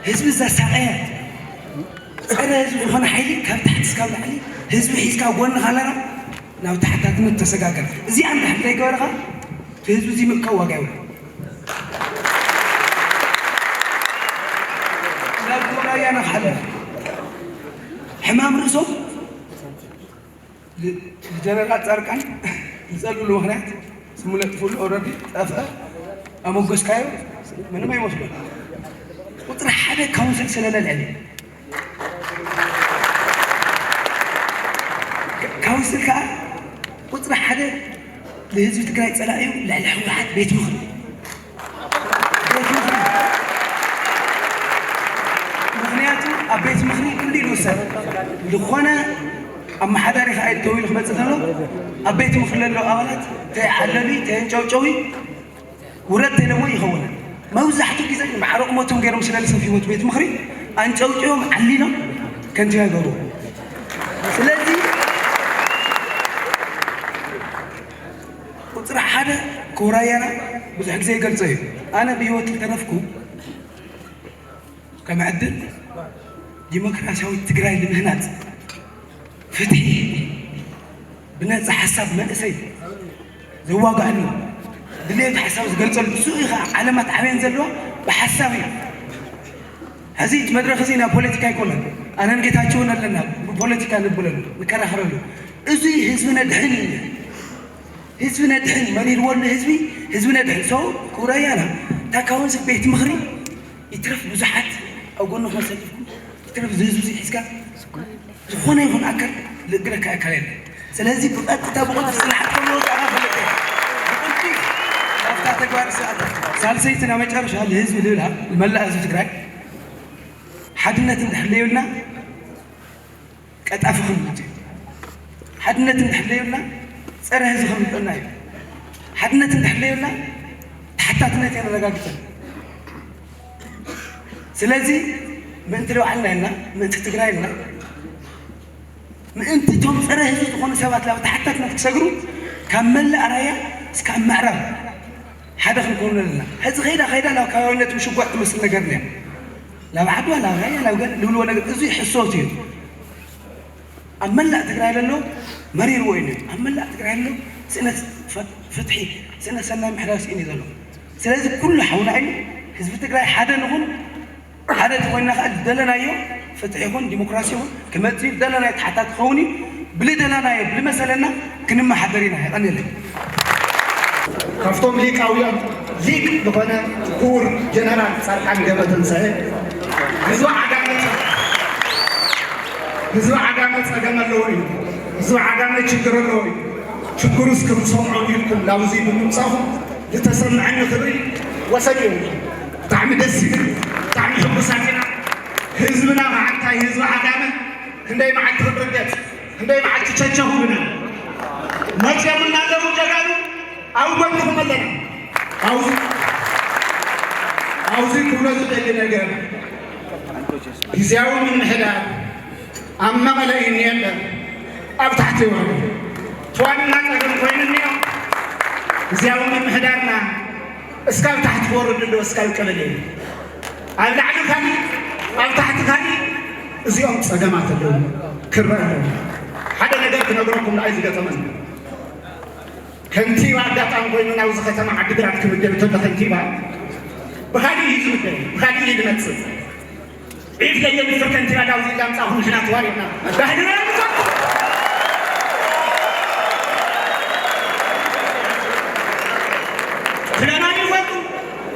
ህዝቢ ዘሳቀየ፣ ጸረ ህዝቢ ዝኾነ ሓይሊ ካብ ታሕቲ እስካብ ላዕሊ ህዝቢ ሒዝካ ጎንኻ ኣለና፣ ናብ ተሓታትነት ተሰጋገር። እዚኣ እንድሕር ዘይገበርኻ እቲ ህዝቢ እዚ ምእካብ ዋጋ የብሉ። ናብ ራያ ንኽሓልፍ ሕማም ርእሶም ል- ልጀነራል ጻድቃን ዝጸልእሉ ምኽንያት ስሙ ለጥፉሉ ኦልረዲ ጠፍአ ኣሞገስካዮ ምንም ኣይመስሉን። ቁፅሪ ሓደ ካውንስል ስለለልዕል ካውንስል ከዓ ቁፅሪ ሓደ ንህዝቢ ትግራይ ፀላኢ እዩ። ልዕሊ ህወሓት ቤት ምኽሪ ቤት ምኽሪ። ምኽንያቱ ኣብ ቤት ምኽሪ ክንዲ ይውሰን ዝኾነ ኣመሓዳሪ ከዓ ኢሉ ተዊሉ ክመፅእ ከሎ ኣብ ቤት ምኽሪ ለለዉ ኣባላት ተይዓለሉ ተየንጨውጨዊ ውረድ ተለሞ ይኸውን። መብዛሕትኡ ግዜ ማዕረ ቁመቶም ገይሮም ስለ ዝሰፊ ሞት ቤት ምኽሪ ኣንጨውጭዎም ዓሊሎም ከንቲባ ይገብሩ። ስለዚ ቁፅሪ ሓደ ክቡር ኣያና ብዙሕ ግዜ ይገልፆ እዩ። ኣነ ብህይወት ዝተረፍኩ ከም ዕድል ዲሞክራሲያዊት ትግራይ ንምህናፅ ፍትሒ ብነፃ ሓሳብ መንእሰይ ዘዋግኣሉ ድሌት ሓሳብ ዝገልፀሉ እሱ እዩ ከዓ ዓለማት ዓብየን ዘለዋ ብሓሳብ እዩ። ሕዚ እቲ መድረክ እዚ ናይ ፖለቲካ ኣይኮነን። ኣነን ጌታቸውን ኣለና ብፖለቲካ ንብለሉ ንከራኸረሉ። እዚ ህዝቢ ነድሕን እዩ። ህዝቢ ነድሕን መሪርዎ ኣሎ ህዝቢ ህዝቢ ነድሕን ሰው ክቡር ኣያና እታ ካውንስል ቤት ምኽሪ ይትረፍ ብዙሓት ኣብ ጎንኹም ሰሊፍኩም ይትረፍ ዝህዝቢ ሒዝካ ዝኾነ ይኹን ኣካል ልእግረካ ኣካል የለ። ስለዚ ብቐጥታ ብቕልጡፍ ስራሕቲ ከም ዝወፅኣኻ ፈልጥ እየ። ብቕልጡፍ ናብታ ተግባር ስኣተ ሳልሰይትና መጨረሻ ንህዝቢ ልብላ ንመላእ ህዝቢ ትግራይ ሓድነት እንድሕር ለየብልና ቀጣፊ ክንምት እዩ። ሓድነት እንድሕር ለየብልና ፀረ ህዝቢ ክንምጠና እዩ። ሓድነት እንድሕር ለየብልና ተሓታትነት የነረጋግፀን። ስለዚ ምእንቲ ለባዕልና ኢልና ምእንቲ ትግራይ ኢልና ምእንቲ እቶም ፀረ ህዝቢ ዝኾኑ ሰባት ናብ ተሓታትነት ክሰግሩ ካብ መላእ ራያ እስካብ ምዕራብ ሓደ ክንኮኑ ኣለና። ሕዚ ከይዳ ከይዳ ናብ ከባቢነት ምሽጓጥ ትመስል ነገር እያ። ናብ ዓድዋ ናብ ራያ ናብ ገለ ንብልዎ ነገር እዚ ሕሶት እዩ። ኣብ መላእ ትግራይ ዘሎ መሪርዎ እዩ። ኣብ መላእ ትግራይ ዘሎ ስእነት ፍትሒ፣ ስእነት ሰናይ ምሕዳር ስኢኑ እዩ ዘሎ። ስለዚ ኩሉ ሓውና እዩ። ህዝቢ ትግራይ ሓደ ንኹን። ሓደ ተኾይንና ከኣ ዝደለናዮ ፍትሒ ይኹን ዲሞክራሲ ይኹን ክመጽእ እዩ። ዝደለናዮ ተሓታቲ ክኸውን እዩ። ብልደለናዮ ብልመሰለና ክንመሓደር ኢና። የቐንየለይ። ካብቶም ሊቃውያን ሊቅ ዝኾነ ክቡር ጀነራል ጻድቃን ገብረትንሳኤ፣ ህዝቢ ዓጋመ ህዝቢ ዓጋመ ጸገም ኣለዎ እዩ፣ ህዝቢ ዓጋመ ችግር ኣለዎ እዩ፣ ችግሩስ ክንሰምዖ ኢልኩም ናብዚ ብምምጻኹም ዝተሰምዐኒ ክብሪ ወሰን እዩ። ብጣዕሚ ደስ ይብል። ብጣዕሚ ሕጉሳት ኢና። ህዝብና መዓልታይ ህዝቢ ዓጋመ ክንደይ መዓልቲ ክንርገጽ፣ ክንደይ መዓልቲ ቸቸኹ ብና መጽዮምና ኣለዉ ጀጋኑ። ኣብ ጎንኹም ኣለና። ኣብዚ ኣብዚ ክብሎ ዝደሊ ነገር፣ ግዝያዊ ምምሕዳር ኣብ መቐለ እዩ እኒኦ እምበር ኣብ ታሕቲ ይወርድ። እቲ ዋና ጸገም ኮይኑ እኒኦ ግዝያዊ ምምሕዳርና እስካብ ታሕቲ ክወርድ ኣለዎ፣ እስካብ ቀበሌ። ኣብ ላዕሊ ካሊእ፣ ኣብ ታሕቲ ካሊእ። እዚኦም ጸገማት ኣለዉ፣ ክረአ ኣለዎ። ሓደ ነገር ክነግረኩም ንኣይ ዝገጠመኒ። ከንቲባ፣ ኣጋጣሚ ኮይኑ ናብዚ ከተማ ዓዲግራት ክምደብ እንተሎ ከንቲባ ብኻሊእ እዩ ዝምደብ፣ ብኻሊእ እዩ ዝመጽእ። ዒፍ ለየንፍር ከንቲባ ናብዚ እንዳምጻኹም ንሕና ተዋሪድና ባህልና ይፈልጡ፣ ክለና ይፈልጡ፣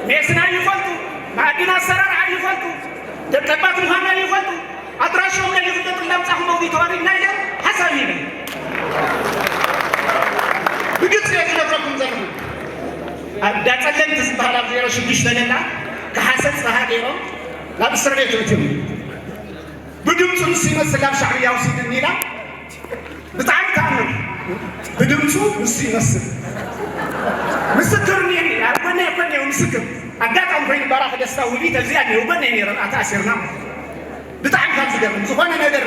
ሜስና ይፈልጡ፣ መኣድና ኣሰራርሓ ይፈልጡ፣ ደቀባት ምዃና ይፈልጡ። ኣድራሾም ናይ ይፍለጥ እንዳምጻኹም ኣብዚ ተዋሪድና ኢለ ሓሳብ ይብል። ብግልጺ እየ ዝነግረኩም ዘለኹ። ኣብ ዳጸለምቲ ዝበሃል ኣብ ዜሮ ሽዱሽተ ለላ ክሓሰብ ጽሃ ገይሮም ናብ እስር ቤት እትም። ብድምፁ ንሱ ይመስል ናብ ሻዕብያ ውሲድኒ ኢላ። ብጣዕሚ ተኣምር። ብድምፁ ንሱ ይመስል። ምስክር እኒአኒ፣ ኣብ ጎነይ እኮ እኒአው ምስክር። ኣጋጣሚ ኮይኑ ባራኺ ደስታ ውቢት ኣብዚኣ እኒአው፣ ጎነይ ነይረን፣ ኣተኣሲርና። ብጣዕሚ ካብ ዝገርም፣ ዝኾነ ነገር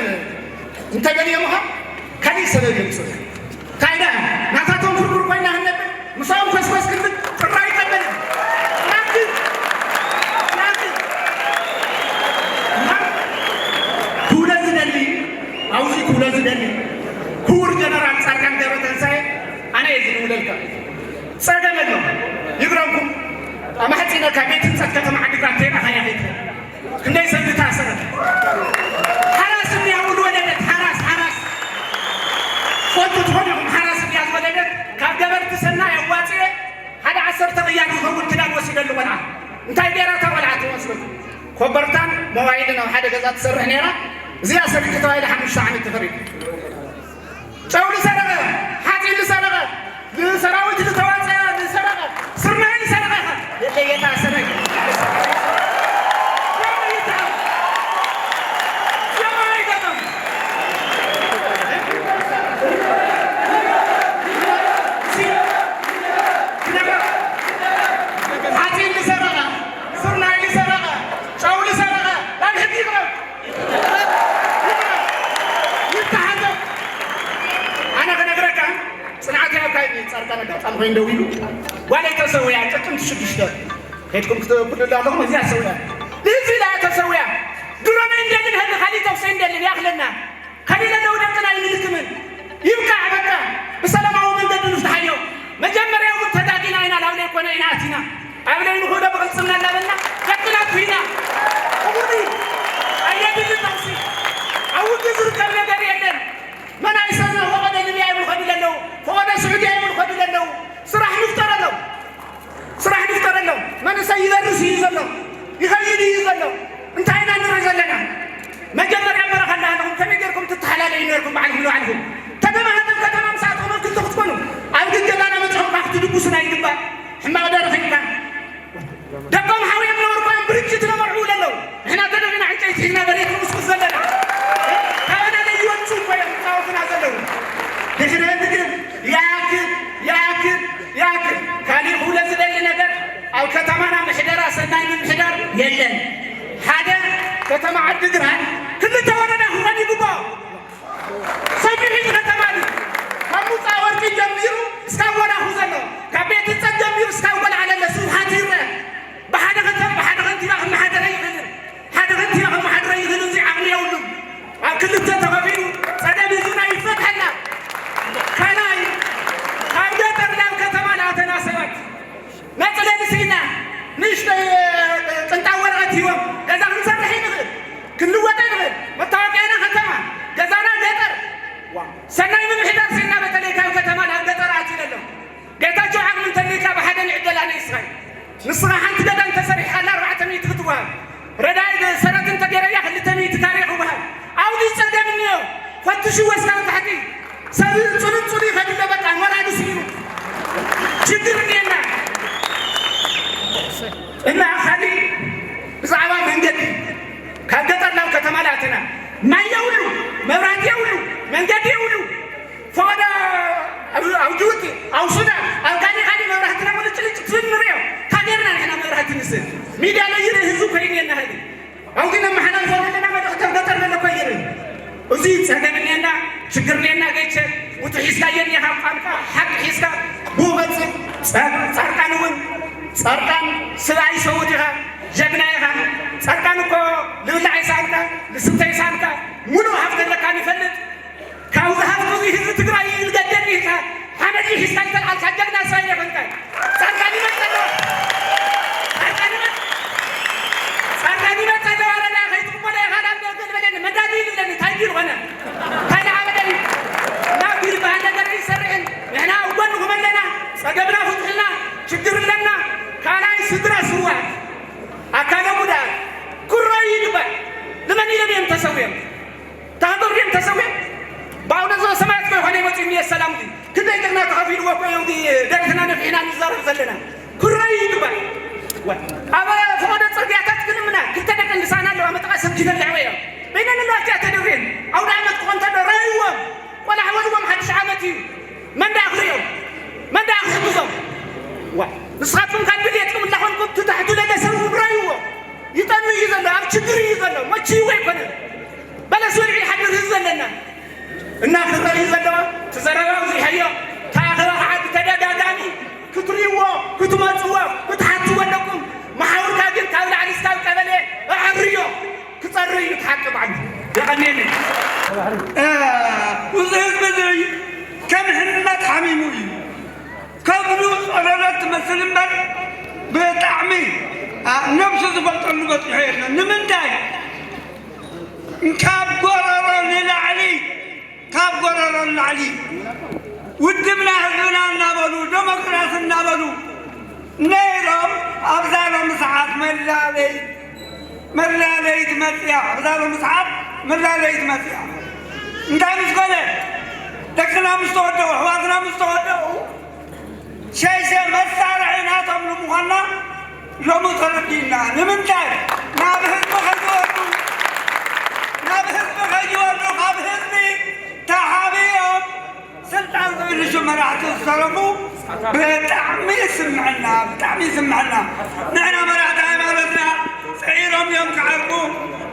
እንተደልየ ምዃን ካሊእ ሰበብ የምፅኡ። ካይዳ ናታቶም ፍርፍር ኮይና ክንነብር፣ ምሳኦም ኮስኮስ ክንብል ጥራይ ይቀበልን። ናንኪ፣ ናንኪ። ክብሎ ዝደሊ፣ ኣብዚ ክብሎ ዝደሊ፣ ክቡር ጀነራል ጻድቃን ገብረተንሳኤ፣ ኣነ እየ ዝድውለልካ። ጸገም ኣሎ። ይግረምኩም፣ ኣማሕጺነካ ቤት ህንጸት ከተማ ዓዲግራት ተይረኣኻያ ቤት ክንደይ ሰብ ዝታሰረ። ሓራስ እንዲያ ውል ወለደት፣ ሓራስ፣ ሓራስ። ፈልጡ ትኾኑ ኢኹም፣ ሓራስ እንዲያ ዝወለደት ካብ ገበርቲ ሰናይ ኣዋፅኤ ሓደ ዓሰርተ ቅያ ዝኸውን ክዳን ወሲደሉ ቆልዓ። እንታይ ገይራ እታ ቆልዓ ትመስለኩም? ኮበርታን ሞባይልን ኣብ ሓደ ገዛ ትሰርሕ ነይራ። እዚኣ ሰሪቂ ተባሂላ ሓሙሽተ ዓመት ተፈሪዱ። ጨው ዝሰረቐ፣ ሓፂን ዝሰረቐ፣ ንሰራዊት ዝተዋፀአ ዝሰረቐ፣ ስርናይ ዝሰረቐ ኸ? የለ፣ የታሰረ። ዮም ይትረፍ። ዮም ኣይገጥም። ሓፂን ዝሰረቐ፣ ስርናይ ዝሰረቐ፣ ጨው ዝሰረቐ ናብ ሕጊ ይቕረብ። ይተሓተት። ኣነ ክነግረካ፣ ፅንዓት ያብካ ኢሉ ፃድቃን ኣጋጣሚ ኮይኑ ደው ኢሉ፣ ጓለይ ተሰውያ ጥቅምቲ ሽዱሽተ ሄድኩም ክትብሉ ኣለኹም፣ እዚኣ ተሰውያ። ንህዝቢ ኢላ እያ ተሰውያ። ድሮን ኣይንደልን፣ ህሊ ካሊእ ተኩሲ ኣይንደልን፣ ይኣኽለና። ከሊለ ኣለዉ ደቅና ኣይንልክምን። ይብቃዕ በቃ። ብሰላማዊ መንገዲ ንፍትሓዮ። መጀመርያ እውን ተዳጊና ኢና፣ ላብለይ ኮነ ኢና ኣቲና። ኣብ ለይንኹዶ ብቕልጽምና እናበልና ደቅና ኣትሂና። እሙን እዩ። ኣየድልን ተኹሲ። ኣብ ውግእ ዝርከብ ነገር የለን። መናእሰይና ፈቐዶ ሊብያ ይብሉ ከዱ ዘለዉ፣ ፈቐዶ ስዑድያ ይብሉ ከዱ ዘለዉ። ስራሕ ንፍጠረሎም። ስራሕ ንፍጠረሎም። መንእሰይ ይደርስ እዩ ዘሎ። ይኸይድ እዩ ዘሎ። እንታይ ኢና ንርኢ ዘለና? መጀመርያ በረኻ እንዳሃለኹም ከመይ ጌርኩም ትተሓላለዩ ኔርኩም ባዕልኹም ንባዕልኹም? ከተማ ሃተም ከተማ ምስ ኣተኹም ኣብ ክልተ ክትኮኑ፣ ኣብ ግገላና መጺኹም ከኣ ክትድጉሱና ይግባእ። ሕማቕ ዶ ረኺብካ? ደቆም ሓውዮም ነበርኩ እዮም ብርጅ ዝነበርዑ ዘለዉ። ንሕና ተደፊና ዕንጨይቲ ሒዝና መሬት ንውስኩስ ዘለና። ካባና ዘይወጹ እኮ እዮም ዝጻወቱና ዘለዉ። ድሕሪ ሕዚ ግን ይኣክል፣ ይኣክል፣ ይኣክል። ካሊእ ክብሎ ዝደሊ ነገር ኣብ ከተማና ምሕደራ ሰናይ ምምሕዳር የለን። ሓደ ከተማ ዓዲግራት ክልተ ወረዳ ክኾን ይግባኦ። ሰፊሕ እዩ ከተማ እዩ። ካብ ሙፃ ወርቂ ጀሚሩ እስካብ ወላኹ ዘሎ፣ ካብ ቤት ህንፀት ጀሚሩ እስካብ ቆልዓ ለለ ስብሓት ይረአ። ብሓደ ከተማ፣ ብሓደ ከንቲባ ክመሓደር ኣይኽእልን። ሓደ ከንቲባ ክመሓደር ኣይኽእልን፣ እዚ ዓቕሚ የብሉን። ኣብ ክልተ ተኸፊሉ ፀገም ህዝቢ ንስኻ ሓንቲ ገዛ እንተሰሪሕካላ ኣርባዕተ ሚእቲ ክትወሃብ፣ ረዳኢ ሰረት እንተገይረያ ክልተ ሚእቲ ካሬ ክወሃብ። ኣብዚ ጸገም እኒኦ። ፈትሽዎ እስካብ ታሕቲ። ሰብ ጽኑጽኑ ይኸድሎ በቃ ሞራሉ ስኢኑ። ሽግር እኒኤና። እና ካሊእ ብዛዕባ መንገዲ ካብ ገጠር ናብ ከተማ ላትና ማይ የብሉ፣ መብራህቲ የብሉ፣ መንገዲ የብሉ። ፈቐዶ ኣብ ጅቡቲ፣ ኣብ ሱዳን፣ ኣብ ካሊእ ካሊእ መብራህትና ቁልጭልጭ ትብል ንሪኦ። ካገርና ንሕና መብራህቲ ንስእል። ሚድያ ለይርኢ ህዝቢ ኮይኑ የናህል። ኣብዚ ነመሓላልፎ ዘለና መልእኽቲ ኣብ ገጠር ዘሎ እኮ ይርኢ። እዚ ጸገም እኔና፣ ሽግር እኔና ገይቸ፣ ውቲ ሒዝካዮ እኒኻ ቋንቋ ሓቂ ሒዝካ ብኡ ቀጽል። ጸ-፣ ጻድቃን እውን፣ ጻድቃን ስብኣይ ሰውት ኢኻ፣ ጀግና ኢኻ። ጻድቃን እኮ ልብላዕ ይሳንካ፣ ልስተ ይሳንካ፣ ሙሉእ ሃብቲ ኣለካ ንፈልጥ። ካብዚ ሃብቲ እዚ ህዝቢ ትግራይ እዩ ዝገደል ኢልካ ሓመድ ሒዝካ ዝተልዓልካ ጀግና እስራኤል ኣይኮንካን። ጻድቃን ይመጽእ ኣሎ። ጻድቃን ይመጽእ። ጻድቃን ይመጽእ ኣሎ። ኣረዳ ከይትቕበሎ ኢኻ ናብ ገለ በለኒ። መዳሊ ይብለኒ። እንታይ ድዩ ዝኾነ? እንታይ ዝዓበደ እዩ? ናብ ዝበሃል ነገር ኣይሰርሕን። ንሕና ኣብ ጎንኹም ኣለና። ጸገምና ፍትሑልና። ሽግር ኣለና። ካልኣይ ስድራ ስውኣት፣ ኣካለ ጉዳት ክረኣዩ ይግባእ። ንመን ኢሎም እዮም ተሰዊኦም? ተሃገሩ ድዮም ተሰዊኦም? ብኣቡነ ዘበሰማያት እኮ ይኾነ ይመፅኡ እኒኦ ሰላም ድዩ? ክንደይ ጀግና ተኸፊልዎ እኮ እዩ ደረትና ነፊሕና ንዛረብ ዘለና። ክረኣዩ ይግባእ። ወ-፣ ኣብ ፈቐዶ ፅርግያታት ክንምና ክልተ ደቂ ኣንስትዮ ኣለዋ፣ መጠቓ ሰንኪተን ለዕወ እዮም። በይነን ኣለዋ እቲኣ ተደብሬን። ኣውደ ዓመት ክኾን ተሎ ረኣይዎም። ቆላሕ በልዎም፣ ሓድሽ ዓመት እዩ። መን ደኣ ክርእዮም? መን ደኣ ክሕግዞም? ዋ፣ ንስኻትኩም ካብ ድልየትኩም እናኾንኩም ትታሕቱ ለለ ሰብ እውን ረኣይዎ። ይጠሚ እዩ ዘሎ፣ ኣብ ችግር እዩ ዘሎ። መችይዎ ኣይኮነን። በለስ ወልዒ ይሓድር ህዝቢ ዘለና። እና ክረኣዩ ዘለዋ፣ እቲ ዘረባ ኣብዚሐዮ፣ እቲ ኣኼባ ከዓ ብተደጋጋሚ ክትርእይዎ፣ ክትመፅዎ፣ ክትሓትዎ ኣለኩም። መሓውርካ ግን ካብ ላዕሊ እስካብ ቀበሌ ኣዕርዮ። ክጸሪ እዩ እቲ ሓቂ ባዕሉ። የቐንየኒ። እ፣ እዚ ህዝቢ እዚ ከም ሕመት ሓሚሙ እዩ። ከብዱ ጸለለት ትመስል እምበር ብጣዕሚ፣ እ፣ ነብሱ ዝፈልጠሉ በጺሑ የለን። ንምንታይ? ካብ ጎረሮ ንላዕሊ፣ ካብ ጎረሮ ንላዕሊ ውድብና ህዝብና እናበሉ፣ ዴሞክራሲ እናበሉ ነይሮም። ኣብዛ ሎሚ ሰዓት መላለይ መላለይት መጽያ፣ ኣብዛ ሎሚ ሰዓት መላለይት መጽያ። እንታይ ምስ ኮነ? ደቅና ምስ ተወደቑ፣ ኣሕዋትና ምስ ተወደቑ፣ ሸይሸ መሳርሒ ናቶም ንምዃንና ሎሚ ተረዲእና። ንምንታይ? ናብ ህዝቢ ከይወርዱ፣ ናብ ህዝቢ ከይወርዱ፣ ካብ ህዝቢ ተሓቢኦም ስልጣን ዝእልሹ መራሕቲ ዝሰረፉ ብጣዕሚ ይስምዐና፣ ብጣዕሚ ይስምዐና። ንሕና መራሕቲ ሃይማኖትና ጽዒሮም እዮም ክዓርቁ፣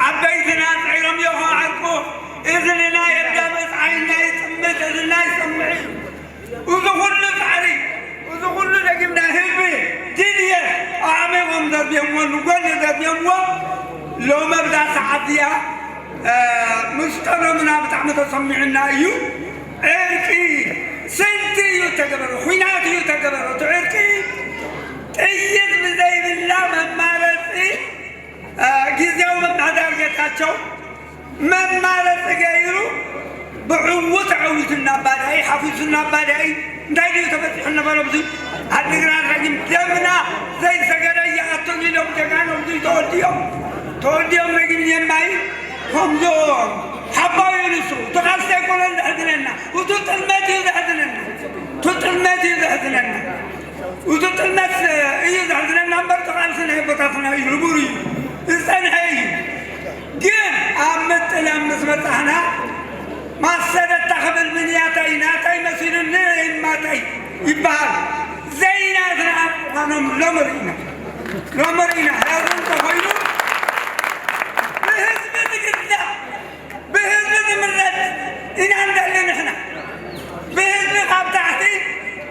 ዓበይትና ጽዒሮም እዮም ክዓርቁ። እዝንና የዳምፅ፣ ዓይንና ይጥምት፣ እዝንና ይሰምዕ እዩ። እዚ ኩሉ ጻዕሪ፣ እዚ ኩሉ ደጊምና ህዝቢ ድልየት ኣዕሚቖም ዘርቢዮምዎ፣ ንጎኒ ዘርቢዮምዎ፣ ሎሚ ኣብዛ ሰዓት እዚኣ፣ እ፣ ምስ ጠለሙና ብጣዕሚ ተሰሚዑና እዩ። ዕርቂ ስልቲ እዩ ተገበረ፣ ኲናት እዩ ተገበረ። እቲ ዕርቂ ጥይት ብዘይብላ መማረፂ፣ እ፣ ግዜያዊ ምምሕዳር ጌታቸው መማረፂ ገይሩ ብዕዉት ተዓዊቱ እናባዳኢ፣ ሓፊሱ እናባዳኢ፣ እንታይ ድዩ ተበፂሑ ነበረ? ብዙ ዓዲግራት ረጊም ደምና ዘይሰገረ ይኣቱን ኢሎም ጀጋኖም ድዩ ተወዲኦም? ተወዲኦም ረጊም የማይ ከምዞም ሓባዩ ንሱ፣ እቲ ቃልሲ ኣይኮነን ዘሕዝነና፣ እቲ ጥልመት እዩ ዘሕዝነና። እቲ ጥልመት እዩ ዘሕዝነና። እቲ ጥልመት እዩ ዘሕዝነና እምበር፣ እቲ ቃልሲ ናይ ኣቦታትና እዩ፣ ንቡር እዩ፣ ዝጸንሐ እዩ። ግን ኣብ ምጥላም ምስ በጻሕና፣ ማሰረታ ክብል ብንያተይ፣ ናተይ መሲሉኒ ማተይ ይበሃል። ዘይናትና ምዃኖም ሎሚ ርኢና፣ ሎሚ ርኢና። ሕዚ እንተኾይኑ ብህዝቢ ዝግዛእ፣ ብህዝቢ ዝምረጽ ኢና እንደሊ ንሕና። ብህዝቢ ካብ ታሕቲ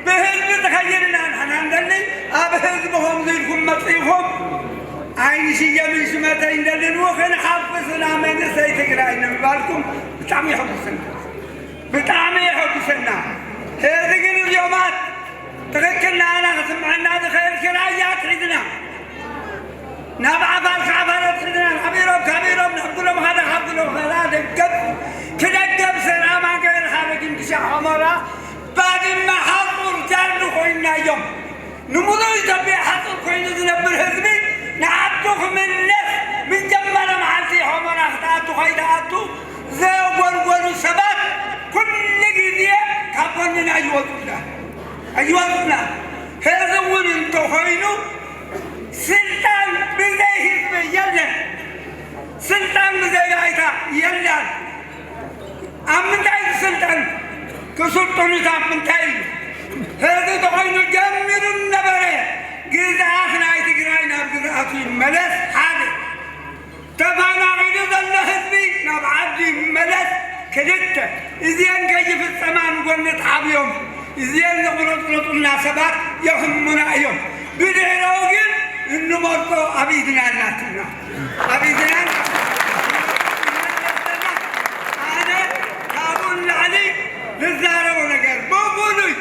ብህዝቢ ዝኸይድ ኢና ንሕና እንደሊ። ኣብ ህዝቢ ከምዚ ኢልኩም መጺእኹም ኣይንሽየምን ሽመተይ እንደልን ክንሓፍስና መንእሰይ ትግራይ ንምባልኩም ብጣዕሚ የሐጉሰና፣ ብጣዕሚ የሐጉሰና። ሕዚ ግን እዚኦማት ትኽክል ንዓና ክስምዐና ዝኽእል ክራይ ኣትሒዝና፣ ናብ ዓፋር ካብ ዓፋር ኣትሒዝና፣ ናብ ኢሮብ ካብ ኢሮብ፣ ናብ ግሎም ሓደ ካብ ግሎም ሓደ፣ ደገብ ክደገብ ሰላማ ገይርካ ረጊም ክሻ ሑመራ ባድመ ሓፁር ጃርዲ ኮይንናዮም። ንምሉእ ኢትዮጵያ ሓፁር ኮይኑ ዝነብር ህዝቢ ንዓዱ ክምለስ፣ ምን ጀመረ መዓልቲ ሆመራ ክትኣቱ ከይትኣቱ ዘጎልጎሉ ሰባት ኩሉ ግዜ ካብ ጎንና ኣይወፁና ኣይወፁና። ህዝቢ እውን እንተኾይኑ ስልጣን ብዘይ ህዝቢ የለን። ስልጣን ብዘይ ባይታ የለን። ኣብ ምንታይ ዝስልጠን? ክስልጥኑስ ኣብ ምንታይ እዩ? ህዝቢ ተኾይኑ ጀሚሩ ነበረ። ግዝኣት ናይ ትግራይ ናብ ግዝኣቱ ይመለስ፣ ሓደ። ተፈናቒሉ ዘሎ ህዝቢ ናብ ዓዱ ይመለስ፣ ክልተ። እዚአን ከይፍፀማ ንጎኒ ተዓብዮም እዚአን ዘቑረፅረፁና ሰባት የኽሙና እዮም። ብድሕረኡ ግን እንመርጦ ኣብ ኢድና ኣላትና። ኣብ ኢድና ኣነ ካብኡ ንላዕሊ ዝዛረቦ ነገር ብፍሉይ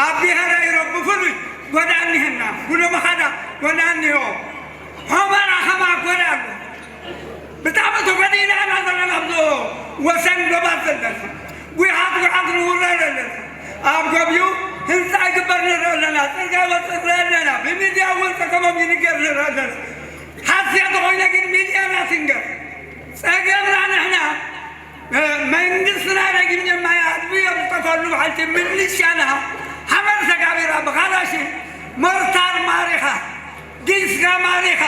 ኣብ ብሄረ ኢሮብ ብፍሉይ ጎዳእኒ ህና ጉሎ መኻዳ ጎዳእኒ ሆ ሆመራ ኸማ ጎዳእኒ ብጣዕሚ ተጎዲእና ኢና ዘለና። ኣብዚ ወሰን ዶባት ዘለና ጉሓት ጉሓት ንውረድ ኣለና። ኣብ ገቢኡ ህንፃ ይግበር ንርኢ ኣለና። ፅርግያ ይወፅእ ንርኢ ኣለና። ብሚድያ እውን ፀገሞም ይንገር ንርኢ ኣለና። ሓስያ ተኾይነ ግን ሚድያና ትንገር። ፀገምና ንሕና መንግስትና ደጊም ጀማይ ኣድብዮ ዝጠፈሉ በሓልቲ ምልሻና ሓመድ ተጋቢራ ብኻላሽን ሞርታር ማሪኻ ዲስካ ማሪኻ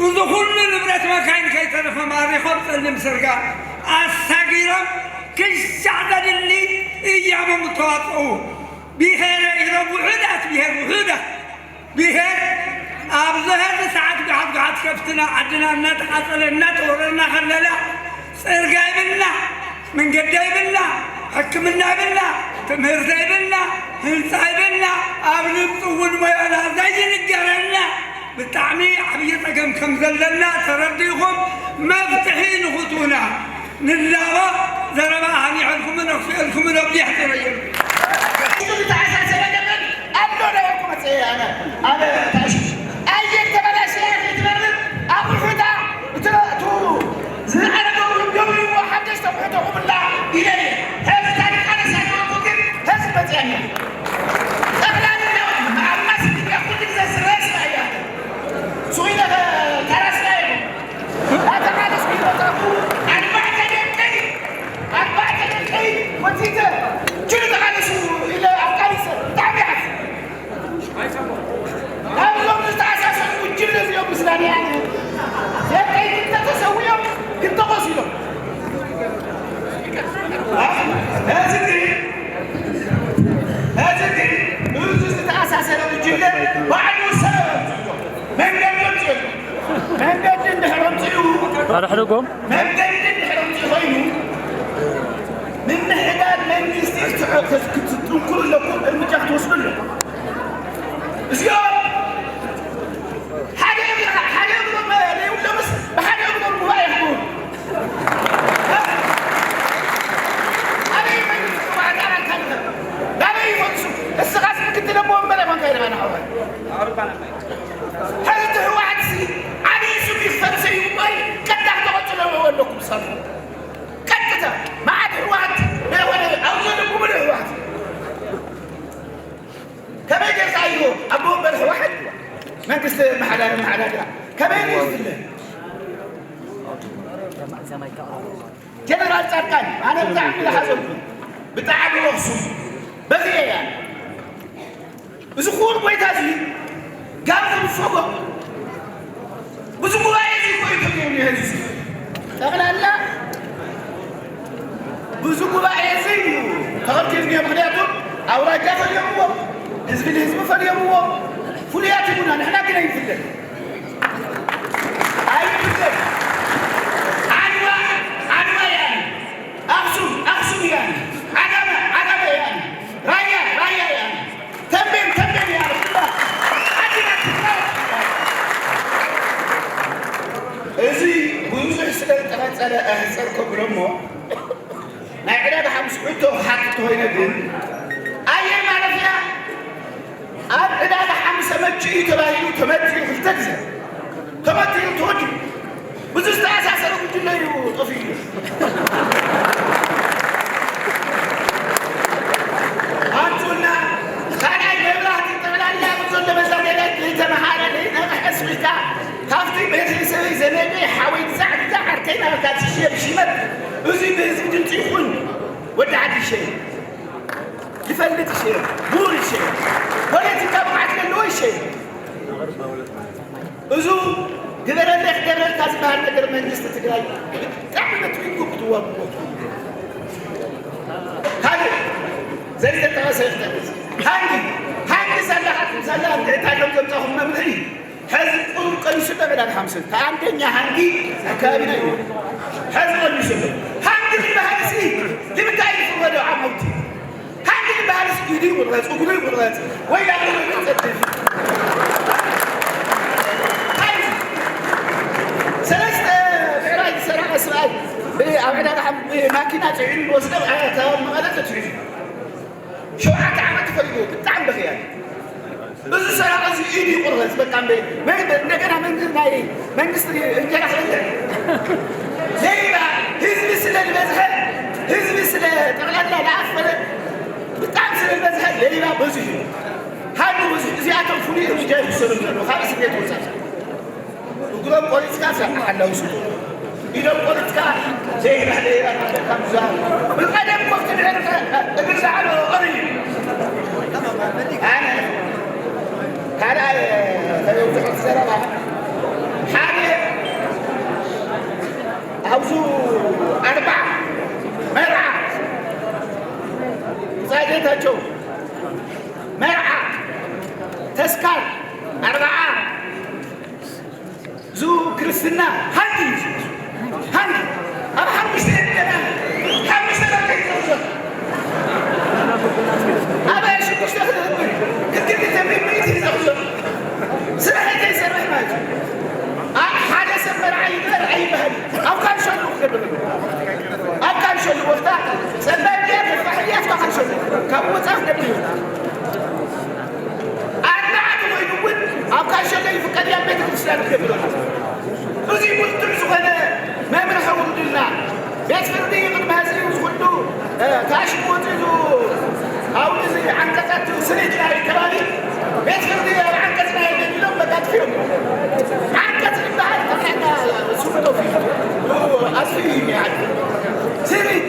እዚ ኩሉ ንብረት መካይን ከይተረፈ ማሪኾም ፀሊም ስርጋ ኣሳጊሮም ክሻዕ ዘድሊ እያሞም እተዋፅኡ ብሄረ ኢሮብ ውሑዳት ብሄር ውሑዳት ብሄር ኣብዚ ሀዚ ሰዓት ጉሓት ጉሓት ከብትና ዓድና እናተቓፀለ እናተወረርና ከለና ፅርጋ ይብልና መንገዲ ይብልና ሕክምና ይብልና ትምህርቲ ይብልና ህንፃ ይብልና ኣብ ልብፂ እውን ሞያና ዘይንገረና ብጣዕሚ ዓብዪ ፀገም ከም ዘለና ተረዲእኹም መፍትሒ ንኽትሁና ንላቦ ዘረባ ሃኒዐልኩምን ኣኽፊአልኩምን ኣብዚሕ ተረየሉ። ዝተኣሳሰረ ገመድ ኣብ ሎዳዮ ክመፅእ እየ ኣነ። ኣነ ታሽ ኣየር ተበላሽያ ከይትበርር ኣብ ውሑዳ እቲ እቲ ዝዓረገ እውን ደብልዎ ሓደሽ ተቑሑ ተቑምላ ኢለ እየ። ሕዚ ታሪኽ ኣነስ ኣይነበርኩ ግን ሕዚ መፅኣኒ። ጠቕላላ ኣብ ማስ ሚድያ ኩሉ ግዜ ዝረአ ስራ እያ። ሱቕ ኢለ ተራ ስራ እየ። ኣርባዕተ ደቀይ ወቲተ ጅሉ ተቓለሱ ኢለ ኣቃሊሰ ብጣዕሚ ይሓዝን። ናብዞም ዝተኣሳሰሩ ጉጅለ እዚኦም ምስላ ደያነ ደቀይ ክልተ ተሰዊኦም ክልተ ቆሲሎም። ሕዚ ግን ሕዚ ግን እዚ ዝተኣሳሰረ ጉጅለ ባዕሉ ሰብ ኣምፅኡ መንገዲ ኣምፅኡ መንገዲ እንድሕር ኣምፅኡ ኣርሕድጎም መንገዲ እንድሕር ኣምፅኡ ኮይኑ ምምሕዳር መንግስቲ ክትጥንክሩ ኣለኩም እርምጃ ክትወስዱ ኣለኩም። እዚኦም ሓደ እግሪ- ሓደ እግሮም ዘይብሎምስ ብሓደ እግሮም ጉባኤ ይሕብሩ። ኣበይ መንግስቲ ጉባኤ ዳራ እንታይ ይኸብር? ናበይ ይፈልሱ? እስኻስ ምክትል ኣቦ ወንበር ኢኻ ኢልካ ንዓኻ። ሕዚ እቲ ህወሓት ሲ ዓብዪ ስም ይፈልሰ እዩ እምበር ቀዳም ተቐፅሎ ኣለኩም ሰብ ቀጥታ መዓት ህወሓት ናይ ወደ ኣብዞ ደጉምሉ ህወሓት ከመይ ጌርካ እዩ ኣቦ ወንበር ህወሓት መንግስቲ መሓዳሪ መሓዳድራ ከመይ እዩ ዝፍለ? ጀነራል ፃድቃን ኣነ ብጣዕሚ ዝሓዘንኩ ብጣዕሚ ወቅሱ በዚ እያ እዚ ኩሉ ጎይታ እዚ ጋር ዝፈጎ ብዙ ጉባኤ እዚ እኮ እዩ ተገይሩ ነዚ ጠቕላላ ብዙ ጉባኤ እዚ እዩ ተኸልኪሉ ነይሩ። ምክንያቱ ኣውራጃ ፈልዮምዎ፣ ህዝቢ ንህዝቢ ፈልዮምዎ። ፍሉያት ይቡና ንሕና ግን ኣይንፍለጥ ኣይንፍለጥ። ዓድዋ ዓድዋ እያ፣ ኣኽሱም ኣኽሱም እያ፣ ዓጋመ ዓጋመ እያ፣ ራያ ራያ እያ፣ ተንቤን ተንቤን እያ። ኩላ ዓድና ትግራይ። እዚ ብዙሕ ስለ ዝተቐጸለ ኣሕጸር ከብሎ እሞ ናይ ዕዳጋ ሓሙስ ሕቶ ክሓትት ተኾይነ ግን ኣየር ማረፊያ ኣብ ዕዳጋ ሓሙስ ተመችኡ ተባሂሉ ተመትዩ ክልተ ግዜ ተመትዩ ተወዲኡ ብዙ ዝተኣሳሰረ ጉጅለ እዩ ጠፊኡ። ኣንቱና ካልኣይ መብራህቲ ጠቕላላ ይሸይን፣ ይፈልጥ ይሸይን፣ ምሁር ይሸይን፣ ፖለቲካ ብቕዓት ዘለዎ ይሸይን። እዙ ግበረለይ ክገብረልካ ዝበሃል ነገር መንግስቲ ትግራይ ብጣዕሚ መትሪጉ ክትዋግቦ። ካልእ ዘይተጠቐሰ ይኽተት። ሃንጊ፣ ሃንጊ ዘላ ዘላ እንታይ ከም ዘምጻኹም መምርሒ ሕዚ ቁሩብ ቀኒሱ ኣሎ ዕዳጋ ሓምሳ። ከኣንደኛ ሃንጊ ኣካባቢና እዩ። ሕዚ ቀኒሱ ኣሎ። ሃንጊ ዝበሃል ሲ ንምንታይ እዩ ዝወደ ዓመውቲ? ሃንጊ ዝበሃል ሲ ኢዱ ይቁረፅ፣ እግሩ ይቁረፅ፣ ወይ ዳግም ይፀድፍ። ሃንጊ ሰለስተ ብዕራይ ዝሰረቐ ሰብኣይ ብ-፣ ኣብ ዕዳጋ ሓም-፣ ብማኪና ፅዒኑ ዝወስደ ኣብ ከባቢ መቐለ ተትሒዙ። ሸውዓተ ዓመት ተፈሪዱ። ብጣዕሚ በኽያ። እዚ ሰራቂ እዚ ኢዱ ይቁረፅ በቃ። እንደ-፣ መን-፣ እንደገና መን-፣ ናይ መንግስቲ እንጀራ ክበልዕ። ሌባ ህዝቢ ስለ ዝበዝሐ፣ ህዝቢ ስለ ጠቕላላ ዝኣፈረ ብጣዕሚ ስለ ዝበዝሐ ሌባ በዚሑ። ሃሉ በዚሑ። እዚኣቶም ፍሉይ እርምጃ ይውሰዶም ዘሎ ካብ እስር ቤት ወፃኢ። እግሮም ቆሪፅካ ሓላው ስጡ። ኢዶም ቆሪፅካ ዘይባህለ ይራካ ብዛ ብቀደም ኮፍቲ ድሕርካ እግር ዝዓሎ ቀሪ። ኣነ ካልኣይ ከየውፅሑት ዘረባ ሓደ ኣብዚ ኣርባዓ መርዓ ብፃይ ጌታቸው መርዓ ተስካር ኣርባዓ እዙ ክርስትና ሃንድ እዩ። ሃንድ ኣብ ሓሙሽተ የለና። ሓሙሽተ ደቂ ይዘውዘው። ኣብ ሽዱሽተ ክትህብር ክትግዲ ተምሪ ምእንቲ ይዘውዘው። ስራሕ ከይሰርሕ ማለት እዩ። ኣብ ሓደ ሰብ መርዓ ይግበር ኣይበሃል። ኣብ ካልሸሉ ክገብር ኣብ ካልሸሉ ወፍታ ጸባይ ድያ ከፋሕ ድያ ኣብታ ካልሸሉ ካብ ወጻ ክገብር እዩ። ኣርባዕተ ኮይኑ እውን ኣብ ካልሸሎ ይፍቀድ እያ ቤተ ክርስቲያን ትገብር። እዚ ብርቱዕ ዝኾነ መምርሒ ውርድና ቤት ፍርዲ ቅድሚ ሕዚ ዝኹሉ ታሽሙ ወፂኡ ኣብዚ ዓንቀፃት ስሪት ናይ ከባቢ ቤት ፍርዲ ኣብ ዓንቀፅ ናይ የለን ኢሎም በቃ ጥፊኦም። ዓንቀፅ ዝበሃል ጠቕላላ ስሙ ጠፊኡ ኣስፍዩ ይዓል ስሪት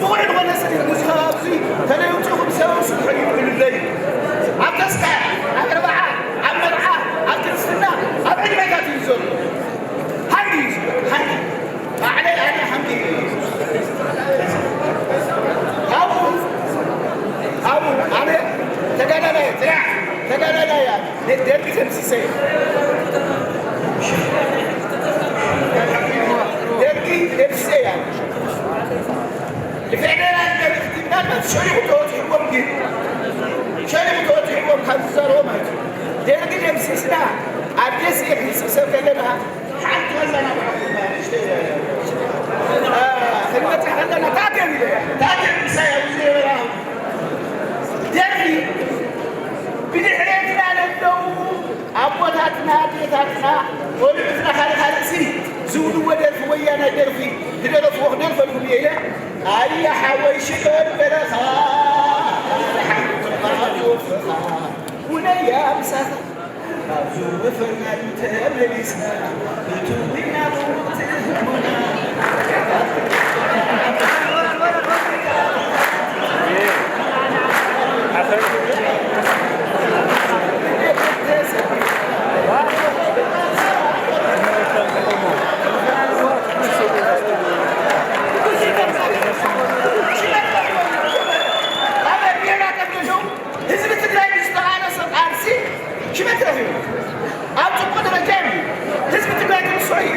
ብቑዕ ዝኾነ ስሪት ምስ ከባቢ ተለይውፅኹም ሰብ ስርሑ ይብሉለይ ኣብ ተስካር ኣብ ዕርባዓ ኣብ መርዓ ኣብ ክርስትና ኣብ ዕድመታት እዩ ዘሎ። ሓንዲ እዩ ዝበሃል። ሓንዲ። ባዕለይ ኣነ ሓንዲ እዩ። ካብኡ፣ ካብኡ ኣነ ተጋዳላይ፣ ጽናሕ፣ ተጋዳላይ እያ። ደርጊ ደምሲሰ እየ። ደርጊ ደምሲሰ እያ። ንፌደራል ደርጊ ምናልባት ሸሪኹ ተወጺሕዎም ግን፣ ሸሪኹ ተወጺሕዎም ካብ ዝዛረቦ ማለት እዩ። ደርጊ ደምሲስና ኣብ ደሴ ክንስብሰብ ከለና ሓንቲ ወላና ንእሽተይ፣ እ፣ ክንበጽሕ ከለና ታቴም ኢለ፣ ታቴም ምሳይ ኣብዚ ነበራ። ደርጊ ብድሕሬትና ለለዉ ኣቦታትና፣ ኣዴታትና፣ ቆልዑትና ካልእ ካልእ ሲ ዝብልዎ ደርፊ ወያናይ ደርፊ ክደረፍዎ ክደርፈልኩም እየ ኢለ፣ ኣየ ሓወይ ሽቶን በረኻ፣ ሓንቲ ወፍኻ፣ ውነያ ምሳኻ። ህዝቢ ትግራይ ብዝተቓለሶ ቃልሲ ሽመት ረኺቡ ኣብ ፅቡቕ ደረጃ እዩ። ህዝቢ ትግራይ ግን ንሱ እዩ።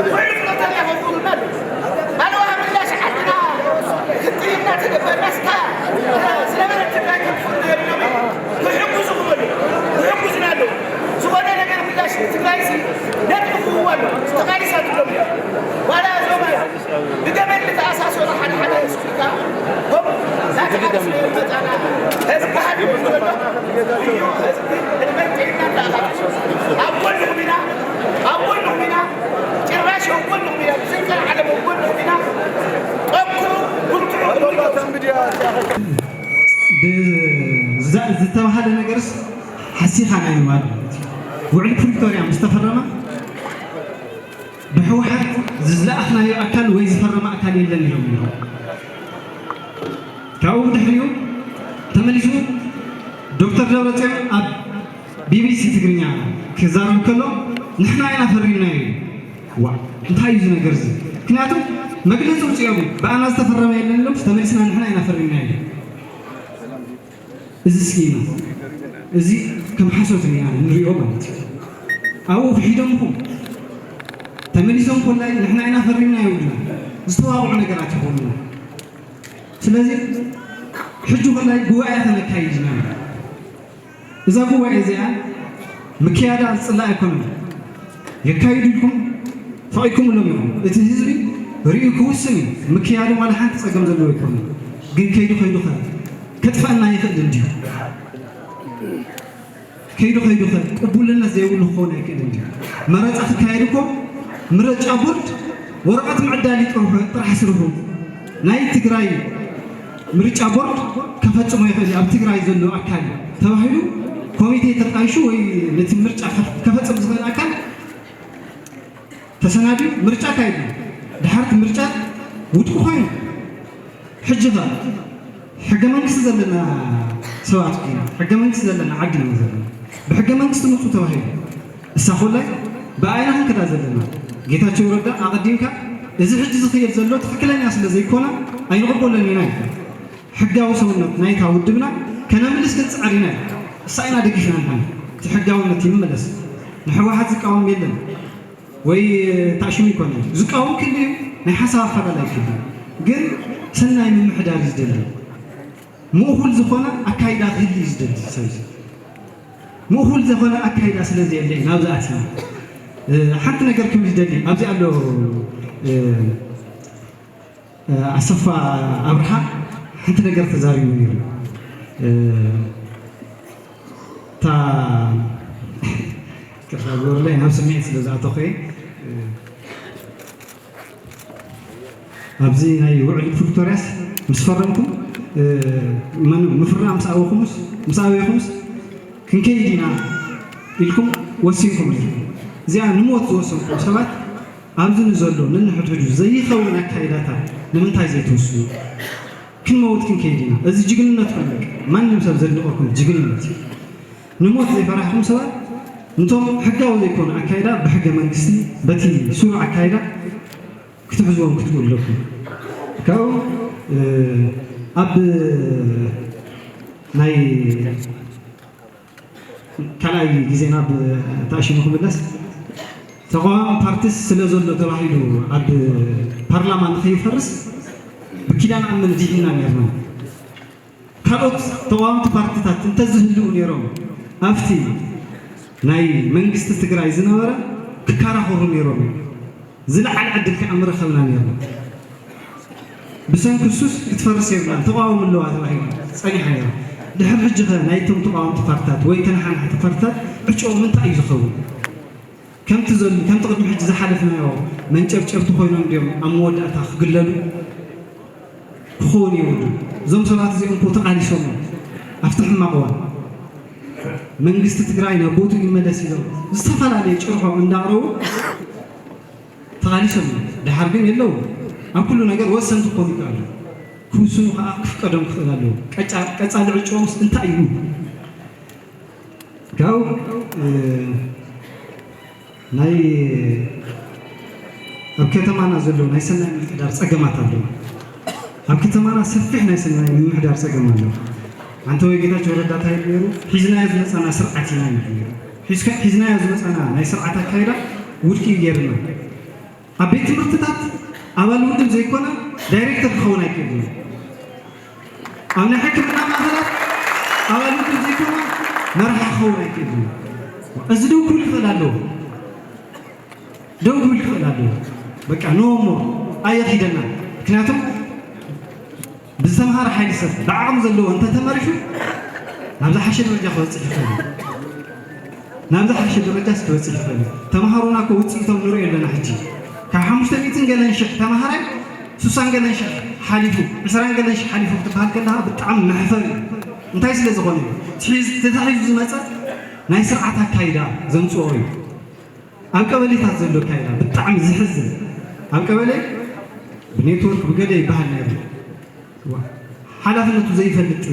ውዕል ፍኖተ ሪኣ ከውርዱልና ኣለዉ። ኣለዋ ምላሽ ዓድና ክትጥይብ እናተገበርና ስታ ዝነበረት ትግራይ ክንፍርዶ የብሎም እዩ። ክሕግዙ ክበሉ፣ ክሕግዙና ኣለዉ። ዝኾነ ነገር ምላሽ ትግራይ ሲ ነጥፍዎ ኣሎ። ተቓሊሳትሎም እዩ። ዋላ እዞም ብገመድ ዝተኣሳሰሩ ሓደ ሓደ ስኩልካ ከምኡ እናተሓደሱ ይመጻና። ህዝቢ ሃዲኡ ዘሎ እዩ። ህዝቢ ዕድመን ጥዕናን ይሃብካ። ኣብ ጎንኹም ኢና፣ ኣብ ጎንኹም ኢና። ጭራሽ ኣብ ጎንኹም ኢና። ብዘይቀር ዓለም ኣብ ጎንኹም ኢና። ጠንክሩ፣ ብርትዑ። ብዛ-፣ ዝተባህለ ነገርስ ሓሲኻ ናይ ምባል ማለት እዩ። ውዕል ፕሪቶርያ ምስ ተፈረመ ብህወሓት ዝለኣኽናዮ ኣካል ወይ ዝፈረመ ኣካል የለን ኢሎም ነይሮም። ካብኡ ብድሕሪኡ ተመሊሱ ዶክተር ደብረፅዮን ኣብ ቢቢሲ ትግርኛ ክዛረብ ከሎ ንሕና ኢና ፈሪምናዮ ኢሉ። ዋ፣ እንታይ እዩ እዚ ነገር እዚ? ምክንያቱ መግለፂ ውፅኦም ብኣና ዝተፈረመ የለን ኢሎም ተመሊስና ንሕና ኢና ፈሪምናዮ ኢሉ። እዚ ስኪና እዚ ከም ሓሶት ኢና ንሪኦ ማለት እዩ። ኣብኡ ክሒዶምኩም ተመሊሶም ኮላይ ንሕና ኢና ፈሪምናዮ ኢሉና ዝተዋቕዑ ነገራት ይኾኑና። ስለዚ ሕጂ ኮላይ ጉባኤ ተነካይድና እዛ ጉባኤ እዚኣ ምክያዳ ዝፅላእ ኣይኮነን። የካይዱ ኢልኩም ፈቒድኩምሎም ኢኹም። እቲ ህዝቢ ርእዩ ክውስን እዩ። ምክያዱ ዋላ ሓንቲ ፀገም ዘለዎ ኣይኮነን። ግን ከይዱ ከይዱ ከ ከጥፈአና ይኽእል እንድዩ። ከይዱ ከይዱ ከ ቅቡልነት ዘይብሉ ክኸውን ኣይክእልን እዩ። መረፃ ክካየድ እኮ ምርጫ ቦርድ ወረቐት ምዕዳል እዩ ጥርሑ- ጥራሕ ስርሑ። ናይ ትግራይ ምርጫ ቦርድ ከፈፅሞ ይኽእል እዩ፣ ኣብ ትግራይ ዘሎ ኣካል እዩ ተባሂሉ ኮሚቴ ተጣይሹ ወይ ነቲ ምርጫ ከ- ከፈፅም ዝኽእል ኣካል ተሰናድዩ ምርጫ ኣካይድና። ድሓርቲ ምርጫ ውድቂ ኮይኑ ሕጂ ኸ ሕገ መንግስቲ ዘለና ሰባት ኢና፣ ሕገ መንግስቲ ዘለና ዓዲ ኢና ዘለና። ብሕገ መንግስቲ ምፁ ተባሂሉ እሳ ኮላይ ብኣይና ክንክዳ ዘለና። ጌታቸው ረዳ ኣቐዲምካ እዚ ሕጂ ዝኽየድ ዘሎ ትኽክለኛ ስለ ዘይኮነ ኣይንቕበሎን ኢና ኢልካ። ሕጋዊ ሰውነት ናይታ ውድብና ከነምልስ ክንፅዕር ኢና ኢልካ። እሳ ኢና ደጊፍና ንሓና። እቲ ሕጋውነት ይመለስ። ንሕወሓት ዝቃወም የለን። ወይ ታሽሙ ይኮነ ዝቃወም ክልዩ ናይ ሓሳብ ኣፈላላይ ክልዩ ግን ሰናይ ምምሕዳር እዩ ዝደሊ። ምእኹል ዝኾነ ኣካይዳ ክህሊ እዩ ዝደሊ ሰብ እዚ። ምእኹል ዝኾነ ኣካይዳ ስለ ዘየለ እዩ ናብዚ ኣቲና። ሓንቲ ነገር ክብል ዝደሊ ኣብዚ ኣሎ ኣሰፋ ኣብርሃ ሓንቲ ነገር ተዛሪቡ ነይሩ። እታ ቅርታ ዝበለይ ናብ ስምዒት ስለ ዝኣተኹ እየ። ኣብዚ ናይ ውዕሊ ፕሪቶርያስ ምስ ፈረምኩም መን ምፍራም ምስ ኣበኹምስ ምስ ኣበይኹምስ ክንከይድ ኢና ኢልኩም ወሲንኩም ነይርኩም። እዚኣ ንሞት ዝወሰንኩም ሰባት ኣብዚ ንዘሎ ነንሕድሕዱ ዘይኸውን ኣካይዳታት ንምንታይ ዘይትውስኑ? ክንመውት ክንከይድ ኢና። እዚ ጅግንነትኩም በቃ ማንም ሰብ ዘድንቐኩም ጅግንነት እዩ። ንሞት ዘይፈራሕኩም ሰባት እንቶም ሕጋዊ ዘይኮነ ኣካይዳ ብሕገ መንግስቲ በቲ ስሩዕ ኣካይዳ ክትሕዝዎም ክትክእሉ ኣለኩም። ካብኡ ኣብ ናይ ካልኣይ ግዜ ናብ ተኣሽሙ ክምለስ ተቃዋሚ ፓርቲስ ስለ ዘሎ ተባሂሉ ኣብ ፓርላማ ንኸይፈርስ ብኪዳን ኣምን ዲሒና ነርና። ካልኦት ተቃወምቲ ፓርቲታት እንተዝህልው ነይሮም ኣብቲ ናይ መንግስቲ ትግራይ ዝነበረ ክከራኸሩ ነይሮም እዮም። ዝለዓለ ዕድል ከዓ ምረኸብና ነይርና። ብሰንኪ እሱስ ክትፈርስ የብላን ተቃወሙ ኣለዋ ተባሂሉ ፀኒሓ ነይራ። ድሕሪ ሕጂ ኸ ናይቶም ተቃወምቲ ፓርትታት ወይ ተነሓናሕቲ ፓርትታት ዕጭኦም እንታይ እዩ ዝኸውን? ከምቲ ዘሎ ከምቲ ቅድሚ ሕጂ ዝሓለፍናዮ መንጨብጨብቲ ኮይኖም ድዮም ኣብ መወዳእታ ክግለሉ? ክኸውን የብሉን። እዞም ሰባት እዚኦም እኮ ተቓሊሶም እዮም ኣብቲ ሕማቕ እዋን። መንግስቲ ትግራይ ናብ ቦትኡ ይመለስ ኢሎም ዝተፈላለየ ጭርሖ እንዳቕረቡ ተቓሊሶም እዮም። ድሓር ግን የለዉ ኣብ ኩሉ ነገር ወሰንቲ ክኾኑ ይከኣሉ። ክውስኑ ከዓ ክፍቀዶም ክኽእል ኣለዎ። ቀፃሊ ዕጭኦምስ እንታይ እዩ? ካብ ናይ ኣብ ከተማና ዘሎ ናይ ሰናይ ምምሕዳር ፀገማት ኣለዉ። ኣብ ከተማና ሰፊሕ ናይ ሰናይ ምምሕዳር ፀገም ኣሎ። ኣንተ ወይ ጌታቸው ረዳ እንታይ ነይሩ? ሒዝናዮ ዝመፃና ስርዓት ኢና ነይሩ። ሒዝናዮ ዝመፃና ናይ ስርዓት ኣካይዳ ውድቂ ገይርና ኣብ ቤት ትምህርትታት ኣባል ውድብ ዘይኮነ ዳይሬክተር ክኸውን ኣይክእልን። ኣብ ናይ ሕክምና ማእኸላት ኣባል ውድብ ዘይኮነ መራሒ ክኸውን ኣይክእልን። እዚ ደው ክብል ይኽእል ኣለዎ። ደው ክብል ይኽእል ኣለዎ። በቃ ኖሞ ኣየኺደና። ምክንያቱም ብዝተምሃረ ሓይሊ ሰብ ብዓቕሚ ዘለዎ እንተተመሪሑ ናብ ዝሓሸ ደረጃ ክበፅሕ ይኽእል እዩ። ናብ ዝሓሸ ደረጃ ክበፅሕ ይኽእል እዩ። ተምሃሮና እኮ ውፅኢቶም ንሪኦ ኣለና። ሕጂ ካብ ሓሙሽተ ሚእትን ገለን ሽሕ ተምሃራይ ሱሳን ገለን ሽሕ ሓሊፉ ዕስራን ገለን ሽሕ ሓሊፉ ክትበሃል ከለካ ብጣዕሚ መሕፈር እዩ። እንታይ ስለ ዝኾነ እዩ? ተታሒዙ ዝመፀ ናይ ስርዓት ኣካይዳ ዘምፅኦ እዩ። ኣብ ቀበሌታት ዘሎ ኣካይዳ ብጣዕሚ ዝሕዝን ኣብ ቀበሌ ብኔትወርክ ብገለ ይበሃል ነይሩ። ሓላፍነቱ ዘይፈልጥ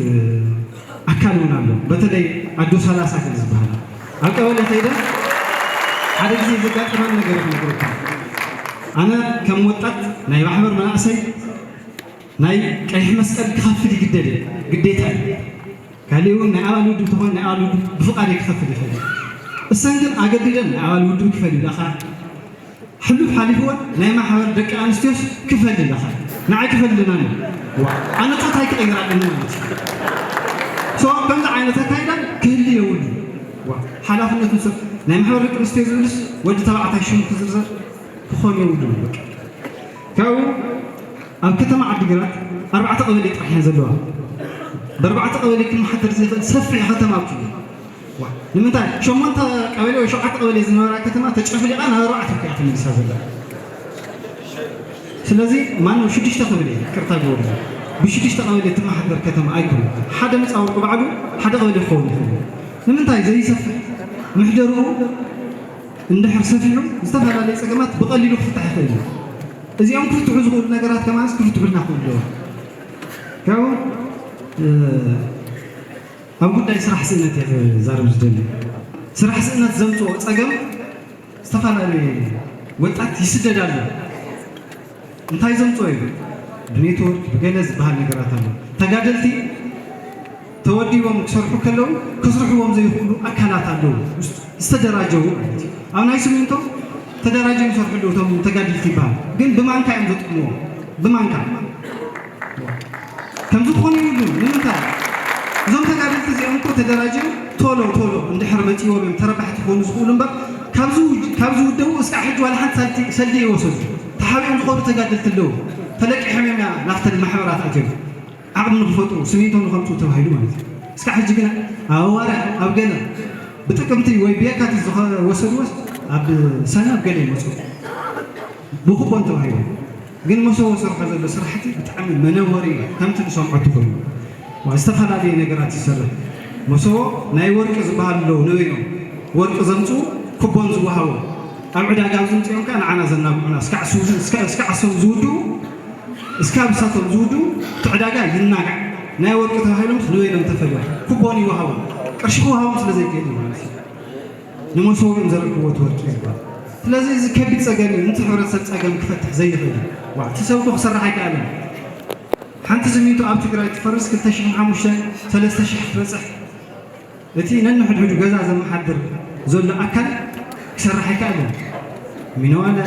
ኣካል እውን ኣሎ። በተለይ ኣዶ ሰላሳ ገለ ዝበሃል ኣብ ቀበሌ ከይደ ሓደ ግዜ ዘጋጠመን ነገር ክነግረካ። ኣነ ከም ወጣት ናይ ማሕበር መናእሰይ ናይ ቀይሕ መስቀል ክኸፍል ይግደድ እየ፣ ግዴታ እዩ። ካልእ እውን ናይ ኣባል ውድብ ተኾይኑ ናይ ኣባል ውድብ ብፍቓደይ ክኸፍል ይኽእል እየ። እሰን ግን ኣገዲደን ናይ ኣባል ውድብ ክፈል ይብላኻ። ሕሉፍ ሓሊፍወን ናይ ማሕበር ደቂ ኣንስትዮስ ክፈል ይብላኻ። ንዓይ ክፈልለና ኣሎ። ዋ፣ ኣነ ጾታይ ክቕይር ኣለኒ ማለት እዩ። ሶ ከምዚ ዓይነት ኣካይዳ ክህሉ የብሉ። ዋ፣ ሓላፍነቱ ሰብ ናይ ማሕበር ደቂ ኣንስትዮ ዝብልስ ወዲ ተባዕታይ ሽሙ ክዝርዘር ክኾን የብሉን። በቃ ካብኡ ኣብ ከተማ ዓዲግራት ኣርባዕተ ቀበሌ ጥራሕ እየን ዘለዋ። ብኣርባዕተ ቀበሌ ክመሓደር ዘይኽእል ሰፊሕ ከተማ ኣብቲ እዩ። ዋ፣ ንምንታይ ሸሞንተ ቀበሌ ወይ ሸውዓተ ቀበሌ ዝነበራ ከተማ ተጨፍሊቓ ናብ ኣርባዕተ እያ ተመሊሳ ዘላ። ስለዚ ማነው ሽዱሽተ ቀበሌ ይቅርታ ግበሩ፣ ብሽዱሽተ ቀበሌ ትመሓደር ከተማ ኣይኮነን። ሓደ መጻወርቂ ባዕሉ ሓደ ቀበሌ ክኸውን ይኽእል እዩ። ንምንታይ ዘይሰፍሕ? ምሕደርኡ እንድሕር ሰፊሑ ዝተፈላለዩ ጸገማት ብቐሊሉ ክፍታሕ ይኽእል እዩ። እዚኦም ክፍትሑ ዝኽእሉ ነገራት ከማንስ ክፍትሑልና ክኽእሉ ኣለዎም። ካብኡ ኣብ ጉዳይ ስራሕ ስእነት እየ ክዛረብ ዝደሊ። ስራሕ ስእነት ዘምፅኦ ፀገም ዝተፈላለዩ ወጣት ይስደድ ኣሎ። እንታይ ዘምፅኦ እዩ? ብኔትወርክ ብገለ ዝበሃል ነገራት ኣሎ። ተጋደልቲ ተወዲቦም ክሰርሑ ከለዉ ክስርሕዎም ዘይኽእሉ ኣካላት ኣለዉ፣ ዝተደራጀዉ ማለት እዩ። ኣብ ናይ ስሚንቶ ተደራጅዮም ይሰርሑ ኣለዉ እቶም ተጋደልቲ ይበሃል፣ ግን ብማንካ እዮም ዘጥቅምዎ፣ ብማንካ። ከምዚ ክኾን የብሉን። ንምንታይ? እዞም ተጋደልቲ እዚኦም እኮ ተደራጅዮም ቶሎ ቶሎ እንድሕር መፂዎም እዮም ተረባሕቲ ክኾኑ ዝኽእሉ እምበር፣ ካብ ዝውድ-፣ ካብ ዝውደቡ እስካዕ ሕጂ ዋላ ሓንቲ ሳንቲ-፣ ሰልዲ ይወሰዱ። ተሓቢኦም ዝኾኑ ተጋደልቲ ኣለዉ። ተለቂሖም እዮም ናብተን ማሕበራት ኣትዮም። ዓቕሚ ንክፈጥሩ፣ ስሚንቶ ንኸምፅኡ ተባሂሉ ማለት እዩ። እስካዕ ሕጂ ግን ኣብ ኣዋርሕ፣ ኣብ ገለ ብጥቅምቲ ወይ ብየካቲት ዝኸ-፣ ወሰድዎስ ኣብ ሰነ ኣብ ገለ ይመፁ። ብኩቦን ተባሂሉ። ግን መሰቦ ዝሰርሖ ዘሎ ስራሕቲ ብጣዕሚ መነወሪ እዩ። ከምቲ ንሰምዖ ትኾኑ። ዋ፣ ዝተፈላለየ ነገራት ይሰርሕ። መሰቦ ናይ ወርቂ ዝበሃል ኣለዉ፣ ንበይኖም ወርቂ ዘምፅኡ፣ ኩቦን ዝወሃቦ። ኣብ ዕዳጋ ኣብ ዝምፅኦም ከኣ ንዓና ዘናግዑና። እስካዕ ሱ-፣ እስካዕ፣ እስካዕ እሶም ዝውድኡ፣ እስካብ እሳቶም ዝውድኡ፣ እቲ ዕዳጋ ይናጋዕ። ናይ ወርቂ ተባሂሎምስ ንበይኖም ተፈልዮም። ኩቦን ይወሃቦም። ቅርሺ ክወሃቦም ስለ ዘይክእል እዩ ማለት እዩ። ንመሰቦ እዮም ዘረክብዎ እቲ ወርቂ ይባል። ስለዚ እዚ ከቢድ ጸገም እዩ። ነቲ ሕብረተሰብ ጸገም ክፈትሕ ዘይኽእል እዩ። ዋ፣ እቲ ሰብ እኮ ክሰርሕ ኣይከኣለን። ሓንቲ ስሚንቶ ኣብ ትግራይ ትፈርስ ክልተ ሽሕን ሓሙሽተን፣ ሰለስተ ሽሕ ትበጽሕ። እቲ ነንሕድሕዱ ገዛ ዘመሓድር ዘሎ ኣካል ክሰርሕ ኣይከኣለን። ሚነዋለ፣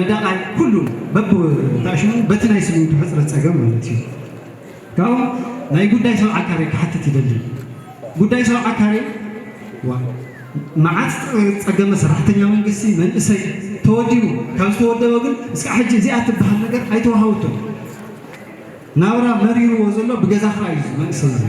ነዳቓይ፣ ኩሉ በብታሽሙ በቲ ናይ ስሚንቶ ሕጽረት ጸገም ማለት እዩ። ካብኡ ናይ ጉዳይ ሰብዓ ካሬ ክሓትት ይደሊ። ጉዳይ ሰብዓ ካሬ ዋ፣ መዓት ጸገመ ሰራሕተኛ መንግስቲ መንእሰይ ተወዲቡ፣ ካብ ዝተወደበ ግን እስካዕ ሕጂ እዚኣ ትበሃል ነገር ኣይተዋሃበቶን። ናብራ መሪርዎ ዘሎ ብገዛ ክራይ እዩ መንእሰይ እዚ።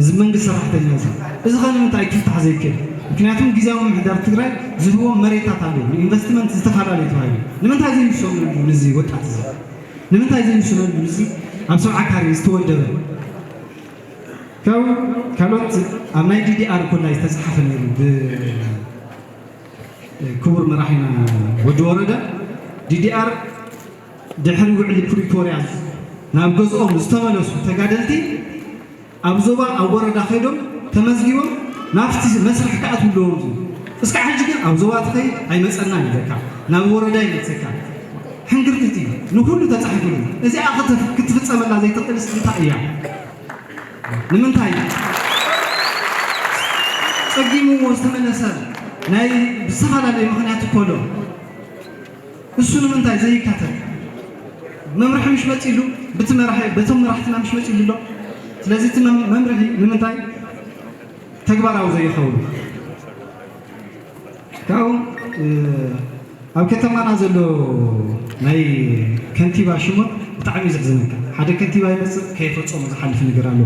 እዚ መንግስቲ ሰራሕተኛ እዚ። እዚ ኸ ንምንታይ ክፍታሕ ዘይክእል? ምክንያቱም ግዝያዊ ምምሕዳር ትግራይ ዝህቦም መሬታት ኣለዉ፣ ንኢንቨስትመንት ዝተፈላለዩ ተባሂሉ። ንምንታይ ዘይውሰነሉ ንዚ ወጣት እዚ? ንምንታይ ዘይውሰነሉ ንዚ ኣብ ሰብዓ ካሬ ዝተወደበ? ካብ ካልኦት ኣብ ናይ ዲዲኣር ኮላይ ዝተፅሓፈ ነይሩ ብክቡር መራሒና ወዲ ወረደ። ዲዲኣር ድሕሪ ውዕሊ ፕሪቶርያ ናብ ገዝኦም ዝተመለሱ ተጋደልቲ ኣብ ዞባ ኣብ ወረዳ ከይዶም ተመዝጊቦም ናብቲ መስርሕ ክኣትዉ ኣለዎም ዝብል። እስካዕ ሕጂ ግን ኣብ ዞባ ትኸይድ ኣይመጸናን ይብለካ፣ ናብ ወረዳ ይመልሰካ። ሕንግርትቲ ንኹሉ ተጻሒፉሉ። እዚኣ ክት-፣ ክትፍጸመላ ዘይትኽእልስ እንታይ እያ? ንምንታይ? ጸጊምዎ ዝተመለሰ ናይ ብዝተፈላለየ ምኽንያት እኮ ኣሎ። እሱ ንምንታይ ዘይካተት? መምርሒ ምሽ መጺሉ፣ ብቲ መራሒ፣ በቶም መራሕትና ምሽ መጺሉ ኣሎ። ስለዚ እቲ መም-፣ መምርሒ ንምንታይ ተግባራዊ ዘይኸውን? ካብኡ፣ እ፣ ኣብ ከተማና ዘሎ ናይ ከንቲባ ሽሞት ብጣዕሚ እዩ ዘሕዝነካ። ሓደ ከንቲባ ይመጽእ ከየፈጸሞ ዝሓልፍ ነገር ኣሎ።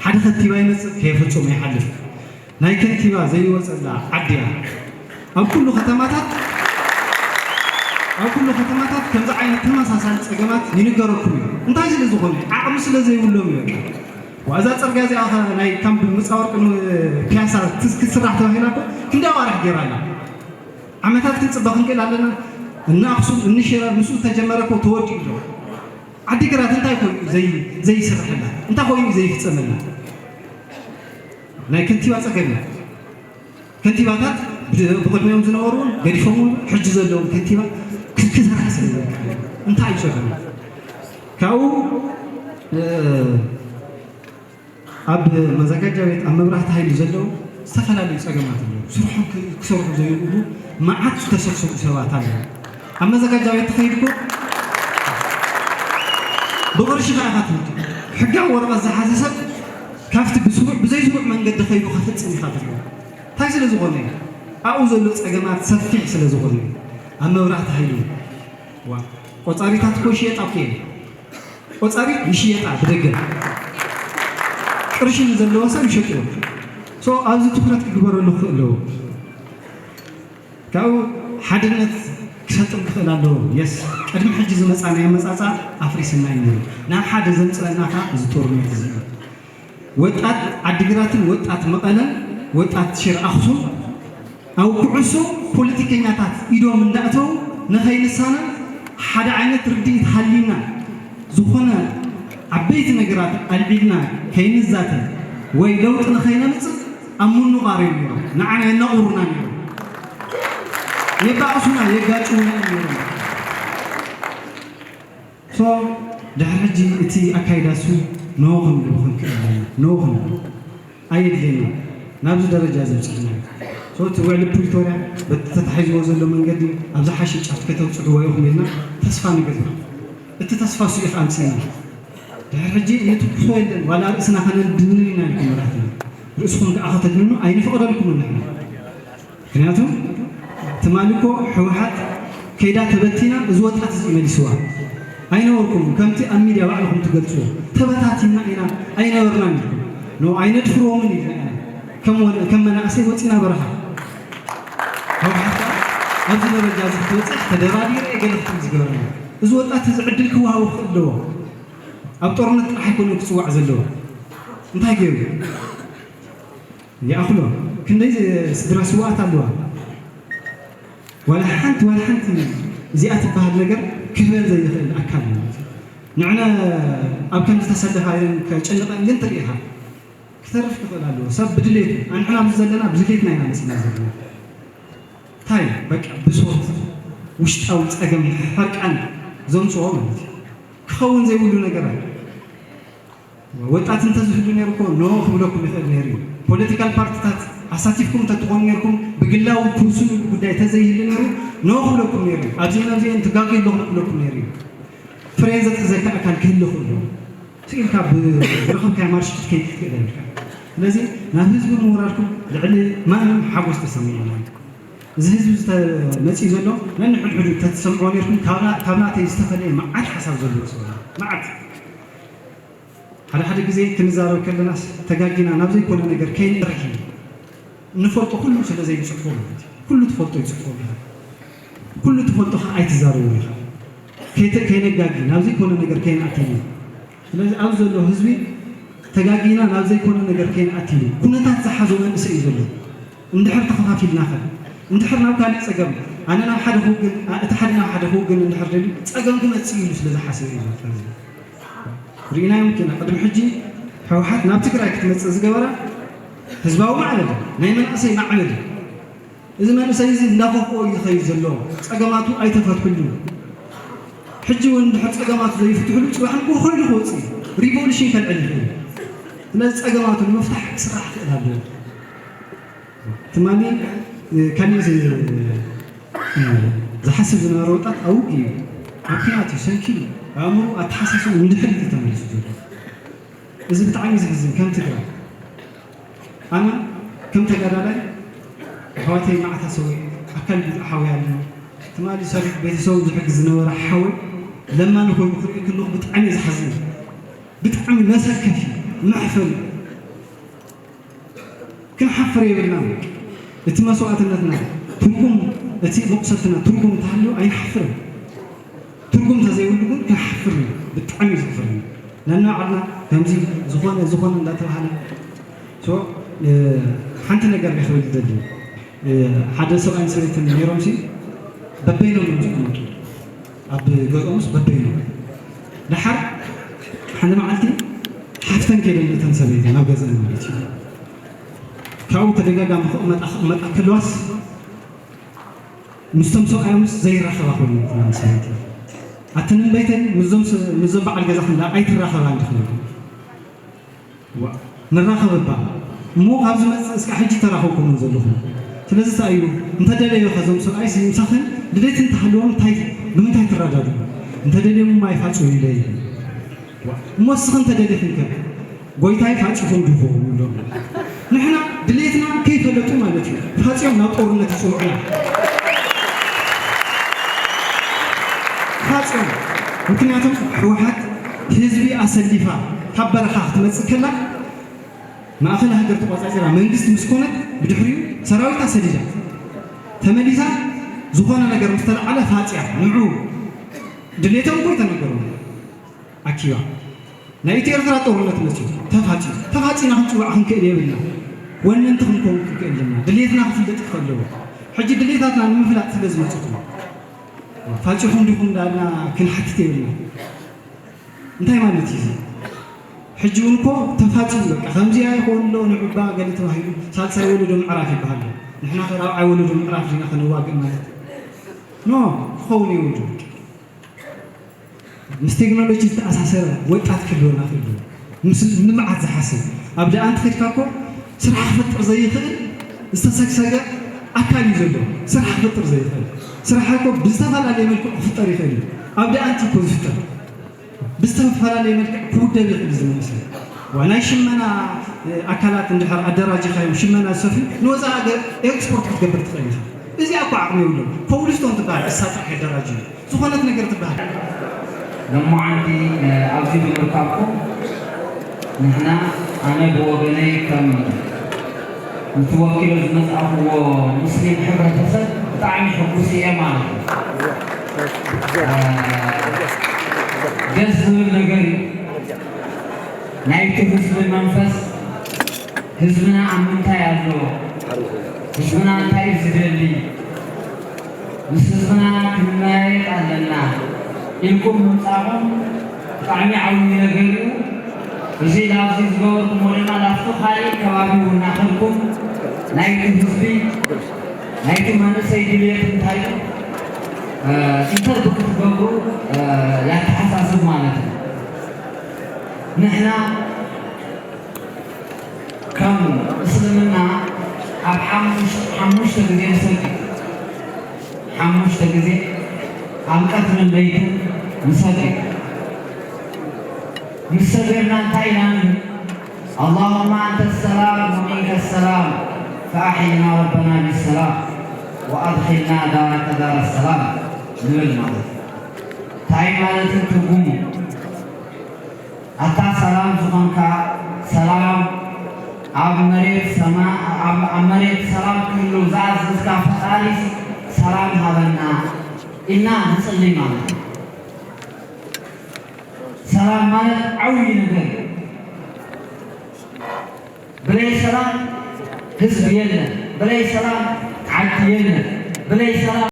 ሓደ ከንቲባ ይመጽእ ከየፈጸሞ ይሓልፍ። ናይ ከንቲባ ዘይወጸላ ዓዲ እያ። ኣብ ኩሉ ከተማታት፣ ኣብ ኩሉ ከተማታት ከምዚ ዓይነት ተመሳሳሊ ጸገማት ይንገረኩም እዩ። እንታይ ስለ ዝኾነ? ዓቕሚ ስለ ዘይብሎም እዩ በቃ። ዋዛ ጽርግያ እዚኣ ኸ ናይ ካብ ምጻወርቂ ን-፣ ፒያሳ ትስ-፣ ክትስራሕ ተባሂላ እኮ ክንደይ ኣዋርሕ ገይራ ኣላ። ዓመታት ክንጽበ ክንክእል ኣለና። እነ ኣኽሱም፣ እነ ሽረ ምስኡ ተጀመረ እኮ ተወዲኡ ኣሎ። ዓዲግራት እንታይ ኮይኑ እዩ ዘይ- ዘይስርሐላ? እንታይ ኮይኑ እዩ ዘይፍፀመላ? ናይ ከንቲባ ፀገም እዩ። ከንቲባታት ብ- ብቕድሚኦም ዝነበሩ እውን ገዲፎም እውን ሕጂ ዘለዎም ከንቲባ ክ- ክሰርሕ ስለ ዘይከኣለ እንታይ እዩ ፀገሙ? ካብኡ እ፣ ኣብ መዘጋጃ ቤት ኣብ መብራህቲ ሃይሊ ዘለዉ ዝተፈላለዩ ፀገማት ኣለዉ። ስርሖም ክ- ክሰርሑ ዘይኽእሉ መዓት ዝተሰብሰቡ ሰባት ኣለዉ። ኣብ መዘጋጃ ቤት ተኸይድኩም ብቕርሺ ከዓ ኢኻ ትምጡ። ሕጋዊ ወረቐት ዝሓዘ ሰብ ካብቲ ብስሩዕ ብዘይስሩዕ መንገዲ ከይዱ ከፈፅም ኢኻ ትኽእል። እንታይ ስለ ዝኾነ እዩ? ኣብኡ ዘሎ ፀገማት ሰፊሕ ስለ ዝኾነ እዩ። ኣብ መብራህቲ ሃይሊ ዋ ቆፃሪታት እኮ ይሽየጣ እኮ እየን። ቆፃሪት ይሽየጣ ብደገ ቅርሺ ንዘለዎ ሰብ ይሸጥዎ። ሶ ኣብዚ ትኩረት ክግበረሉ ክኽእል ኣለዎ። ካብኡ ሓድነት ክሰልጥን ክኽእል ኣለዎ። የስ ቅድሚ ሕጂ ዝመፃ ናይ ኣመፃፃ ኣፍሪስና እዩ ነይሩ። ናብ ሓደ ዘምፅአና ከዓ እዚ ጦርነት እዚ እዩ። ወጣት ዓዲግራትን ወጣት መቐለን ወጣት ሽረ ኣኽሱም ኣብ ኩዕሶ ፖለቲከኛታት ኢዶም እንዳእተው ንኸይንሳነ ሓደ ዓይነት ርድኢት ሃሊና ዝኾነ ዓበይቲ ነገራት ኣልዒልና ከይንዛተ ወይ ለውጢ ንኸይነምፅእ ኣብ ምንቋር እዮም ነይሮም። ንዓና የናቑሩና ነይሮም። የባእሱና የጋጭውና እዮም ነይሮም። ሶ ድሕሪ ሕጂ እቲ ኣካይዳ እሱ ኖ ክንብሎ ክንክእል ኣለና። ኖ ክንብሎ ኣየድልየና ናብዚ ደረጃ ዘብፅሕና እዩ። ሶ እቲ ውዕሊ ፕሪቶርያ በቲ ተታሒዝዎ ዘሎ መንገዲ ኣብ ዝሓሸ ጫፍ ከተብፅሕዎ ኢኹም ኢልና ተስፋ ንገብር። እቲ ተስፋ እሱ እዩ ኣምፅእና። ድሕሪ ሕጂ ንትኩሶ የለን ዋላ ርእስና ከነድንን ኢና ኢልኩም መራሕትና። ርእስኹም ከዓ ከተድንኑ ኣይንፈቕደልኩምን ንሕና። ምክንያቱ ትማሊ እኮ ህወሓት ከይዳ ተበቲና እዚ ወጣት እዚ መሊስዋ ኣይነበርኩም ከምቲ ኣብ ሚድያ ባዕልኹም ትገልፅዎ ተበታቲና ኢና ኣይነበርናን ኢልኩም ኖ ኣይነድፍርዎምን ኢልና ኢና ከም ወነ- ከም መናእሰይ ወፂና በረኻ ህወሓት ከዓ ኣብዚ ደረጃ እዚ ክትበፅሕ ተደራዲረ እየ ገለ ክትብል ዝገበረና እዚ ወጣት እዚ ዕድል ክወሃቦ ክእል ኣለዎ ኣብ ጦርነት ጥራሕ ኣይኮነ ክፅዋዕ ዘለዎ እንታይ ገይሩ ይኣኽሎ ክንደይ ስድራ ስውኣት ኣለዋ ዋላ ሓንቲ ዋላ ሓንቲ እዚኣ ትበሃል ነገር ክህበን ዘይኽእል ኣካል እዩ ንዕነ ኣብ ከምዚ ተሰለፋ ኢለን ከጨንቐን ግን ትርኢ ኢኻ ክተርፍ ክኽእል ኣለዎ ሰብ ብድሌቱ ኣንሕና ኣብዚ ዘለና ብድሌትና ኢና መፅና ዘለና እንታይ በቃ ብሶት ውሽጣዊ ፀገም ሕርቃን ዘምፅኦ ማለት እዩ ክኸውን ዘይብሉ ነገራት ወጣት እንተዝህሉ ነይሩ እኮ ኖ ክብለኩም ይኽእል ነይሩ እዩ። ፖለቲካል ፓርቲታት ኣሳቲፍኩም እንተትኾኑ ነይርኩም ብግላዊ ትውስኑሉ ጉዳይ ተዘይህሉ ነይሩ ኖ ክብለኩም ነይሩ እዩ። ኣብዚአን ኣብዚአን ትጋገዩ ኣለኹም ክብለኩም ነይሩ እዩ። ፍሬ ዘትሕዘካ ኣካል ክህሉ ክእሉ ስኢልካ ብረኸብካዮ ማርሽ ክትከይድ ክትክእል የብልካ። ስለዚ ናብ ህዝቢ ምውራድኩም ልዕሊ ማንም ሓጎስ ተሰሚዑና እዩ። እዚ ህዝቢ ዝተመፅእ ዘሎ ነንሕድሕዱ ተትሰምዕዎ ነርኩም ካብ ናተይ ዝተፈለየ መዓት ሓሳብ ዘለዎ ሰብ መዓት ሓደ ሓደ ግዜ ክንዛረብ ከለናስ ተጋጊና ናብ ዘይኮነ ነገር ከይንርሒ ንፈልጦ ኩሉ ስለ ዘይንፅሕፎ ማለት እዩ። ኩሉ ትፈልጦ ይፅሕፎ ኢኻ። ኩሉ ትፈልጦ ከዓ ኣይትዛረቦ ኢኻ። ከይተ- ከይነጋጊ ናብ ዘይኮነ ነገር ከይንኣትኒ። ስለዚ ኣብ ዘሎ ህዝቢ ተጋጊና ናብ ዘይኮነ ነገር ከይንኣትኒ ኩነታት ዝሓዞ መንእሰይ እዩ ዘሎ። እንድሕር ተኸፋፊልና ኸ እንድሕር ናብ ካሊእ ፀገም ኣነ ናብ ሓደ ክውግን ኣ- እቲ ሓደ ናብ ሓደ ክውግን እንድሕር ደልዩ ፀገም ክመፅእ እዩ ኢሉ ስለ ዝሓሰበ እዩ ዝወፈር እዚ ርኢናዮም ኪና ቅድሚ ሕጂ ሕወሓት ናብ ትግራይ ክትመፅእ ዝገበራ ህዝባዊ ማዕበል ናይ መናእሰይ ማዕበል እዩ እዚ መንእሰይ እዚ እንዳኸፍኦ እዩ ዝኸይድ ዘሎ ፀገማቱ ኣይተፈትሑሉ ሕጂ እውን እንድሕር ፀገማቱ ዘይፍትሕሉ ፅባሕ ንግሆ ኮይሉ ክወፅእ እዩ ሪቮሉሽን ከልዕል ይኽእል ስለዚ ፀገማቱ ንምፍታሕ ክስራሕ ክእል ኣለዎ ትማሊ ካሊእ ዝሓስብ ዝነበረ ወጣት ኣብ ውግእ እዩ ኣብ ኩናት እዩ ሰንኪሉ ኣእምሩ ኣተሓሳስቡ ንድሕሪት እዩ ተመሊሱ ዘሎ እዚ ብጣዕሚ እዩ ዘሕዝን ከም ትግራይ ኣነ ከም ተጋዳላይ ኣሕዋተይ መዓት ኣሰዊኤ ኣካል ጉዱእ ሓወይ ኣሎ ትማሊ ሰሪሑ ቤተሰቡ ዝሕግዝ ዝነበረ ሓወይ ለማኒ ኮይኑ ክርኢ ከለኹ ብጣዕሚ እዩ ዝሓዝን ብጣዕሚ መሰከፊ መሕፈሪ ክንሓፍር የብልናን። እቲ መስዋእትነትና ትርጉም እቲ መቑሰልትና ትርጉም እንተሃልዩ ኣይንሓፍርን። ትርጉም እንተዘይብሉ ግን ክንሓፍር ኢና። ብጣዕሚ እዩ ዘሕፍረኒ። ነንባዕልና ከምዚ ዝኾነ ዝኾነ እንዳተባሃለ so ሓንቲ ነገር እየ ክብል ዝደሊ ሓደ ሰብኣይን ሰበይትን ነይሮምሲ በበይኖም እዮም ዝቕመጡ ኣብ ገዝኦምስ በበይኖም ደሓር ሓንቲ መዓልቲ ሓፍተን ከይደን እተን ሰበይቲ ናብ ገዝአን ማለት እዩ። ካብኡ ተደጋጋሚ ክቕመጣ ክቕመጣ ከለዋስ ምስቶም ሰብኣዮምስ ዘይራኸባ ኮይኑ ይኾና ሰበይቲ። ኣተን እምበይተን ምስዞም ስ-፣ ምስዞም በዓል ገዛ ክንዳ ኣይትራኸባ እንዲኹም። ዋ፣ ንራኸብ እባ እሞ ካብ ዝመጽእ እስካዕ ሕጂ ተራኸብኩምን ዘለኹም። ስለዚ እንታይ እዩ እንተደለዮ ከዞም ሰብኣይስ ምሳኽን ድሌት እንተሃለዎም እንታይ ብምንታይ ትረዳድኡ? እንተደልዮም ማይ ፋጹ ኢለ እየ። ዋ፣ እሞ እስኺ እንተደሊኽን ከ ጎይታይ ፋጺኹም ዲኹም ይብሎም። ንሕና ድሌትና ከይፈለጡ ማለት እዩ ፋጺኦም ናብ ጦርነት ይጽውዑና። ፋጺኦም። ምክንያቱም ህወሓት ህዝቢ ኣሰሊፋ ካብ በረኻ ክትመጽእ ከላ ማእኸል ሃገር ተቆጻጺራ መንግስቲ ምስ ኮነት ብድሕሪኡ ሰራዊት ኣሰዲዳ ተመሊሳ ዝኾነ ነገር ምስ ተለዓለ ፋጺያ ንዑ ድሌቶም እኮ ኣይተነገሮም። ኣኪባ ናይ ኢትዮ ኤርትራ ጦርነት መፅዩ ተፋፂ ተፋፂና ክንፅዋዕ ክንክእል የብልና። ወነንቲ ክንከውን ክንክእል ኣለና። ድሌትና ክፍለጥ ይኽእል ኣለዎ። ሕጂ ድሌታትና ንምፍላጥ ስለ ዝመፅኹም ፋፂኹም ዲኹም እንዳልና ክንሓትት የብልና። እንታይ ማለት እዩ እዚ? ሕጂ እውን እኮ ተፋፂሙ በቃ ከምዚኣ ይኸውን ኣሎ ንዑባ ገለ ተባሂሉ ሳልሳይ ወለዶ ምዕራፍ ይበሃል ኣሎ። ንሕና ከ ራብዓይ ወለዶ ምዕራፍ ዲና ከነዋግእ ማለት ኖ ክኸውን የብሉ። ምስ ቴክኖሎጂ ዝተኣሳሰረ ወጣት ክህልወና ክእል ምስ ልምዓት ዝሓስብ ኣብ ደኣ እንተኸድካ እኮ ስራሕ ክፈጥር ዘይኽእል ዝተሰግሰገ ኣካል እዩ ዘሎ። ስራሕ ክፈጥር ዘይኽእል ስራሕ እኮ ብዝተፈላለየ መልክዕ ክፍጠር ይኽእል እዩ። ኣብ ደኣ እኮ ዝፍጠር ብዝተፈላለየ መልክዕ ክውደብ ይኽእል እዚ መንእሰይ። ዋ፣ ናይ ሽመና ኣካላት እንድሕር ኣደራጂኻዮም ሽመና ዝሰፍዩ ንወፃኢ ሃገር ኤክስፖርት ክትገብር ትኽእል ኢኻ። እዚኣ እኮ ዓቕሚ የብሎም። ኮብልስቶን ትበሃል እሳ ጥራሕ የደራጅ እዩ። ዝኾነት ነገር ትበሃል። ለማዓንቲ ኣብዚ ብምርካብኩም ንሕና ኣነ ብወገነይ ከም ንትወኪሎ ዝመጻእክዎ ሙስሊም ሕብረተሰብ ብጣዕሚ ሕጉስ እየ ማለት እዩ። ደስ ዝብል ነገር እዩ። ናይቲ ህዝቢ መንፈስ ህዝብና ኣብ ምንታይ ኣሎ? ህዝብና እንታይ እዩ ዝደሊ? ምስ ህዝብና ክንመያየጥ ኣለና ኢልኩም ምምጻእኩም ብጣዕሚ ዓብዪ ነገር እዩ። እዚ ናብዚ ዝገበርኩሞ ድማ ናብቲ ካሊእ ከባቢ እውን እናኸድኩም ናይቲ ህዝቢ ናይቲ መንእሰይ ድልየት እንታይ እዩ ኢንተርቪው ክትገብሩ ያተሓሳስብ ማለት እዩ። ንሕና ከም እስልምና ኣብ ሓሙሽ-፣ ሓሙሽተ ግዜ ንሰግድ። ሓሙሽተ ግዜ ኣብ ቀትርን ለይትን ንሰግድ። ምስ ሰገድና እንታይ ኢና ንብል? اللهم أنت السلام ومنك السلام فأحينا ربنا بالسلام وأدخلنا دارك دار السلام ንብል ማለት እዩ። እንታይ ማለት እዩ ትርጉሙ? ኣታ ሰላም ዝኾንካ፣ ሰላም ኣብ መሬት ሰማ-፣ ኣብ፣ ኣብ መሬት ሰላም ክህሉ ዝኣዘዝካ ፈጣሪስ ሰላም ሃበና ኢልና ንጽሊ ማለት እዩ። ሰላም ማለት ዓብዪ ነገር እዩ። ብለይ ሰላም ህዝቢ የለን። ብለይ ሰላም ዓዲ የለን። ብለይ ሰላም